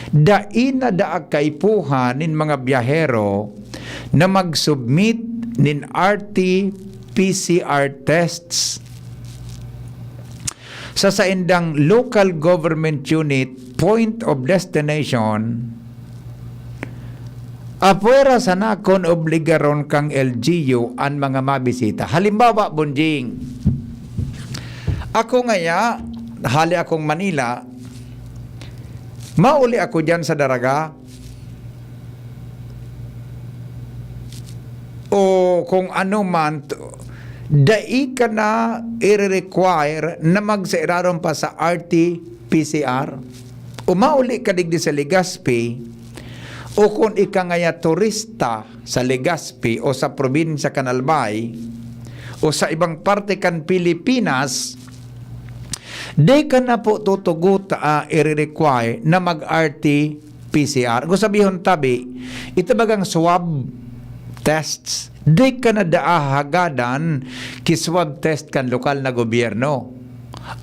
dai na daag kaipuhan nin mga biyahero na mag-submit nin R T P C R tests sa saindang local government unit point of destination. Apwera sana kun obligaron kang L G U an mga mabisita. Halimbawa, Bonjing, ako ngaya, hali akong Manila, Mauli ako diyan sa Daraga. O kung ano man, t-, dai ka na i-require na magsairarom pa sa R T P C R. O mauli ka digdi sa Legazpi, o kung ika ngaya turista sa Legazpi o sa probinsya kan Albay o sa ibang parte kan Pilipinas, di ka na po tutugot, ah, i-require na mag-R T P C R. Kung sabihon tabi, ito bagang swab tests, di ka na daa hagadan ki swab test kan lokal na gobyerno.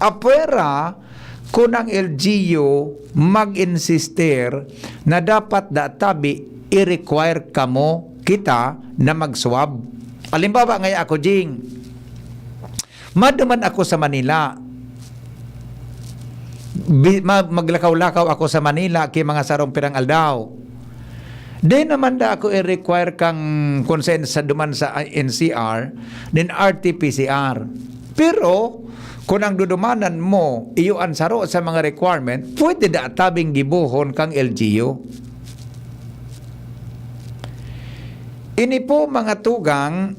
Apwera, kun ang L G U mag-insister na dapat da tabi i-require kamo, kita, na mag-swab. Halimbawa, ngaya ako, Jing, maduman ako sa Manila. Bi-, ma-, maglakaw-lakaw ako sa Manila ki mga sarong pirang aldaw. Di naman da ako i-require kang kung saan sa duman sa N C R, nin R T P C R. Pero, kung ang dudumanan mo, iyo an saro sa mga requirement, pwede da tabing gibohon kang L G U. Ini po, mga tugang,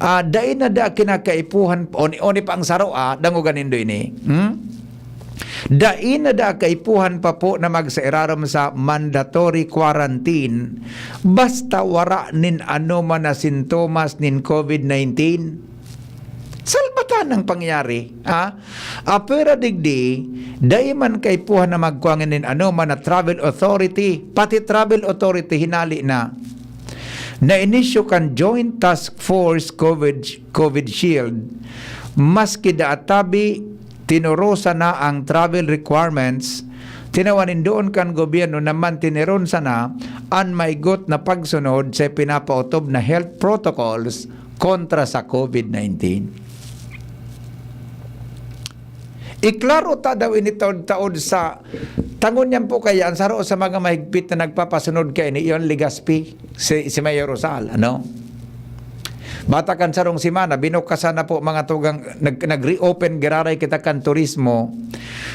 ah, dai na da kinakaipuhan, oni, oni pa ang saro, ah, dangoga nindo ini. Hmm? Dai na da kaipuhan pa po na magsairarom sa mandatory quarantine basta wara nin anoman na sintomas nin COVID nineteen. Salbatan ang pangyayari, ha? Apwera digdi, dai man kaipuhan na magkuha nin anoman na travel authority, pati travel authority hinali na. Na inisyu kan Joint Task Force COVID, COVID Shield, maski da tabi tinorosa na ang travel requirements, tinawan nindoon kan gobyerno na mantiniron sana an maigot na pagsunod sa pinapaotob na health protocols kontra sa COVID nineteen. Iklaro ta daw ini taod-taod sa, tangon niyan po kaya, ang saro sa mga mahigpit na nagpapasunod kaini, iyon Legazpi, si, si Mayor Rosal, ano? Bata kan sarong semana, binukasan na po mga tugang, nag-, nag-reopen giraray kita kan turismo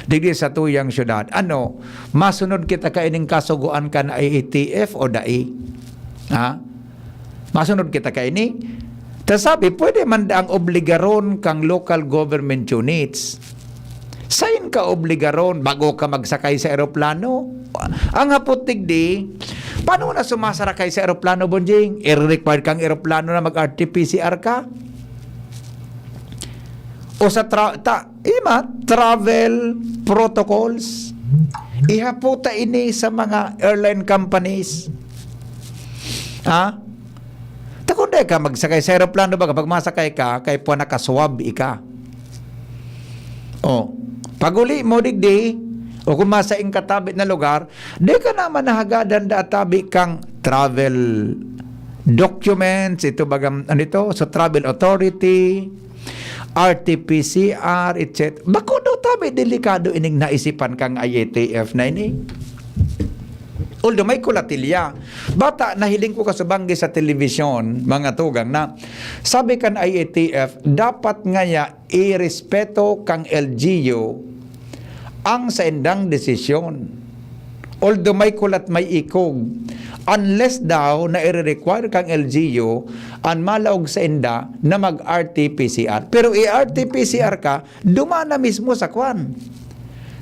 digdi sa tuyang syudad. Ano, masunod kita kaining kasugoan kan I A T F o dai? Ha? Masunod kita kaini? Ta sabi, pwede man daang obligaron kang local government units. Sain ka obligaron bago ka magsakay sa eroplano? Ang hapot digdi, paano na sumasarakay sa eroplano, Bonjing? I-require kang eroplano na mag-R T P C R ka? O sa tra-, ta-, ima, travel protocols? Ihaputa ini sa mga airline companies. Ha? Ta kung dai ka magsakay sa eroplano, baga, pag masakay ka, kay puwa nakaswab ika. O, pag-uli mo digdi, o kung masaing ka tabi na lugar, di ka naman nahagadan da tabi kang travel documents, ito bagang, ano ito, sa travel authority, R T P C R, et cetera. Bako daw tabi, delikado ining naisipan kang I A T F na ini. Although may kulatilya. Bata, nahiling ko kasubanggi sa telebisyon, mga tugang, na sabi kan I A T F, dapat ngaya irespeto kang L G U ang saindang desisyon. Although may kulat, may ikog, unless daw na ire-require kang L G U an malaog sainda na mag-R T P C R. Pero i-R T P C R ka, duman na mismo sa kwan.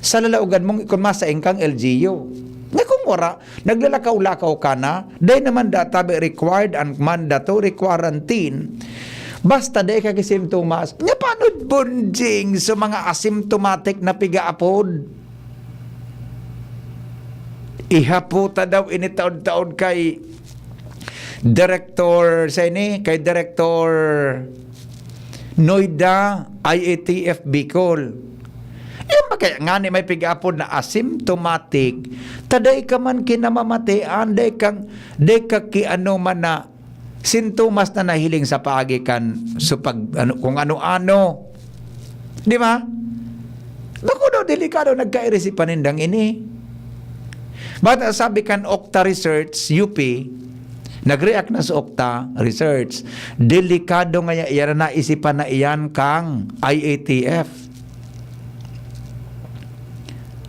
Sa lalaogan mong kun masaing kang L G U. Nga kung wara, naglalakaw-lakaw ka na, dai naman da tabi required an mandatory quarantine. Basta dai ka gisintomas. Nya paano, Bonjing, sa mga asymptomatic na pigaapod? Ihaputa daw ini taod-taod kay Director, sa ini, kay Director Noida, I A T F Bicol. Yan ba kaya ngani may pigaapod na asymptomatic? Ta dai ka man kinamamatian, dai kang, dai ka ki ano man na sintomas na nahiling sa paagi kan so pag, ano, kung ano-ano. Di ba? Bako daw delikado nagkairi si panindang ini. Bata sabi kan Okta Research, U P, nag-react na sa Okta Research, delikado ngaya iyan na naisipan na iyan kang I A T F.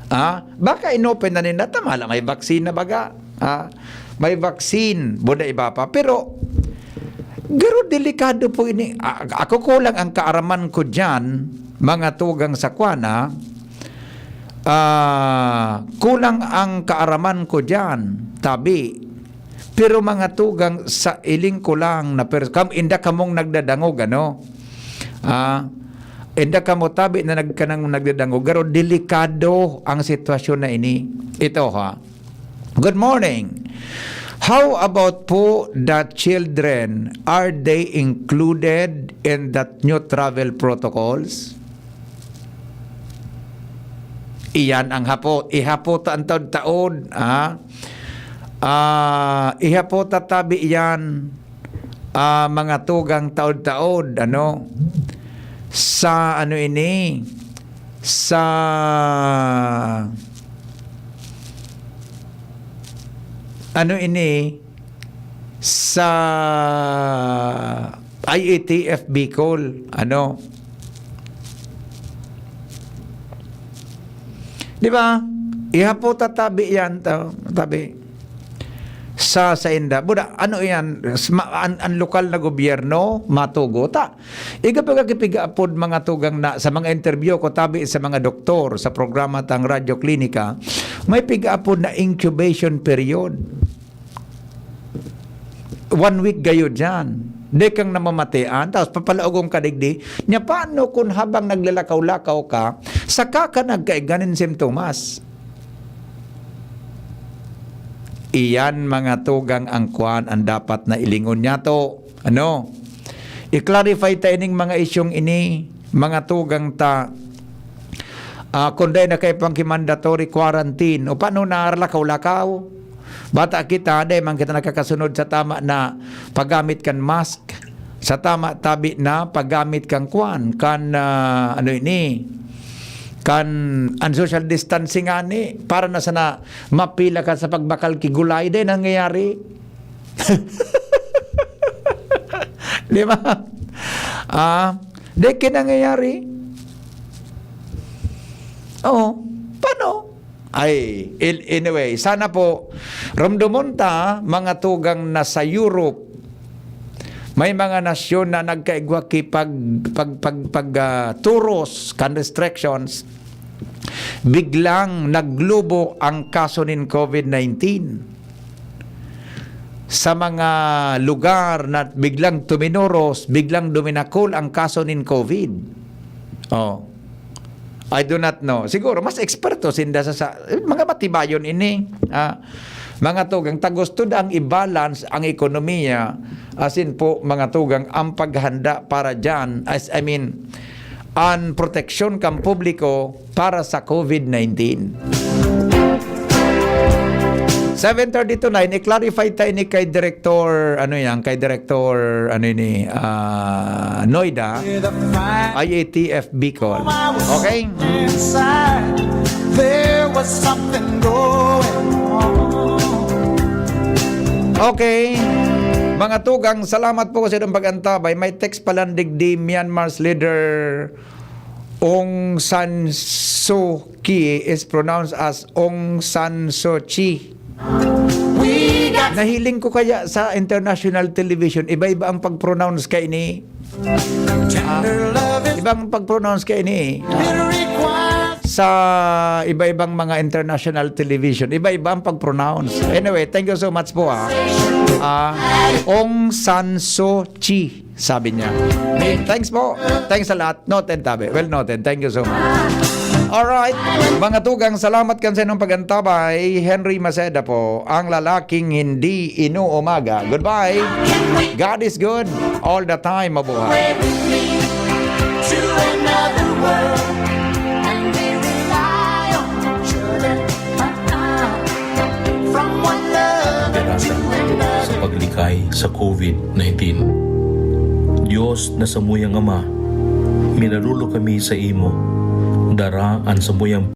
Ha? Baka inopen na ninda, tama lang, may vaccine na baga. Ha? May vaccine, buda iba pa. Pero, garo delikado po ini. A-, ako kulang ang kaaraman ko diyan, mga tugang sa kwan, ha? Ah, kulang ang kaaraman ko diyan, tabi. Pero mga tugang, sa iling ko lang na pers-, kam-, inda kamong nagdadangog, ano? Ah, inda kamo tabi na nagkanang nagdadangog. Garo delikado ang sitwasyon na ini. Ito, ha. Good morning. How about po the children? Are they included in that new travel protocols? Iyan ang hapot. Ihapot ang taod-taod, ha? Ah, ihapot ta tabi iyan, ah, mga tugang taod-taod, ano? Sa ano ini? Sa ano ini? Sa I A T F Bicol, ano? Di ba? Ihapot ta tabi yan, ta-, tabi. Sa sainda. Buda, ano yan? Sma-, an, an lokal na gobyerno, matugot ta. Iga pagkakipiga apod mga tugang na sa mga interview ko tabi sa mga doktor sa programa tang Radyo Klinika, may piga apod na incubation period. One week gayo diyan. Di kang namamatean, tapos papalaogon ka digdi. Nya, paano kung habang naglalakaw-lakaw ka, saka ka nagkaiganin simptomas? Iyan, mga tugang, ang kwan, ang dapat na ilingon niya to. Ano? I-clarify ta ining mga isyong ini, mga tugang ta. Ah, kung dai na kayo pang mandatory quarantine, o paano na lakaw-lakaw? Bata kita, dai man kita nakakasunod sa tama na paggamit kan mask, sa tama tabi na paggamit kan kwan, kan, ah, ano ini, kan an social distancing ani, para na sana mapila ka sa pagbakal ki gulay, dai nangyayari. Di ba? Ah, di kinangyayari. Oo. Paano? Ay, il-, anyway, sana po, rumdumon ta, mga tugang na sa Europe, may mga nasyon na nagkaigwa ki pag, pag, pag, pag, ah, turos kan restrictions, biglang naglubo ang kaso nin covid nineteen. Sa mga lugar na biglang tuminuros, biglang duminakol ang kaso nin covid. Oh. I do not know. Siguro, mas eksperto sinda sa, sa mga matibayon ini. Ah, mga tugang, ta gusto ang i-balance ang ekonomiya, asin po, mga tugang, ang paghanda para dyan, as, I mean, an proteksyon kan publiko para sa covid nineteen. Seven thirty to nine, i-clarify ta ini kay Director, ano yan, kay Director, ano ini, ah, Noida, I A T F Bicol. Okay? Inside, there was something going on. Okay. Mga tugang, salamat po sa inyong pag-antabay. May text pala digdi, Myanmar's leader Aung San Suu Kyi is pronounced as Aung San Suu Kyi. Nahiling ko kaya sa international television, iba-iba ang pag-pronounce kaini. Ah, ibang pag-pronounce kaini. Ah, sa iba-ibang mga international television, iba-iba ang pag-pronounce. Anyway, thank you so much po, ah. Ah, Aung San Suu Kyi, sabi niya. Thanks po. Thanks a lot. Noted, tabi. Well noted. Thank you so much. Alright. Mga tugang, salamat kan sa inyong pag-antabay. Henry Maceda po, ang lalaking hindi inuumaga. Goodbye. God is good all the time. Mabuhay. Away with me to another world, and we rely on each other. From one love to another. Sa paglikay sa covid nineteen. Dios na samuyang Ama, minarulog kami sa imo. Dara an samuyang